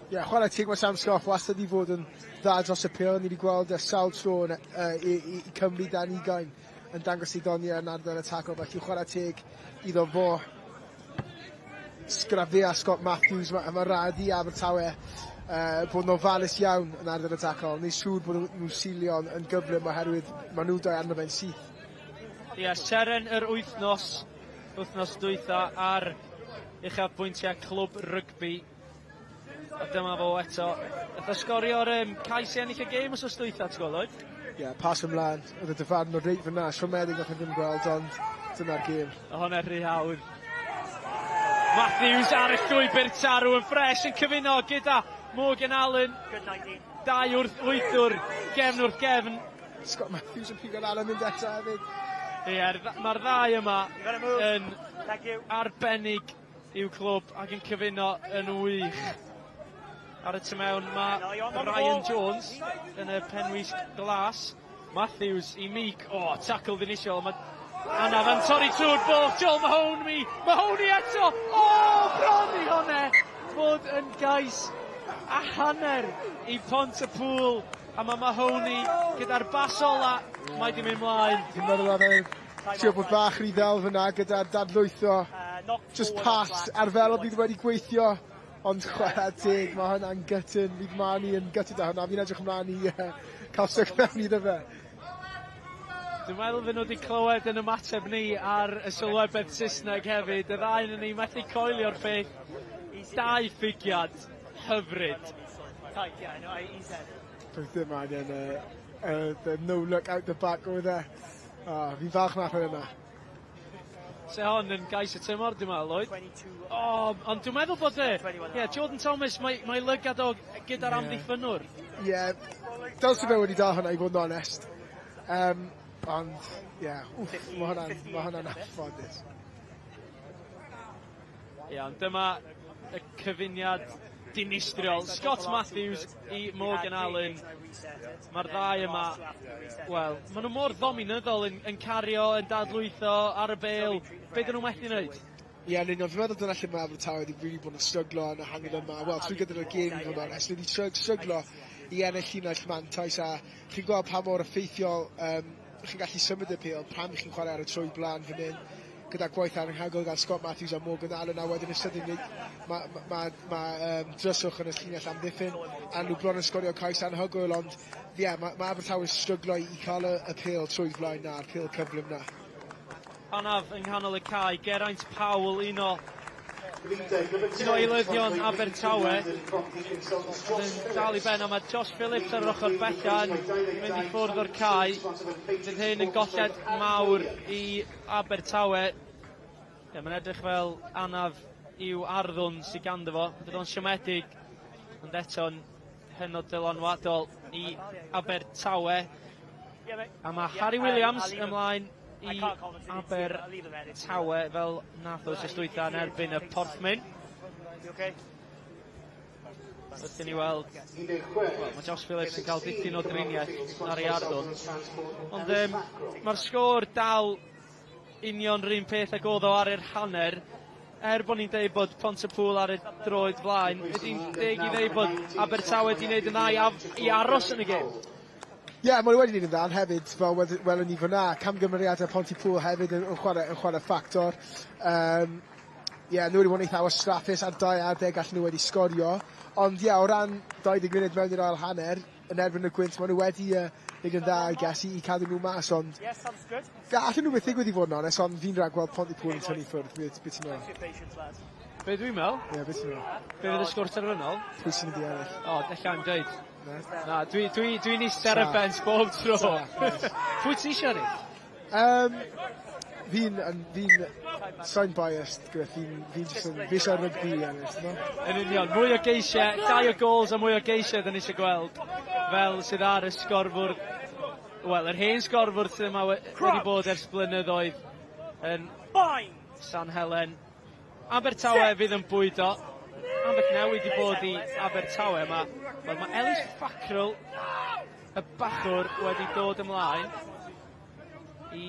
Ie, yeah, chwarae teg mae Sam Scarf wastad i fod yn dda dros y pêl. Ni wedi gweld sawl tro i Cymru dan 20 yn dangos ei doniau yn ardal y tackle, felly chwarae teg iddo fo. Sgraffu a Scott Matthews, mae rhaid i Abertawe bod yn ofalus iawn yn ardal y tackle. Neu siŵr bod nhw'n silio yn gyflym oherwydd maen nhw'n doi arno fe'n syth. Ie, yeah, seren yr wythnos dwytha ar uchafbwyntiau clwb rygbi. A dyma fo eto. Nath o sgorio'r cais i ennill y gêm os dwytha, ti'n gweld, Lloyd? Ie, yeah, pas ymlaen. Oedd y dyfarnwr reit fyna. Siomedig nath e ddim gweld, ond dyna'r gêm. O, hwnna rhy hawdd. Matthews ar y llwybr tarw yn ffres yn cyfuno gyda Morgan Allen. Dau wrth wythwr, gefn wrth gefn. Scott Matthews yn pigo'r Allen mynd eto hefyd. Ie, mae'r ddau yma yn arbennig i'w clwb ac yn cyfuno yn wych. Ar y tu mewn mae Ryan Jones yn y penwisg glas. Matthews i Meek. O, tackle ddinisiol. Mae anaf yn torri trwy'r bwlch. Joel Mahoney. Mahoney eto. O, bron i hwnna fod yn gais a hanner i Pontypool. A mae Mahoney gyda'r bas ola. Mae di mynd mlaen. Fi'n meddwl oedd e'n trio bod bach rhy ddel fyna gyda'r dadlwytho. Just pass arferol bydd wedi gweithio. Ond chwarae teg, mae hwnna'n gutting. Fydd Mani yn gutted â hwnna. Fi'n edrych ymlaen i cael sych mewn iddo fe. Dwi'n meddwl fy nhw wedi clywed yn ymateb ni ar y sylwebedd Saesneg hefyd. Y ddau yn ni methu coelio'r peth. Dau ffigiad hyfryd. Doedd ddim angen the no look out the back oedd e. Fi'n falch nath yna. Se hon yn gais y tymor, dwi'n meddwl, Lloyd. O, ond dwi'n meddwl bod e... Ie, Jordan Thomas, mae lygad o gyda'r amddiffynnwr. Ie, yeah, dylse fe wedi dal hwnna i fod yn onest. Ond, ie, yeah, mae hwnna'n anffodus. Ie, ond dyma y cyfuniad dinistriol. Scott Matthews i Morgan Allen. Mae'r ddau yma, wel, maen nhw mor ddominyddol yn, yn cario, yn dadlwytho ar y bêl. Be dyn nhw'n methu wneud? Ie, yeah, yn union. Fi'n meddwl dyna lle mae Abertawe wedi really bod yn stryglo yn y hanner yma. Wel, trwy gydol y gêm i fod yn onest. Wedi stryglo i ennill llinell mantais a chi'n gweld pa mor effeithiol chi'n gallu symud y pêl pan chi'n chwarae ar y trwy blaen fan hyn gyda gwaith anhygoel gan Scott Matthews a Morgan Allen a wedyn y sydyn mae ma, ma, ma, dryswch yn y llinell amddiffyn a nhw bron yn sgorio cais anhygoel ond ie, yeah, mae ma Abertawe'n stryglo i cael y pêl trwy flaen na, a'r pêl cyflym na. Anaf yng nghanol y cae, Geraint Powell un o un o eilyddion Abertawe yn dal i ben, a mae Josh Phillips ar yr ochr bella yn mynd i ffwrdd o'r cae. Fydd hyn yn golled mawr i Abertawe. Ie, mae'n edrych fel anaf i'w arddwn sydd ganddo fo. Fydd o'n siomedig, ond eto'n hynod dylanwadol i Abertawe. A mae Harry Williams ymlaen i Abertawe fel nath o wythnos dwytha yn erbyn y Porthmyn. Wrth i ni weld, wel, mae Josh Phillips yn cael dipyn o driniaeth ar ei arddwn. Ond mae'r sgôr dal union rhywun peth ag oedd o ar yr hanner. Er bod ni'n deud bod Pontypool ar y droed flaen, ydy'n deg i ddeud bod Abertawe wedi gwneud yn dda i aros yn y gêm? Ie, yeah, maen nhw wedi gwneud yn dda, ond hefyd, fel welwn ni fyna, camgymeriadau Pontypool hefyd yn chwarae ffactor. Ie, yeah, nhw wedi bod yn eitha wastraffus ar dau adeg allan nhw wedi sgorio. Ond ie, yeah, o ran 20 munud mewn i'r ail hanner, yn erbyn y gwynt, maen nhw wedi wneud yn dda, I guess, i cadw nhw mas, ond Yes, sounds good. Allan nhw beth ddigwydd i fod yn onest, ond fi'n rhagweld Pontypool yn tynnu ffwrdd. Beth ti'n meddwl? Be dwi'n meddwl? Ie, yeah, beth ti'n meddwl? Be fydd y sgôr terfynol? Pwy sy'n mynd i ennill? O, oh, dweud. Na, dwi'n eistedd ar y bens bob tro. Pwy ti eisiau ni? Fi'n, so'n biased, Griff, fi'n just yn, fi eisiau rygbi i ennill, no? Yn union, mwy o geisiau, llai o goals a mwy o geisiau dyn ni eisiau gweld, fel sydd ar y sgorfwrdd, wel, yr hen sgorfwrdd sydd yma wedi bod ers blynyddoedd yn San Helen. Abertawe fydd yn bwydo. Ambell newid i bod i Abertawe yma. Wel, mae Ellis Fackrell, y bachwr, wedi dod ymlaen i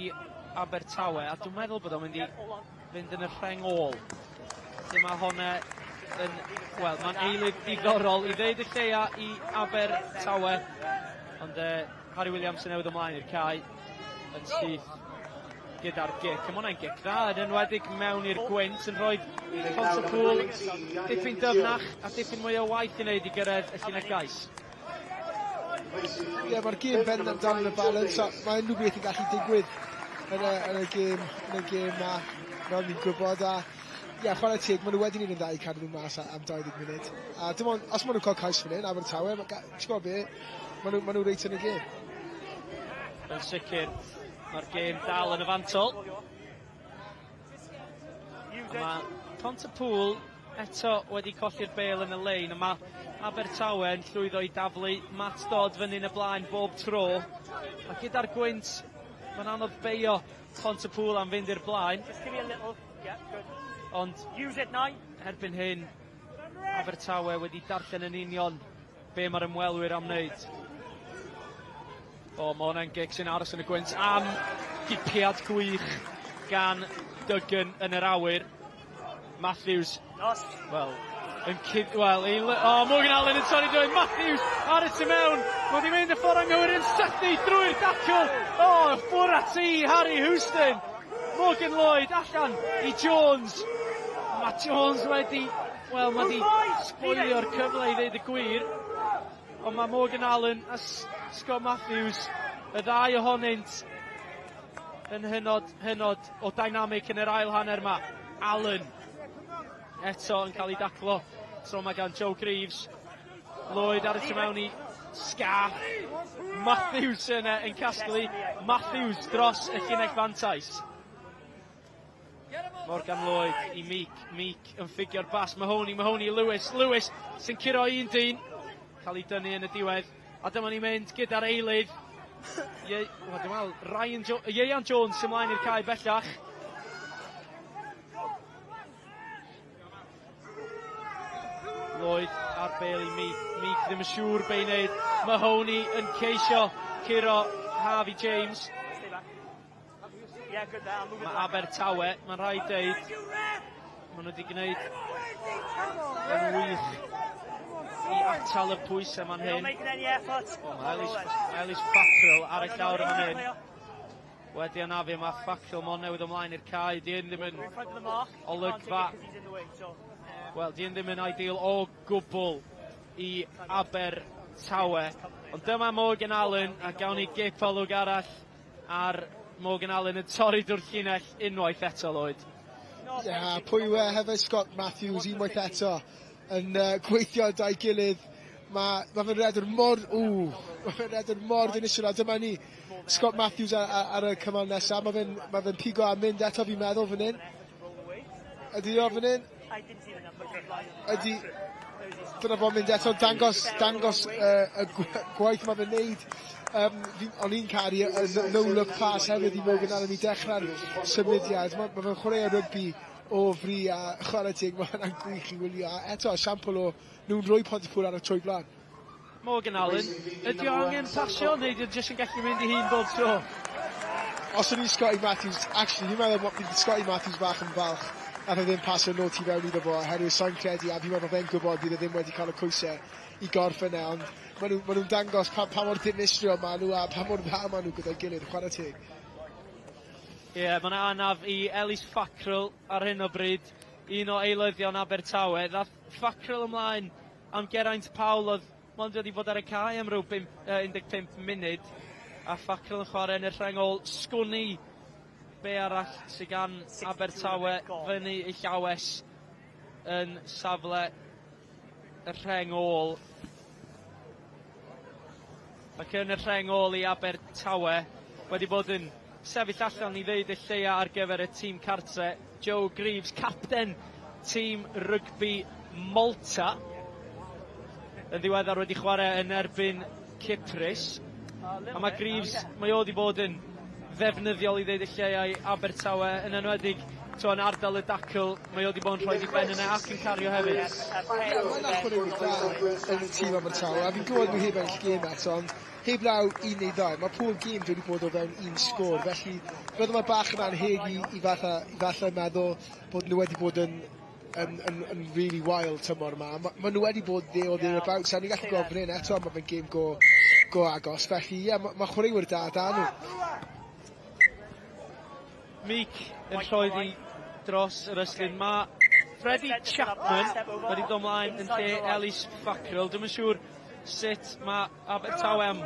Abertawe, a dwi'n meddwl bod o'n mynd i fynd yn y rheng ôl. Lle mae hwnna yn, wel, mae'n eilydd diddorol i ddeud y lleia i Abertawe. Ond Harry Williams yn newid ymlaen i'r cae yn syth gyda'r gic. A mae hwnna'n gic dda, yn enwedig mewn i'r gwynt, yn rhoi Pontypool dipyn dyfnach a dipyn mwy o waith i wneud i gyrraedd y llinell gais. Ie, yeah, mae'r gêm bendant dal yn y balance, a mae unrhyw beth yn gallu digwydd yn y gêm ma, fel ni'n gwybod, a ie, yeah, chwarae teg, maen nhw wedi gwneud yn dda i cadw nhw mas am 20 munud. A dim ond, os maen nhw'n cael cais fan hyn, Abertawe, ti'n gwybod be, maen nhw reit yn y gêm. Yn sicr, mae'r gêm dal yn y fantol. A mae Pontypool eto wedi colli'r bêl yn y lein, a mae Abertawe yn llwyddo i daflu Matt Dodd fyny yn y blaen bob tro. A gyda'r gwynt, mae'n anodd beio Pontypool am fynd i'r blaen. Just give me a little. Yeah, good. Ond Use it, nine. erbyn hyn, Abertawe wedi darllen yn union be mae'r ymwelwyr am wneud. O, mae hwnna'n gic sy'n aros yn y gwynt am gipiad gwych gan Duggan yn yr awyr. Matthews, wel, yn cyd... Wel, o, Morgan Allen yn torri drwy. Matthews ar y tu mewn. Mae wedi mynd y ffordd anghywir yn sythu drwy'r dacl. O, ffwr at i Harry Houston. Morgan Lloyd allan i Jones. Mae Jones wedi, wel, mae wedi sboilio'r cyfle i ddeud y gwir. Ond mae Morgan Allen a Scott Matthews, y ddau ohonynt, yn hynod, hynod o dynamic yn yr ail hanner yma. Allen eto yn cael ei daclo. Tro mae gan Joe Greaves. Lloyd ar y tu mewn i Scaff. Matthews yna yn casglu. Matthews dros y llinell fantais. Morgan Lloyd i Meek. Meek yn ffugio'r bas. Mahoney, Mahoney, Lewis. Lewis sy'n curo un dyn. Cael ei dynnu yn y diwedd. A dyma ni'n mynd gyda'r eilydd. Wel, dwi'n meddwl, Ryan jo Ieuan Jones sy'n mlaen i'r cae bellach. Lloyd. A'r bêl i Meek. Meek ddim yn siŵr be i wneud. Mahoney yn ceisio curo Harvey James. Mae Abertawe, mae'n rhaid deud, maen nhw wedi gwneud yn wych i atal y pwysau man hyn. O, mae Ellis, Ellis Fackrell ar y llawr yn fan hyn. Wedi anafu, mae Fackrell mond newydd ymlaen i'r cae. Di hyn ddim yn olygfa. Wel, di hyn ddim yn ideal o gwbl i Abertawe. Ond dyma Morgan Allen, a gawn ni gip olwg arall ar Morgan Allen yn torri drwy'r llinell unwaith eto, Lloyd. Ie, yeah, pwy yw e hefyd Scott Matthews unwaith eto yn gweithio da'i gilydd. Mae ma fe'n redwr mor... Ww, mae fe'n redwr mor ddinistriol. A dyma ni, Scott Matthews ar y cymal nesaf. Mae fe'n ma fe pigo a mynd eto, fi'n meddwl, fan hyn. Ydy o fan hyn? Ydy. Dyna fo'n mynd eto, dangos y gwaith mae fe'n neud. O'n i'n caru y no-look pass hefyd i Morgan Allen i dechrau'r symudiad. Mae ma fe'n chwarae rygbi o fri a chwarae teg, mae hwnna'n gwych i wylio. A eto, esiampl o nhw'n rhoi Pontypool ar y troed blaen. Morgan Allen, ydy o angen pasio neu ydy o jyst yn gallu mynd i hun bob tro? Os o'n i'n Scotty Matthews, actually, fi'n meddwl bod bydd Scotty Matthews bach yn falch nath e ddim pasio nôl tu fewn iddo fo, oherwydd sa'n credu, a fi'n meddwl fe'n gwybod bydd e ddim wedi cael y coesau i gorffen e, ond maen nhw'n ma nhw dangos pa mor ddinistriol maen nhw a pa mor dda maen nhw gyda'i gilydd, chwarae teg. Ie, yeah, mae yna anaf i Ellis Fackrell ar hyn o bryd, un o eilyddion Abertawe. Ddath Fackrell ymlaen am Geraint Paul oedd mond wedi bod ar y cae am ryw 15 munud, a Fackrell yn chwarae yn y rheng ôl. Sgwn i be arall sydd gan Abertawe fyny i llawes yn safle y rheng ôl. Ac yn y rheng ôl i Abertawe wedi bod yn sefyll allan i ddeud y lleia ar gyfer y tîm cartre. Joe Greaves, capten tîm rygbi Malta, yn ddiweddar wedi chwarae yn erbyn Cyprus. A mae Greaves, mae o wedi bod yn ddefnyddiol i ddeud y lleia i Abertawe, yn enwedig to, yn ardal y dacl, mae o wedi bod yn rhoi i ben yna ac yn cario hefyd. Ie, mae'n chwaraewyr da yn y tîm Abertawe, a fi'n gwybod nhw heb ennill gêm eto, ond heb law un neu ddau, mae pob gêm wedi bod o fewn un sgôr, felly byddai mae bach yn anheg i falle meddwl bod nhw wedi bod yn really wild tymor yma. Ma nhw wedi bod there or thereabouts, a ni'n gallu gweld fan hyn eto, mae fe'n gêm go agos, felly ie, yeah, mae ma chwaraewyr da da nhw. Meek yn rhoi dros yr ystlyn. Mae Freddie Chapman wedi dod ymlaen yn lle Ellis Fackrell. Dwi'm yn siŵr sut mae Abertawe am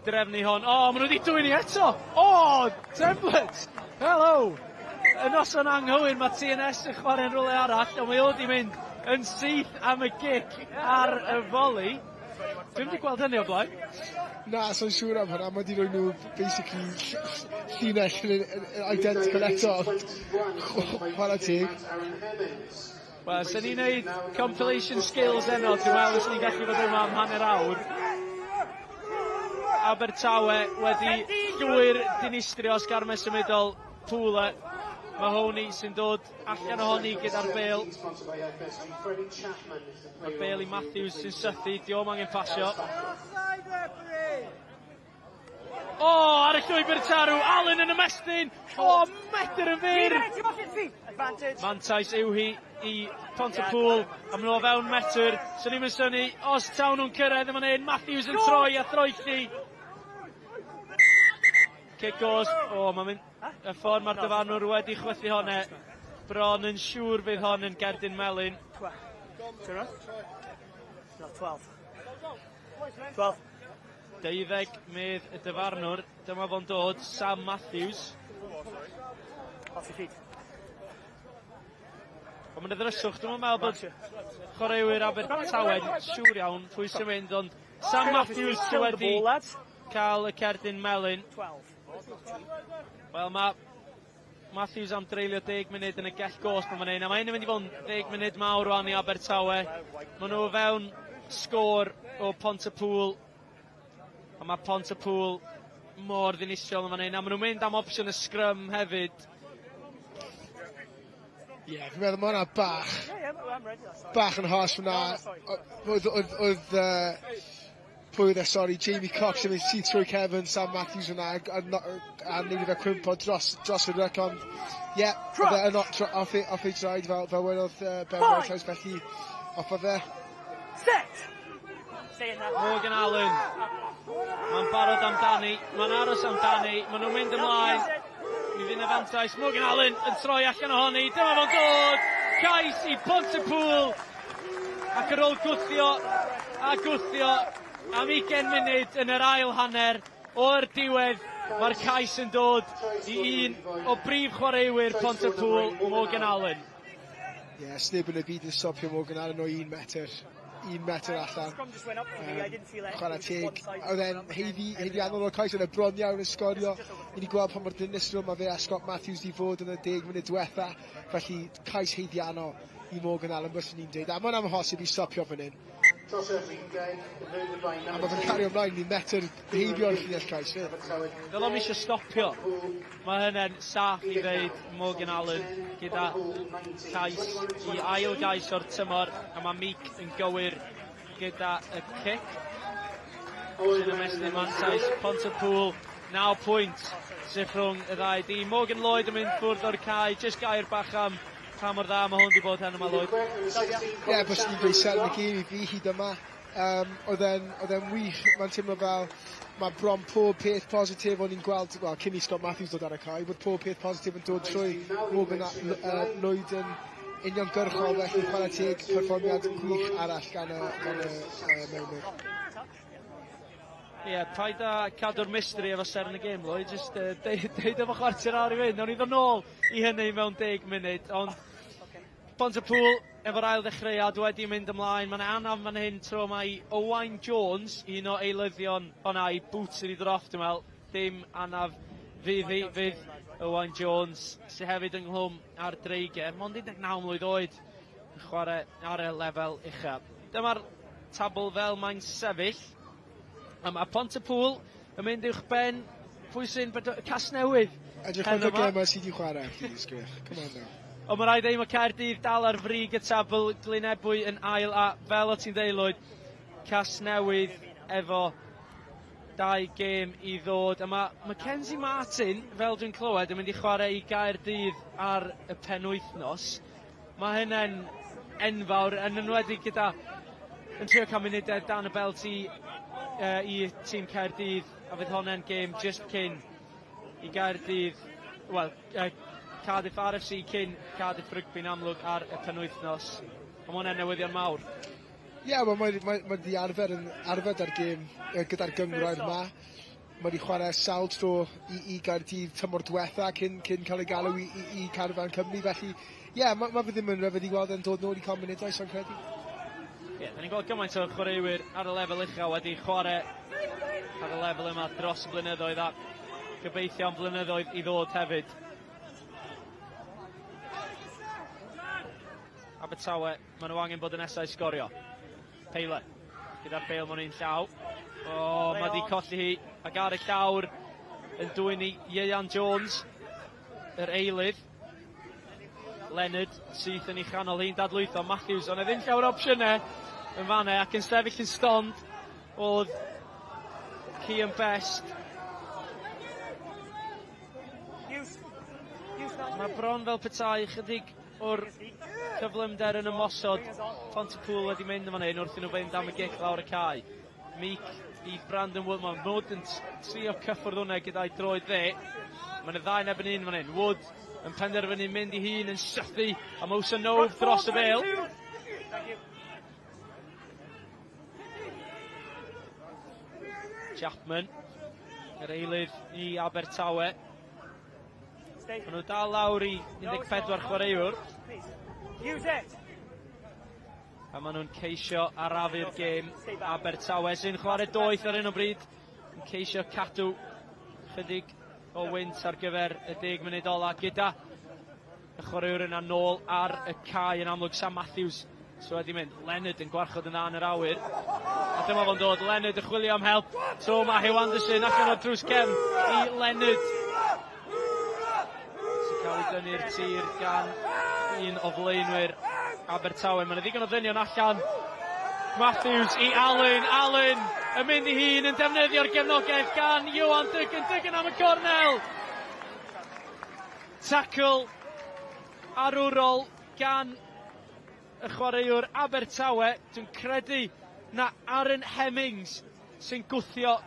drefnu hon. O, oh, maen nhw wedi dwyn i eto! O, oh, Template! Hello! Y noson anghywir, mae TNS yn chwarae'n rhywle arall, ond mae o wedi mynd yn syth am y gic ar y foli. Dwi'm wedi gweld hynny o blaen. Na, so'n siŵr am hwnna. Mae wedi rhoi nhw basically llinell yn identical eto. Chwarae teg. Wel, sy'n ni'n neud compilation skills heno, dwi'n meddwl sy'n ni'n gallu bod yma am hanner awr. Abertawe wedi llwyr dinistrio sgarmes symudol Pwle. Mahoney sy'n dod allan ohoni gyda'r bêl. Mae'r bêl i Matthews sy'n sythu, diolch angen pasio. O, oh, ar y llwybr tarw, Allen yn ymestyn. O, oh, metr yn fyr. Mantais yw hi i Pontypool, a maen nhw o fewn metr. So ni'n synnu, os taw nhw'n cyrraedd yma hyn, Matthews yn troi a throelli. Cic gosb, o, oh, mae'n mynd y ffordd mae'r dyfarnwr wedi chwythu hwnna. Bron yn siŵr fydd hon yn gerdyn melyn. No, 12. 12. 12 medd y dyfarnwr. Dyma fo'n dod, Sam Matthews. Off your feet. Ond mae'n ddryswch, dwi'n meddwl bod chwaraewyr Abertawe'n siŵr iawn pwy sy'n mynd, ond Sam Matthews sydd wedi cael y cerdyn melyn. Wel, mae Matthews am dreulio 10 munud yn y gell gosb yn fan hyn, a mae hyn yn mynd i fod yn 10 munud mawr rwan i Abertawe. Maen nhw fewn sgôr o Pontypool, a mae Pontypool mor ddinistriol yn fan hyn, a maen nhw'n mynd am opsiwn y scrum hefyd. Ie, yeah, fi'n meddwl mae hwnna bach, bach yn harsh fyna. Oedd, oedd, oedd, pwy oedd e, sori, Jamie Cox yn mynd syth trwy cefn Sam Matthews fyna a neud i fe cwympo dros y ryc, ond ie, yeah, oedd e yn off ei draed fel wedodd Ben Whitehouse, felly off o fe. Set! Morgan Allen. Mae'n barod amdani, mae'n aros amdani, maen nhw'n mynd ymlaen. Mi fydd yna fantais. Morgan Allen yn troi allan ohoni. Dyma fo'n dod! Cais i Pontypool! Ac ar ôl gwthio a gwthio am 20 munud yn yr ail hanner o'r diwedd, mae'r cais yn dod i un o brif chwaraewyr Pontypool, Morgan Allen. Ie, yeah, sneb yn y byd yn stopio Morgan Allen o 1 metr. 1 metr allan. Chwarae teg. Oedd e'n haeddiannol o'r cais, oedd e bron iawn yn sgorio. I ni gweld pa mor dinistriol mae fe a Scott Matthews di fod yn y 10 munud diwetha. Felly cais haeddiannol i Morgan Allen, byswn ni'n dweud. A mae'n amhosib i stopio fan hyn. A mae fe'n cario ymlaen i metr heibio'r llinell cais. Fel o'm eisiau stopio. Mae hynny'n saff i ddeud, Morgan Allen gyda cais i ail gais o'r tymor, a mae Meek yn gywir gyda y cic sy'n ymestyn mantais Pontypool, 9 pwynt sydd rhwng y ddau dîm. Morgan Lloyd yn mynd ffwrdd o'r cae, jyst gair bach am pa mor dda mae hwn wedi bod heno yma, Lloyd. Ie, yeah, byswn i'n dweud seren y gêm i fi hyd yma. Oedd e'n wych, mae'n teimlo fel mae bron pob peth positif o'n i'n gweld, wel, cyn i Scott Matthews dod ar y cae, bod pob peth positif yn dod trwy Morgan Lloyd yn uniongyrchol, felly chwarae teg, perfformiad gwych arall gan y mewnwr. Ie, yeah, paid â cadw'r mystery efo seren y gêm, Lloyd. Just deud efo chwarter awr i fynd. Nawn ni ddod nôl i hynny mewn 10 munud. Ond Pontypool efo'r ail ddechreuad wedi mynd ymlaen. Mae'n anaf fan hyn tro yma i Owain Jones, un o eilyddion o'na i boots wedi dod off, dwi'n meddwl. Dim anaf fydd hi, fydd Owain Jones, sydd hefyd ynghlwm ar Dreigiau. Mond 19 mlwydd oed yn chwarae ar y lefel uchaf. Dyma'r tabl fel mae'n sefyll. A mae Pontypool yn mynd uwch ben pwy sy'n Casnewydd. Edrych faint o gemau sydd wedi chwarae, please, Griff. Come on now. Ond mae rhaid dweud mae Caerdydd dal ar frig y tabl, Glynebwy yn ail a fel o ti'n ddeud, Lloyd, Casnewydd efo dau gêm i ddod. A mae Mackenzie Martin, fel dwi'n clywed, yn mynd i chwarae i Gaerdydd ar y penwythnos. Mae hynny'n enfawr, yn enwedig gyda yn trio cael munudau dan y belt i tîm Caerdydd, a fydd honna'n gêm just cyn i Gaerdydd, wel, Cardiff RFC cyn Cardiff Rugby'n amlwg ar y penwythnos. A mae hwnna'n newyddion mawr. Ie, yeah, mae di arfer, yn, arfer da'r gêm gyda'r gynghrair yma. Mae di chwarae sawl tro i Gaerdydd tymor diwetha cyn cael ei galw i Carfan Cymru. Felly, ie, yeah, mae fe ddim yn rhyfedd i weld e'n dod nôl i cael munudau, so'n credu. Ie, yeah, da ni'n gweld gymaint o chwaraewyr ar y lefel uchel wedi chwarae ar y lefel yma dros y blynyddoedd a gobeithio am blynyddoedd i ddod hefyd. Abertawe, maen nhw angen bod yn nesau i sgorio. Peile, gyda'r bêl mewn un llaw. O, mae di colli hi, ac ar y llawr yn dwyn i Ieuan Jones, yr eilydd. Leonard syth yn ei chanol hi'n dadlwytho Matthews, ond e ddim llawer o opsiynau yn fanna ac yn sefyll yn stond oedd Cian Best. Mae bron fel petai chydig o'r cyflymder yn ymosod Pontypool wedi mynd yn fan hyn wrth i nhw fynd am y gic lawr y cae. Meek i Brandon Wood. Mae Wood yn trio cyffwrdd hwnna gyda'i droed dde. Mae'n y ddau yn erbyn un fan hyn. Wood yn penderfynu mynd i hun yn sythu a Musa Nove dros y bêl. Chapman, yr eilydd i Abertawe. Maen nhw dal lawr i 14 chwaraewr. Use it. A maen nhw'n ceisio arafu'r gêm. Abertawe sy'n chwarae doeth ar hyn o bryd. Yn ceisio cadw chydig o wynt ar gyfer y 10 munud ola gyda y chwaraewr yna nôl ar y cae yn amlwg Sam Matthews so wedi mynd. Leonard yn gwarchod yn dda yn yr awyr. A dyma fo'n dod. Leonard yn chwilio am help. So mae Hugh Anderson allan o'r drws cefn i Leonard. Sy'n cael ei dynnu'r tir gan Un o flaenwyr Abertawe. Mae yna ddigon o ddynion allan. Matthews i Alun. Alun yn mynd i hun yn defnyddio'r gefnogaeth gan Iwan Duggan. Duggan am y cornel. Tackle arwrol gan y chwaraewr Abertawe. Dwi'n credu na Aaron Hemmings sy'n gwthio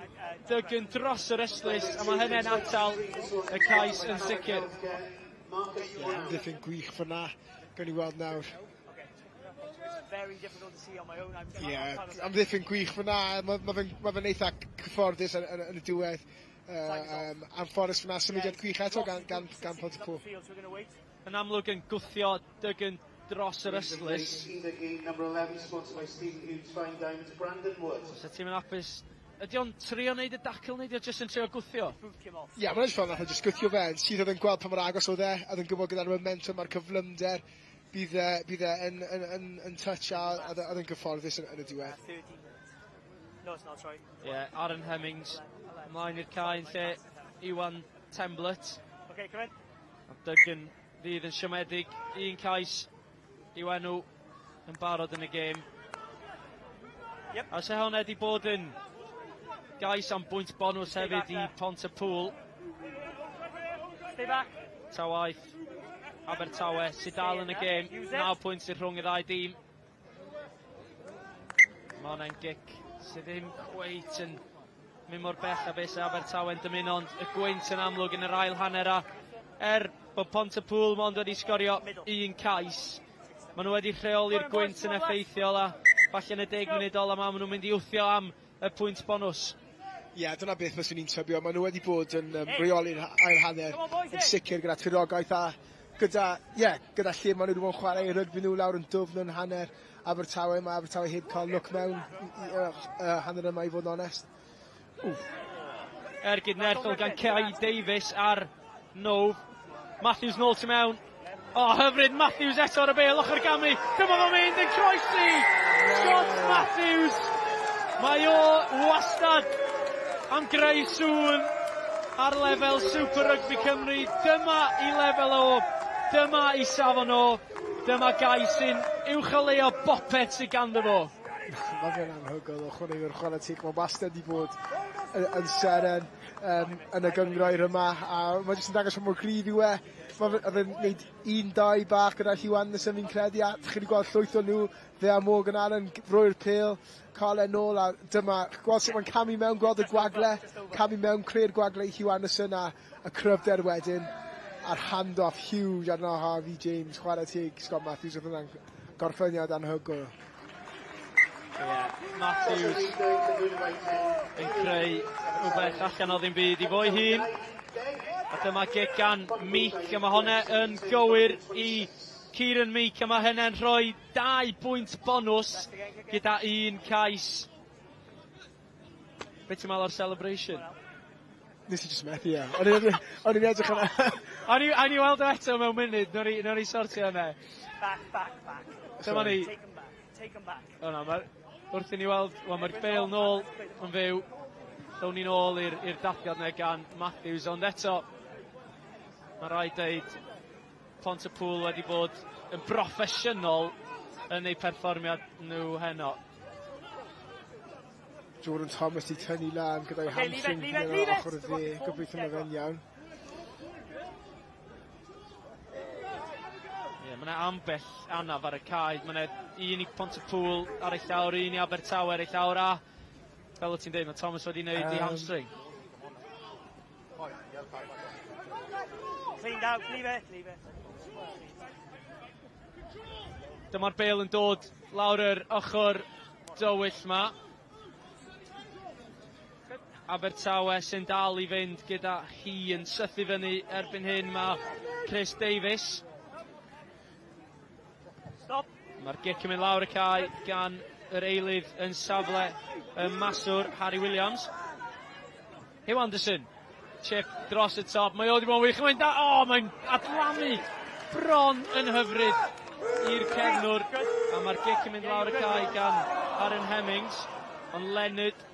Duggan dros yr ystlys, a mae hynny'n atal y cais yn sicr. Ie, amddiffyn gwych fyna. Gawn ni weld nawr. Ie, yeah, amddiffyn gwych fyna. Mae ma fe'n ma fe eitha cyfforddus yn y diwedd. Anffodus fyna, symudiad gwych eto gan Pontypool. Yn amlwg yn gwthio Duggan dros yr ystlys. Os y tîm yn hapus, ydy o'n trio wneud y dacl neu ydy o jyst yn trio gwthio? Ie, yeah, mae'n edrych fel nath o jyst gwthio fe, yn syth oedd yn gweld pa mor agos oedd e, a oedd yn gwybod gyda'r momentum a'r cyflymder, bydd e yn touch a oedd yn gyfforddus yn y diwedd. No, it's not, sorry. Ie, yeah, Aaron Hemmings ymlaen i'r cae yn lle Iwan Temblett. Okay, come in. A Duggan fydd yn siomedig. Un cais i'w enw yn barod yn y gêm. Yep. A se hwnna wedi bod yn gais am bwynt bonws hefyd i Pontypool. Stay back. Ta waith, Abertawe sydd dal yn y gêm. 9 pwynt sydd rhwng y ddau dîm. Mae hwnna'n gic sydd ddim cweit yn mynd mor bell a beth sydd Abertawe'n dymuno, ond y gwynt yn amlwg yn yr ail hanner, a er bod Pontypool mond wedi sgorio un cais, maen nhw wedi rheoli'r gwynt yn effeithiol, a falle yn y 10 munud ola yma maen nhw'n mynd i wthio am y pwynt bonws. Ie, yeah, dyna beth fyswn i'n tybio. Maen nhw wedi bod yn reoli'r ail hanner yn sicr gyda tirogaeth a gyda, yeah, gyda lle maen nhw wedi bod yn chwarae i rygbi nhw lawr yn dwfn yn hanner Abertawe. Mae Abertawe heb cael look mewn i hanner yma, i fod yn onest. Wff. Ergyd nerthol gan Kai Davies ar Nove. Matthews nôl tu mewn. O, oh, hyfryd, Matthews eto ar y bêl, ochr gamu. Dyma fo'n mynd yn croesi! Scott Matthews! Mae o wastad am greu sŵn ar lefel Super Rugby Cymru. Dyma i lefel o, dyma i safon o, dyma gais sy'n uwcholeuo bopeth sydd ganddo fo. Mae fe'n anhygoel o chwaraewyr, chwarae teg. Mae wastad wedi bod yn seren yn y gynghrair yma, a mae jyst yn dangos pa mor gryf yw e. Mae fe'n gwneud un, dau bach gyda Hugh Anderson, fi'n credu, a chi wedi gweld llwyth o nhw, fe a Morgan Allen roi'r pêl, cael e nôl, a dyma, gweld sut mae'n camu mewn, gweld y gwagle, camu mewn, creu'r gwagle i Hugh Anderson a y cryfder wedyn, a'r hand-off huge arno Harvey James, chwarae teg Scott Matthews, oedd hwnna'n gorffeniad anhygoel. Yeah, Matthews yn creu rhywbeth allan o ddim byd i fo'i hun. A dyma gic gan Meek, a mae hwnna yn gywir i Kieran Meek, a mae hynny'n rhoi 2 bwynt bonws gyda un cais. Be ti'n meddwl o'r celebration? Nes i just methu e. O'n i'n edrych yna. O'n i weld o eto mewn munud, nawn ni sortio hynna. Back, back, back. Dyma ni. Take 'em back. Take 'em back. O na, ma, wrth i ni weld, wel, mae'r bêl nôl yn fyw. Down ni nôl i'r datganiad yna gan Matthews, ond eto, mae rhaid deud, Pontypool wedi bod yn broffesiynol yn eu perfformiad nhw heno. Jordan Thomas di tynnu lan gyda'i hamstring yn ochr y dde. Gobeithio mae fe'n iawn. Ie, yeah, mae yna ambell anaf ar y cae. Mae yna un i Pontypool ar y llawr, un i Abertawe ar y llawr, a fel o ti'n dweud, mae Thomas wedi gwneud i hamstring. Cleaned out, leave it, leave it. Dyma'r bêl yn dod lawr yr ochr dywyll ma. Abertawe sy'n dal i fynd gyda hi yn sythu fyny erbyn hyn mae Chris Davies. Stop. Mae'r gic yn mynd lawr y cae gan yr eilydd yn safle y maswr Harry Williams. Hugh Anderson, chip dros y top. Mae o wedi bod yn wych. Mae'n da, oh, mae'n adlamu bron yn hyfryd i'r cefnwr. A mae'r gic yn mynd lawr y cae gan Aaron Hemmings. Ond Leonard.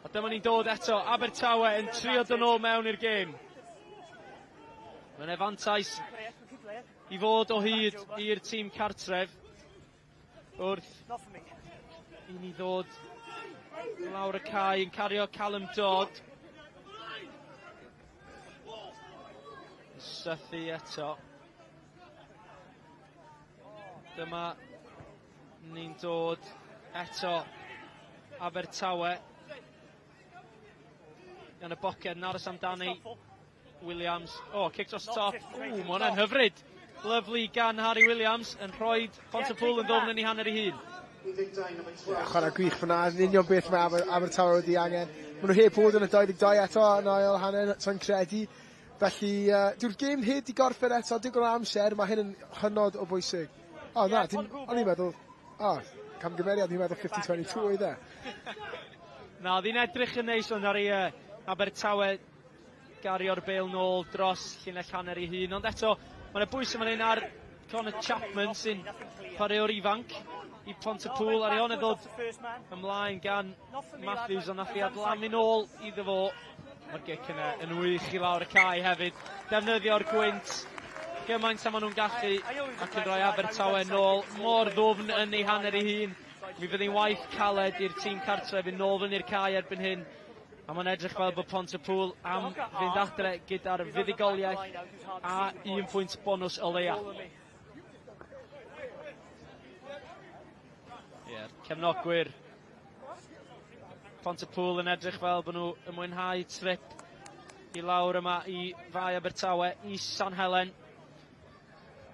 A dyma ni'n dod eto. Abertawe yn trio dod nôl mewn i'r gêm. Mae'n efantais i fod o hyd i'r tîm cartref wrth i ni ddod lawr y cae yn cario Callum Dodd. Sythu eto. Dyma ni'n dod eto Abertawe gan y boced yn aros amdani. Williams, o, oh, kick dros top. Ww, mae hwnna'n hyfryd. Lovely gan Harry Williams yn rhoi Pontypool yn ddofn yn ei hanner ei hun. Yeah, chwarae gwych fyna, yn union beth mae Abertawe wedi angen. Maen nhw heb bod yn y 22 eto yn ail hanner, so'n credu. Felly, dyw'r gêm heb di gorffen eto, digon o amser, mae hyn yn hynod o bwysig. O, na, dim, o'n i'n meddwl, o, camgymeriad, o'n i'n meddwl 50-22 oedd e. Na, oedd hi'n edrych yn neis ond ar ei Abertawe gario'r bêl nôl dros llinell hanner ei hun, ond eto, mae yna bwys yma'n un ar Connor Chapman sy'n chwaraewr ifanc i Pontypool ar ei hon yn ddod ymlaen gan Matthews ond nath i adlamu nôl iddo fo. Mae'r gic yna yn wych i lawr y cae hefyd. Defnyddio'r gwynt gymaint a maen nhw'n gallu ac yn rhoi Abertawe nôl mor ddwfn yn ei hanner ei hun. Mi fydd hi'n waith caled i'r tîm cartref fynd nôl fyny'r cae erbyn hyn. A mae'n edrych fel bod Pontypool am fynd adre gyda'r fuddugoliaeth a un pwynt bonws o leia. Ie, yeah, cefnogwyr Pontypool yn edrych fel bod nhw yn mwynhau trip i lawr yma i Fae Abertawe, i San Helen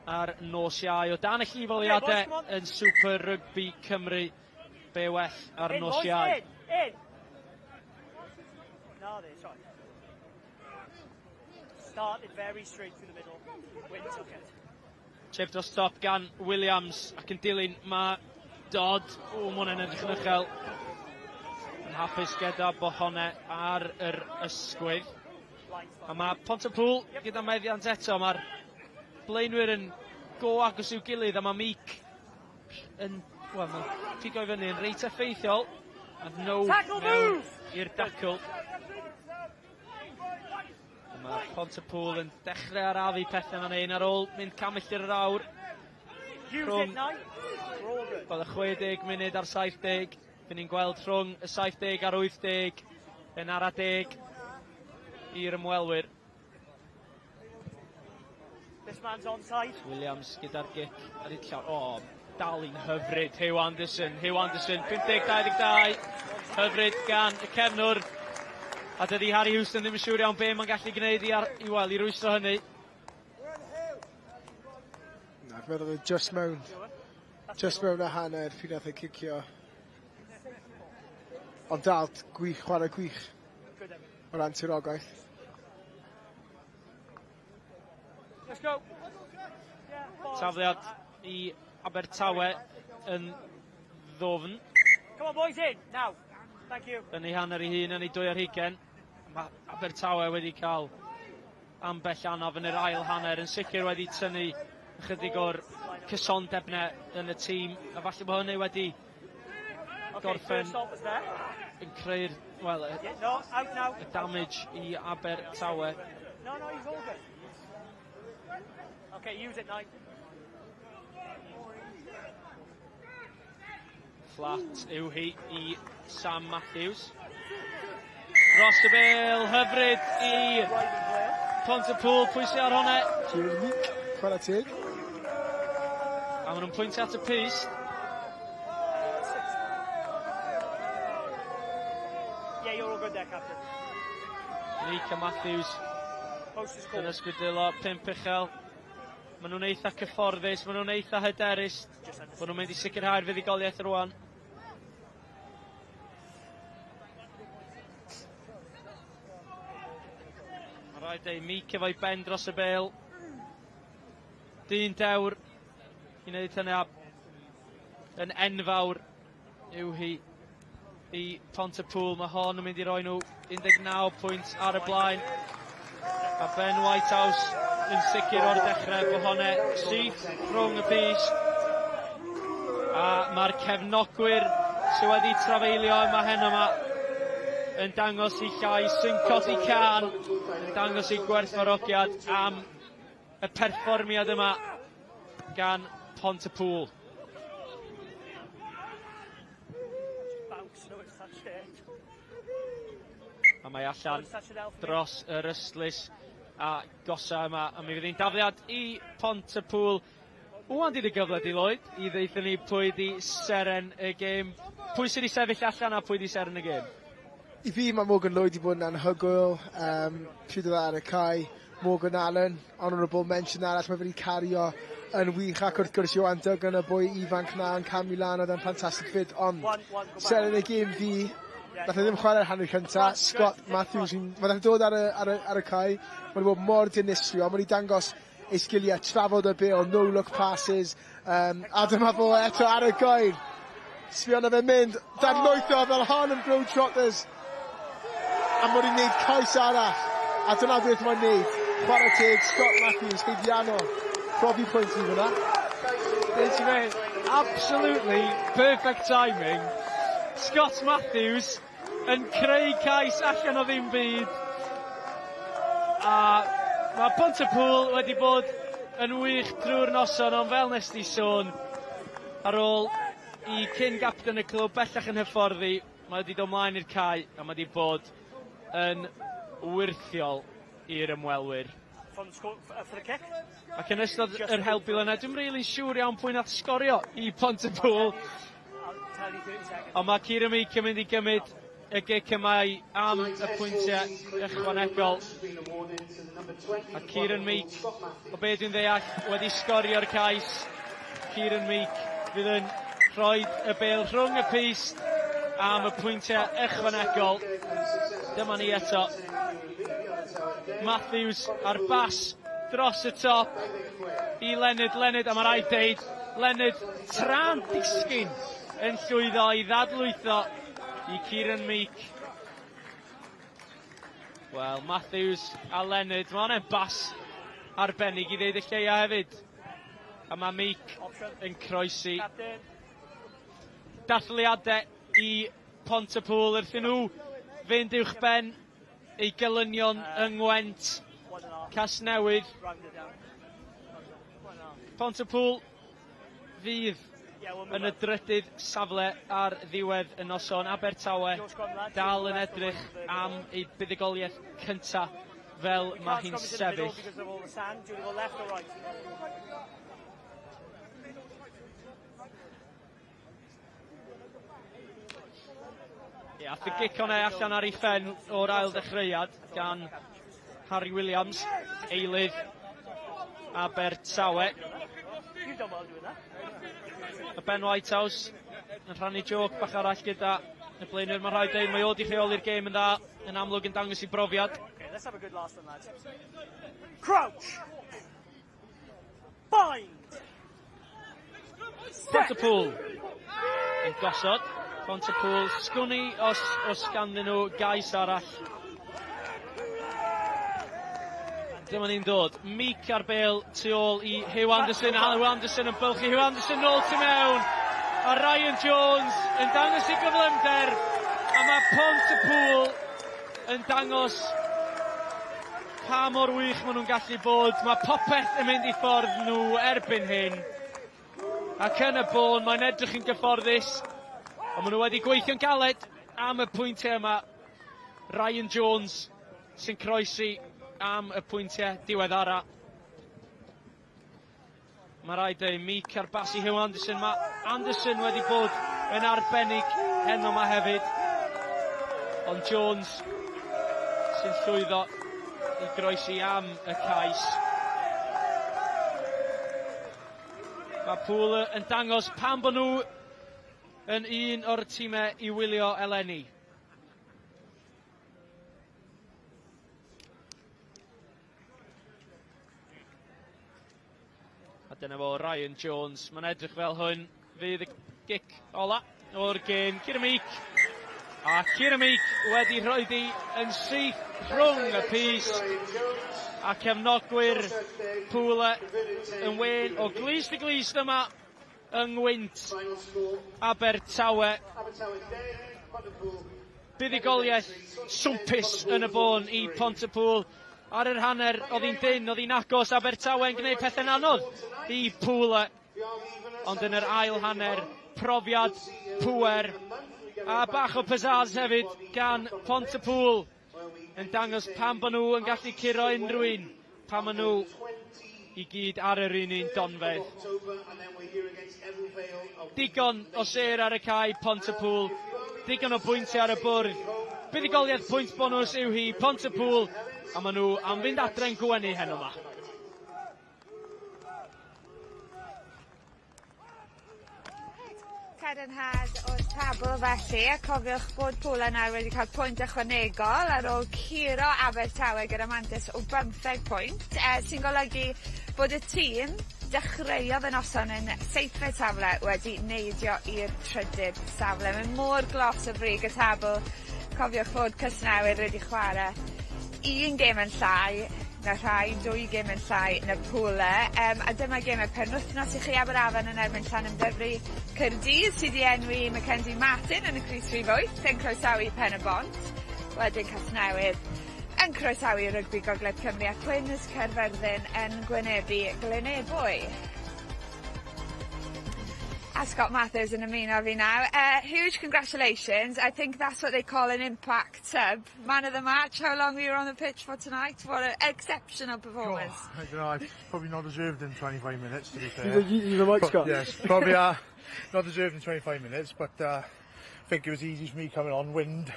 ar nos Iau o dan y llifoliadau yn Super Rugby Cymru. Be well ar nos Iau. In, in. No, there, sorry. Started very straight through the middle. Wyn took it. Chip dros top gan Williams ac yn dilyn mae Dodd. O, mae hwnna'n edrych yn uchel. Yn hapus gyda Bohone ar yr ysgwydd. A mae Pontypool gyda meddiant eto. Mae'r blaenwyr yn go agos i'w gilydd a mae Meek yn, wel, mae'n pigo i fyny yn reit effeithiol. A no mewn i'r dacl. Mae Pontypool yn dechrau arafu pethau fan hyn ar ôl mynd cam milltir yr awr. Rhwng wel, y 60 munud a'r 70. Fy ni'n gweld rhwng y 70 a'r 80 yn ara deg i'r ymwelwyr. This man's onside. Williams gyda'r gic ar hyd llaw. O, dal i'n hyfryd. Hugh Anderson, Hugh Anderson, 50-22. Hyfryd gan y cefnwr. A dydy Harry Houston ddim yn siŵr iawn be mae'n gallu gwneud i, ar, i, wel, i rwystro hynny. Na, fi'n meddwl oedd just mewn. Just mewn a hanner, pryd nath e cicio. Ond dal, gwych, chwarae gwych. O ran tirogaeth. Let's go. Tafliad i Abertawe yn ddwfn. Come on boys in, now. Thank you. Yn ei hanner ei hun yn ei dwy ar hugen. Mae Abertawe wedi cael ambell anaf yn yr ail hanner yn sicr wedi tynnu ychydig o'r cysondeb 'na yn y tîm a falle bod hynny wedi gorffen yn creu'r, wel, y, no, out now. y damage i Abertawe. No, no, he's all good. Okay, use it, nine. Flat yw hi i Sam Matthews. Dros y bel, hyfryd i Pontypool, pwy sy'n ar hwnna? Kieran Meek, chwarae teg. A maen nhw'n pwyntio at y pys. Yeah, you're all good there, captain. Meek a Matthews yn ysgwydilo, pump uchel. Maen nhw'n eitha cyfforddus, maen nhw'n eitha hyderus. Maen nhw'n mynd i sicrhau'r fuddugoliaeth rwan. Mae rhaid dweud, Meek efo'i ben dros y bel. Dyn dewr i wneud hynny a yn enfawr yw hi i Pontypool. Mae hon yn mynd i roi nhw 19 pwynt ar y blaen. A Ben Whitehouse yn sicr o'r dechrau bod honne syth rhwng y pys. A mae'r cefnogwyr sydd wedi trafeilio yma heno yma yn dangos i llais, yn codi can, yn dangos i gwerthfawrogiad am y perfformiad yma. gan Pontypool. A mae allan dros yr ystlys a gosa yma. A mi fydd hi'n dafliad i Pontypool. Ŵan 'di dy gyfle di Lloyd i ddeutha ni pwy 'di seren y gêm. Pwy sydd 'di sefyll allan a pwy 'di seren y gêm? I fi mae Morgan Lloyd 'di bod yn anhygoel. Um, pryd oedd e ar y cae, Morgan Allen, honourable mention arall, mae wedi cario yn wych ac wrth gwrs Johan Duggan, y boi ifanc na yn camu lan, oedd e'n ffantastig fyd, ond seren y gêm fi, nath e ddim chwarae'r hanner cynta, Scott Matthews, mae nath e dod ar y, ar y, ar y cae, mae wedi bod mor dinistrio, mae wedi dangos ei sgiliau trafod y bêl, no look passes, um, a dyma fo eto ar y gair. Sbio na fe'n mynd, dadlwytho fel Harlem Globetrotters. A mae wedi gwneud cais arall. A dyna beth mae'n gwneud. Chwarae teg, Scott Matthews, haeddiannol. Profi pwynt i fyna. Beth ti'n meddwl? Absolutely perfect timing. Scott Matthews yn creu cais allan o ddim byd. A mae Pontypool wedi bod yn wych drwy'r noson, ond fel nes di sôn, ar ôl i cyn gapten y clwb bellach yn hyfforddi, mae wedi dod mlaen i'r cae a mae wedi bod yn wyrthiol i'r ymwelwyr. Ac yn ystod yr helbul yna, dwi'm rili'n siŵr iawn pwy nath sgorio i Pontypool. Ond mae Kieran Meek yn mynd i gymryd y gic yma am y pwyntiau ychwanegol. A Kieran Meek, o be dwi'n ddeall, wedi sgorio'r cais. Kieran Meek fydd yn rhoi y bêl rhwng y pyst am y pwyntiau ychwanegol. Dyma ni eto. Matthews ar bas dros y top i Leonard. Leonard, a mae rhaid deud, Leonard tra'n disgyn yn llwyddo i ddadlwytho i Kieran Meek. Wel, Matthews a Leonard, mae hwnna'n bas arbennig i ddeud y lleia hefyd. A mae Meek yn croesi. Dathliadau i Pontypool wrth i nhw fynd uwch ben ei gelynion yng Ngwent, Casnewydd. Pontypool fydd yn y drydydd safle ar ddiwedd y noson. Abertawe dal yn edrych am ei buddugoliaeth cynta fel mae hi'n sefyll. Ie, ath y gic o'na allan ar ei phen o'r ail ddechreuad gan Harry Williams, eilydd Abertawe. Y Ben Whitehouse yn rhannu joc bach arall gyda y blaenwyr. Mae'n rhaid dweud, mae o wedi rheoli'r gêm yn dda, yn amlwg yn dangos i brofiad. Okay, let's have a good last one, lads. Crouch! Bind! Pontypool yn gosod. Pontypool, sgwn i os os ganddyn nhw gais arall. Dyma ni'n dod. Meek ar bêl tu ôl i Huw Anderson. A Huw Anderson yn bylchu. Huw Anderson nôl tu mewn. A Ryan Jones yn dangos ei gyflymder. A mae Pontypool yn dangos pa mor wych maen nhw'n gallu bod. Mae popeth yn mynd i ffordd nhw erbyn hyn. Ac yn y bôn, mae'n edrych yn gyfforddus. Ond maen nhw wedi gweithio'n galed am y pwyntiau yma. Ryan Jones sy'n croesi am y pwyntiau diweddara. Mae rhaid dweud, Meek ar bas i Huw Anderson. Mae Anderson wedi bod yn arbennig heno yma hefyd. Ond Jones sy'n llwyddo i groesi am y cais. Mae Pŵl yn dangos pam bod nhw yn un o'r tîmau i wylio eleni. A dyna fo Ryan Jones. Mae'n edrych fel hwn fydd y gic ola o'r gêm. Kieran Meek. A Kieran Meek wedi rhoi di yn syth rhwng y pys. A cefnogwyr Pwle yn wen o glust i glust yma yng Ngwynt Abertawe. Buddugoliaeth swmpus yn y bôn i Pontypool. Ar yr hanner, oedd hi'n dyn, oedd hi'n agos, Abertawe yn gwneud pethau'n anodd i Pwle. Ond yn yr ail hanner, profiad, pŵer, a bach o pizzazz hefyd gan Pontypool yn dangos pam bod nhw yn gallu curo unrhyw un pan maen nhw i gyd ar yr un un donfedd. Digon o sêr ar y cae Pontypool, digon o bwyntiau ar y bwrdd. Buddugoliaeth pwynt bonws yw hi Pontypool, a maen nhw am fynd adre'n gwenu heno 'ma. Cadarnhad o'r tabl felly, a cofiwch bod Pwla nawr wedi cael pwynt ychwanegol ar ôl curo Abertawe gyda mantais o bymtheg pwynt, sy'n golygu bod y tîm dechreuodd y noson yn seithfed safle wedi neidio i'r trydydd safle. Mae mor glos o frig y tabl. Cofiwch fod Casnewydd wedi chwarae un gêm yn llai na rhai, dwy gêm yn llai na Pwle. A dyma gêm y penwythnos i chi, Aberafan yn erbyn Llanymddyfri. Caerdydd sydd 'di enwi Mackenzie Martin yn y crys rhif 8 yn croesawu Pen y Bont. Wedyn Casnewydd yn croesawu Rygbi Gogledd Cymru a Cwins Caerfyrddin yn gwynebu Glynebwy. A Scott Matthews yn ymuno â fi nawr. Huge congratulations. I think that's what they call an impact sub. Man of the match, how long were you on the pitch for tonight? What an exceptional performance. Oh, I don't know, I probably not deserved in 25 minutes, to be fair. You the mic, Scott. Yes, probably not deserved in 25 minutes, but I think it was easy for me coming on, wind,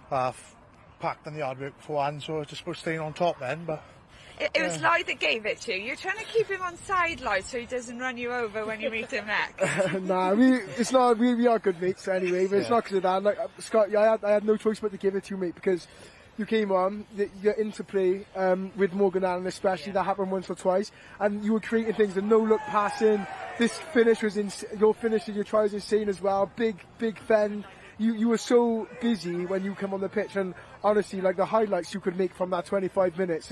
packed on the hard work beforehand, so just about staying on top then, but... It was Lloyd that gave it to you. You're trying to keep him on side, Lloyd, so he doesn't run you over when you meet him next. Nah, it's not, we are good mates anyway, but it's not because of that. Like, Scott, yeah, I had no choice but to give it to you, mate, because you came on, your interplay with Morgan Allen especially, that happened once or twice, and you were creating things, the no-look passing, this finish was, your finish and your try was insane as well, big, big fend. You were so busy when you come on the pitch, and honestly, like, the highlights you could make from that 25 minutes,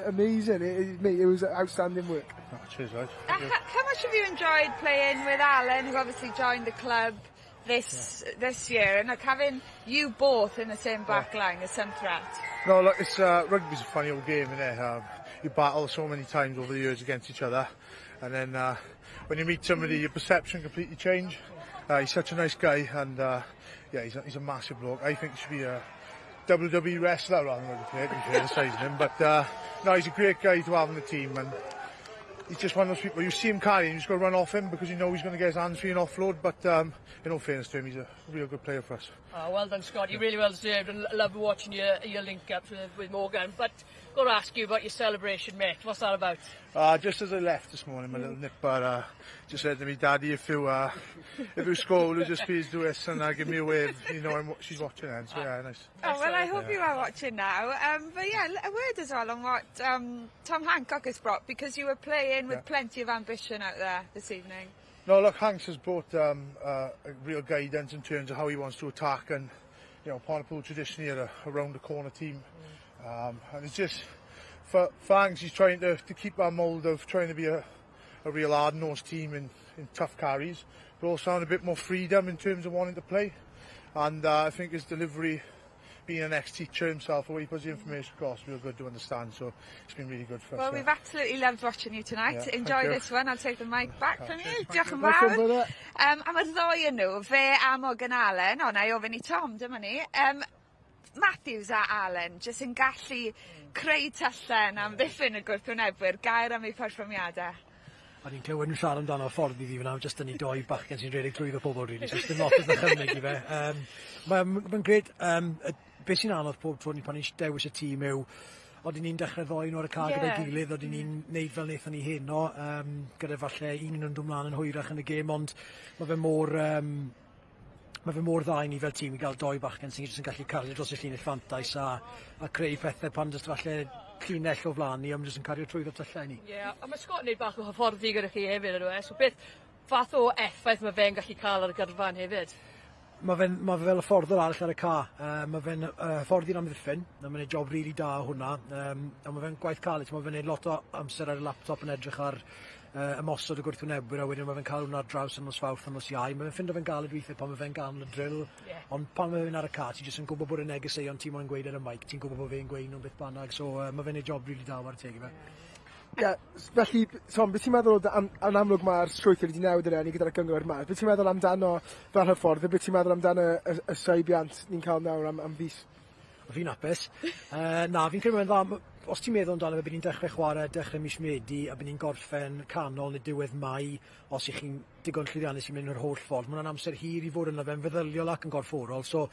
amazing. Mate, it was outstanding work. Oh, cheers, Lloyd. How much have you enjoyed playing with Alan, who obviously joined the club this year, and like having you both in the same back line is some threat? No, look, rugby's a funny old game, isn't it? You battle so many times over the years against each other, and then when you meet somebody, your perception completely change. He's such a nice guy, and yeah, he's a massive bloke. I think he should be a WWE wrestler rather than rugby player, to be fair, the size of him. But no, he's a great guy to have on the team, and he's just one of those people, you see him carrying, you just got to run off him because you know he's going to get his hands free and offload. But in all fairness to him, he's a real good player for us. Oh, well done, Scott. You really well deserved, and love watching your link-ups with Morgan. But got to ask you about your celebration, mate. What's that about? Just as I left this morning, my little nipper just said to me, "Daddy, if you score, will you just please do this and give me a wave?" She's watching then, so yeah, nice. Oh, well, I hope you are watching now. But yeah, a word as well on what Tom Hancock has brought, because you were playing with plenty of ambition out there this evening. No, look, Hanks has brought a real guidance in terms of how he wants to attack, and Pontypool traditionally are a round the corner team, and it's just for Hanks, he's trying to keep that mould of trying to be a real hard-nosed team in tough carries, but also having a bit more freedom in terms of wanting to play. And I think his delivery, being an ex-teacher himself, the way he puts the information across, real good to understand. So it's been really good for us. Well, we've absolutely loved watching you tonight. Yeah, Enjoy thank you. this one. I'll take the mic back from you. Diolch yn Nice one, fawr. brother. Am y ddou yn nhw, fe a Morgan Allen, o, na i ofyn i Tom, dyma ni. Matthews a Allen, jyst yn gallu creu tyllen am ddiffyn y gwrthwynebwyr, gair am eu perfformiadau. O'n i'n clywed nhw siarad amdano ffordd i fi fyna, jyst yn ei doi bachgen sy'n rhedeg trwyddo pobl, really, so dim lot o ddychymyg i fe. Mae'n ma gret, beth sy'n anodd pob tro ni pan ni'n dewis y tîm yw, oedden ni'n dechrau ddoi nhw ar y cae gyda'i gilydd, oedden ni'n neud fel wnaethon ni heno, gyda falle un nhw'n dod mlaen yn hwyrach yn y gêm, ond mae fe mor dda i ni fel tîm i gael doi bachgen sy'n jyst yn gallu cario dros y llinell fantais a creu pethau pan jyst falle llinell o flaen ni, ond jyst yn cario trwyddo tyllau ni. Ie, yeah, a mae Scott yn neud bach o hyfforddi gyda chi hefyd, ydw e? So beth fath o effaith mae fe'n gallu cael ar y gyrfan hefyd? Mae fe'n ma fe fel hyfforddwr arall ar y ca. Mae fe'n hyfforddi'n amddiffyn, a mae'n neud job rili da o hwnna. A mae fe'n gwaith caled, mae fe'n neud lot o amser ar y laptop yn edrych ar ymosod y gwrthwynebwyr, a wedyn mae fe'n cael hwnna ar draws yn nos Fawrth a nos Iau. Mae fe'n ffindo fe'n galed weithiau pan mae fe'n ganol y drill, ond pan mae fe'n ar y ca, ti jyst yn gwybod bod y negeseuon ti moyn gweud ar y mic, ti'n gwybod bod fe'n gweud nhw beth bynnag, so mae fe'n neud job rili da, whare teg i fe. Ie, yeah, felly, Tom, beth ti'n meddwl, am, yn amlwg mae'r strwythur wedi newid eleni gyda'r gyngor yma. Beth ti'n meddwl amdano fel hyfforddwr? Beth ti'n meddwl amdano y seibiant ni'n cael nawr am fis? Fi'n hapus. Na, fi'n credu mae'n dda. Os ti'n meddwl amdano fe, bydd ni'n dechrau chwarae dechrau mis Medi a bydd ni'n gorffen canol neu diwedd Mai os ych chi'n digon llwyddiannus i mynd yr holl ffordd. Mae hwnna'n amser hir i fod yna fe'n feddyliol ac yn gorfforol, so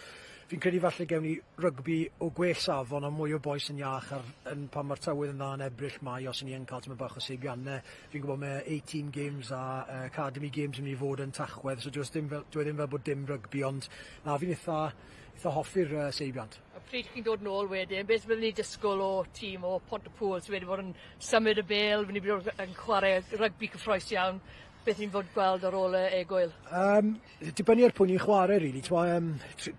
fi'n credu falle gewn ni rygbi o gwell safon a mwy o bois yn iach ar, yn, pan mae'r tywydd yn dda yn Ebrill, Mai, os 'yn ni yn cael tymed bach o seibiannau. Fi'n gwybod mae 18 games a Academy games yn mynd i fod yn Tachwedd, so dyw e ddim fel, dyw e ddim fel bod dim rygbi, ond na, fi'n eitha hoffi'r seibiant. A pryd chi'n dod nôl wedyn, beth byddwn ni disgwyl o tîm o Pontypool sydd wedi bod yn symud y bêl, wedi bod yn chwarae rygbi cyffrous iawn, beth ni'n fod gweld ar ôl y egwyl? Dibynnu ar pwy ni'n chwarae, really. T'mo,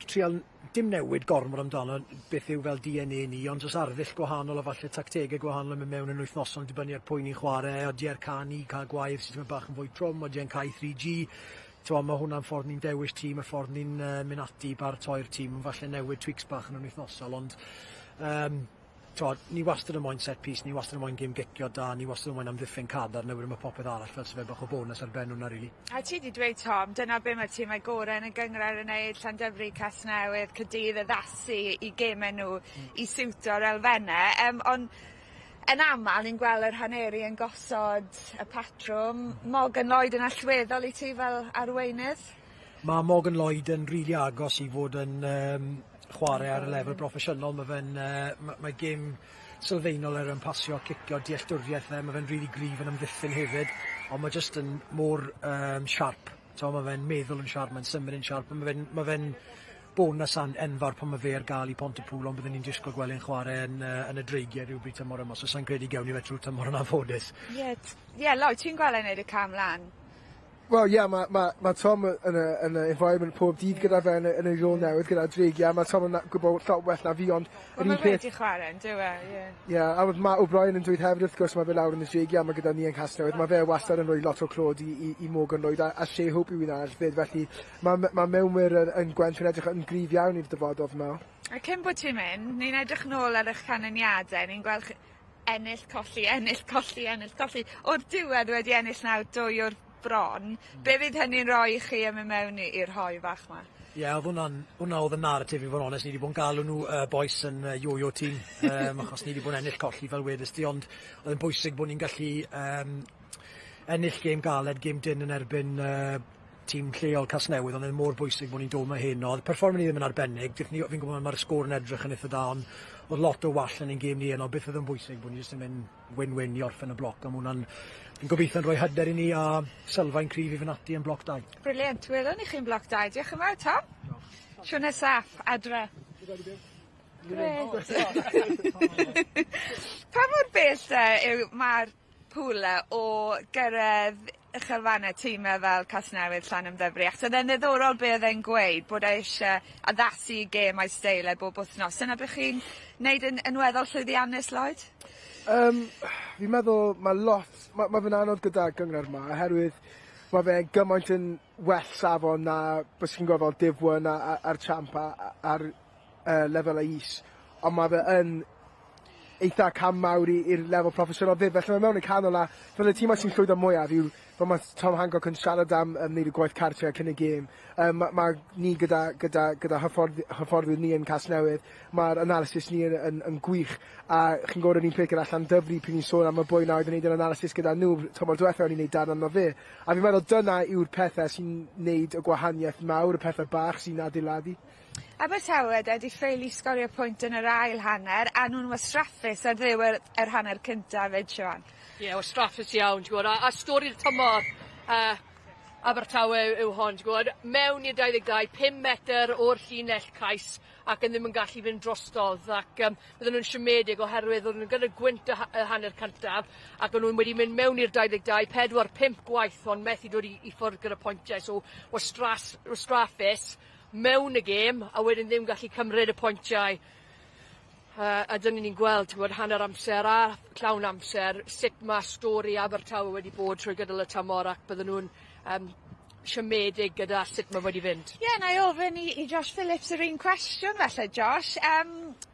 trial dim newid gormod amdano beth yw fel DNA ni, ond jyst arddull gwahanol a falle tactegau gwahanol yn mynd mewn yn wythnosol yn dibynnu ar pwy ni'n chwarae. Odi ar ca ni cael gwair sydd yn bach yn fwy trwm, odi e'n cae 3G. T'mo, mae hwnna'n ffordd ni'n dewis tîm, y ffordd ni'n mynd ati i baratoi'r tîm, yn falle newid tweaks bach yn wythnosol, ond t'mod, ni wastad yn moyn set piece, ni wastad yn moyn gêm gicio da, ni wastad yn moyn amddiffyn cadarn, a wedyn mae popeth arall fel sy'n fe bach o bonus ar ben hwnna, really. A ti 'di dweud, Tom, dyna be' mae'r timau gore yn y gynghrair yn neud, Llandyfri, Casnewydd, Caerdydd, addasu i geme nhw i siwto'r elfenne, ond yn amal ni'n gweld yr haneri yn gosod y patrwm. Morgan Lloyd yn allweddol i ti fel arweinydd? Mae Morgan Lloyd yn rili agos i fod yn chwarae ar y lefel broffesiynol. Mae fe'n mae gêm sylfaenol er yn pasio, cicio, dealltwriaeth e, mae fe'n rili gryf yn amddiffyn hefyd, ond mae jyst yn mor sharp. T'mo, mae fe'n meddwl yn sharp, mae'n symud yn sharp, mae fe'n bonus enfawr pan mae fe ar gael i Pontypool, ond byddwn ni'n disgwyl gweld e'n chwarae yn y Dreigiau rhywbryd tymor yma, so sa'n credu gewn ni fe trwy'r tymor yn anffodus. Ie, yeah, Lloyd, ti'n gweld e'n neud y cam lan? Wel ie, ma' Tom yn y environment pob dydd gyda fe yn y rôl newydd gyda'r Dreigiau. Mae Tom yn gwybod lot well na fi, ond yr un peth wedi chwarae, yn dyw e, ie. Ie, a oedd Matt O'Brien yn dweud hefyd, wrth gwrs, mae fe lawr yn y Dreigiau, mae gyda ni yn Casnewydd, mae fe wastad yn rhoi lot o clod i Morgan Lloyd a Shea Hope yw un arall fyd, felly mae mewnwyr yn Gwent yn edrych yn gryf iawn i'r dyfodol, fi'n meddwl. A cyn bod ti'n mynd, ni'n edrych nôl ar eich canlyniadau, ni'n gweld ennill, colli, ennill, colli, ennill, colli. O'r diwedd wedi ennill nawr dwy o'r bron. Be fydd hynny'n rhoi i chi am mynd mewn i'r hoe fach 'ma? Ie, yeah, oedd hwnna oedd y narrative i fod yn onest. Ni wedi bod yn galw nhw boys yn yo-yo team, achos ni wedi bod yn ennill colli fel wedys di, ond oedd yn bwysig bod ni'n gallu ennill gêm galed, gêm dyn yn erbyn tîm lleol Casnewydd, ond oedd mor bwysig bod ni'n dod 'ma heno. Oedd perfformiad ni ddim yn arbennig, fi'n gwybod mae'r sgôr yn edrych yn eitha da, ond oedd lot o wall yn ein gêm ni heno. Beth oedd yn bwysig bod ni jyst yn mynd win-win i orffen y bloc, a ma' hwnna'n, fi'n gobeithio'n rhoi hyder i ni a sylfaen cryf i fynd ati yn bloc 2. Brilliant, welwn ni chi'n bloc 2. Diolch yn fawr, Tom. Siwrne saff, adre. Grêt. Pa mor bell te yw ma'r Pwle o gyrredd uchelfannau tîmau fel Casnewydd, Llanymddyfri? Achos oedd e'n ddiddorol be oedd e'n gweud, bod e isie addasu gêm a'i steil e bob wythnos. Dyna be chi'n neud yn weddol llwyddiannus, Lloyd? Fi'n meddwl mae lot, ma fe'n anodd gyda gynghrair 'ma, oherwydd mae fe gymaint yn well safon na bys chi'n gweld fel Div 1 a'r Champ a'r lefelau is. Ond mae fe yn eitha cam mawr i'r lefel proffesiynol fyd. Felly mae mewn y canol a fel y tîmau sy'n llwyddo mwyaf yw fel mae Tom Hancock yn siarad am wneud y gwaith cartre cyn y gêm. Ma ni gyda hyfforddwyr ni yn Casnewydd, mae'r analysis ni yn gwych. A chi'n gwybod yr un peth gyda Llandyfri pryd ni'n sôn am y boi na oedd yn neud yr analysis gyda nhw tymor diwethaf o'n i'n neud darn arno fe. A fi'n meddwl dyna yw'r pethau sy'n neud y gwahaniaeth mawr, y pethau bach sy'n adeiladu. Abertawe de 'di ffaelu sgorio pwynt yn yr ail hanner a nhw'n wastraffus ar ddiwedd yr hanner cyntaf 'fyd, Siwan. Ie, yeah, wastraffus iawn, ti'n gwybod, a stori'r tymor Abertawe yw hon, ti'n gwybod, mewn i'r 22, 5 metr o'r llinell cais ac yn ddim yn gallu fynd drostodd ac bydden nhw'n siomedig oherwydd oedden nhw'n gyda gwynt y hanner cyntaf ac o'n nhw'n wedi mynd mewn i'r 22, 4, 5 gwaith ond methu dod i ffwrdd gyda pwyntiau, so wastraffus. mewn y gêm a wedyn ddim gallu cymryd y pwyntiau. A dyna ni'n gweld, ti'n gwybod, hanner amser a llawn amser, sut mae stori Abertawe wedi bod trwy gydol y tymor ac bydden nhw'n siomedig gyda sut mae wedi fynd. Ie, yeah, na i ofyn i Josh Phillips yr un cwestiwn felly, Josh.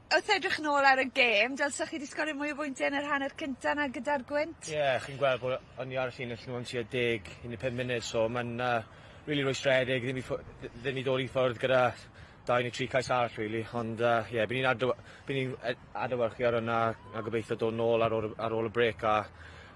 Wrth edrych nôl ar y gêm, dylsech chi wedi sgorio mwy o bwyntiau yn yr hanner cynta na gyda'r gwynt? Ie, yeah, chi'n gweld bod o'n i ar y llinell nhw am tua 10, 15 munud, so mae'n really rwystredig ddim i dod i ffwrdd gyda 2 neu 3 cais arall, really. Ond, ie, yeah, by ni'n adlewyrchu ar hwnna a gobeithio dod nôl ar ôl y break a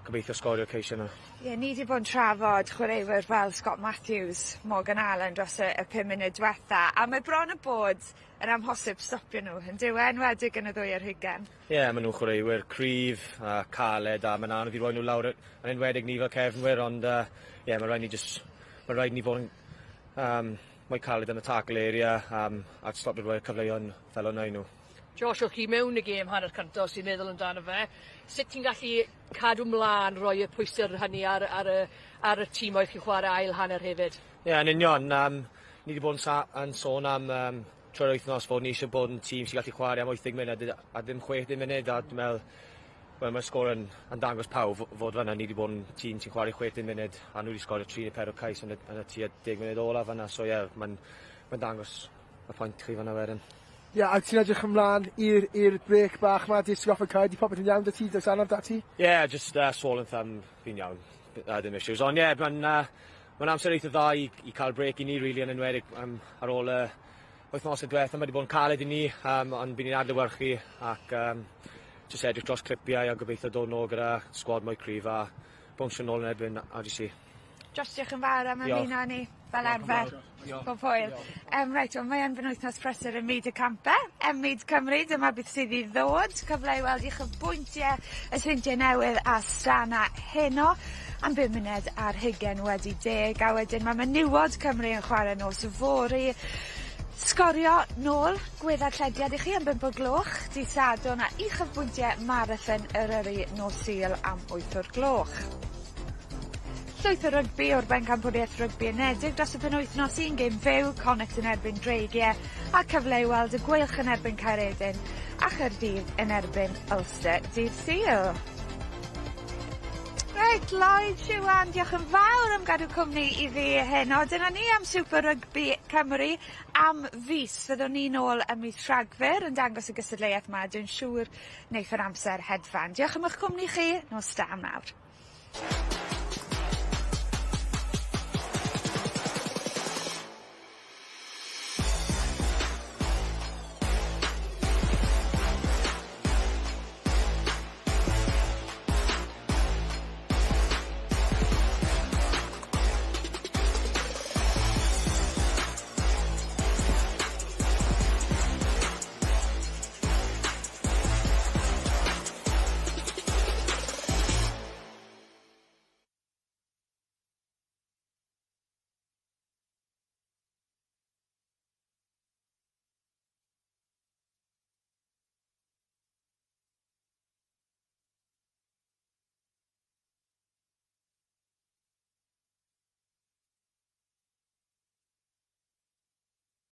gobeithio sgorio ceisiau yna. Ie, yeah, ni wedi bod yn trafod chwaraewyr fel Scott Matthews, Morgan Allen dros y 5 munud diwetha, a mae bron y bod yn amhosib stopio nhw, yn dyw e, enwedig yn y ddwy ar hugen. Ie, yeah, maen nhw'n chwaraewyr cryf a caled a mae'n anodd i roi nhw lawr, yn enwedig ni fel cefnwyr, ond ie, yeah, mae rhaid ni fod yn mwy caled yn y tackle area a stopio rhoi cyfleoedd fel hwnna i nhw. Josh, o'ch chi mewn y gêm hanner cyntaf, os ti'n meddwl amdano fe. Sut ti'n gallu cadw mlaen, rhoi y pwysau hynny ar y tîm oedd chi'n chwarae ail hanner hefyd? Ie, yeah, yn union. Ni wedi bod yn sôn am trwy'r wythnos fod ni eisiau bod yn tîm sy'n gallu chwarae am 80 munud a ddim 60 munud, a dwi'n meddwl, wel, mae'r sgôr yn dangos pawb fod fanna ni wedi bod yn tîm sy'n chwarae 60 munud a nhw wedi sgorio 3 neu 4 cais yn y tua 10 munud olaf fanna. So ie, yeah, mae'n dangos y pwynt chi fanna wedyn. Ie, yeah, a ti'n edrych ymlaen i'r break bach ma, di Sgoffa Cae, di popeth yn iawn 'da ti, does anaf 'da ti? Ie, yeah, just swollen thumb, fi'n iawn, dim issues. Ond ie, yeah, mae'n ma amser eitha dda i cael break i ni, really, yn enwedig ar ôl y wythnosau diwethaf. Mae wedi bod yn caled i ni, ond bydd ni'n adlewyrchu ac just edrych dros clipiau a gobeithio dod nôl gyda sgwad mwy cryf a bownsio nôl yn erbyn RGC. Josh, diolch yn fawr am ymuno ni, fel arfer. Bob hwyl. Reit, wel, mae yn benwythnos prysur ym myd y campau. Ym myd Cymru, dyma beth sydd i ddod. Cyfle i weld uchafbwyntiau y Seintiau Newydd a Stana heno am 20:25, a wedyn mae menywod Cymru yn chwarae nos yfory. Sgorio nôl, gweddarllediad i chi am 5 o'r gloch, dydd Sadwrn, a uchafbwyntiau Marathon Eryri nos Sul am 8 o'r gloch. Llwyth o rygbi o'r Bencampwriaeth Rygbi Unedig dros y penwythnos, un gêm fyw, Connacht yn erbyn Dreigiau, a cyfle i weld y Gweilch yn erbyn Caeredin a Chaerdydd yn erbyn Ulster dydd Sul. Reit, Lloyd, Siwan, diolch yn fawr am gadw cwmni i fi heno. Dyna ni am Super Rugby Cymru am fis. Fyddwn ni nôl ym mis Rhagfyr yn dangos y gystadleuaeth 'ma. Dwi'n siŵr wneith yr amser hedfan. Diolch am eich cwmni chi. Nos da am nawr.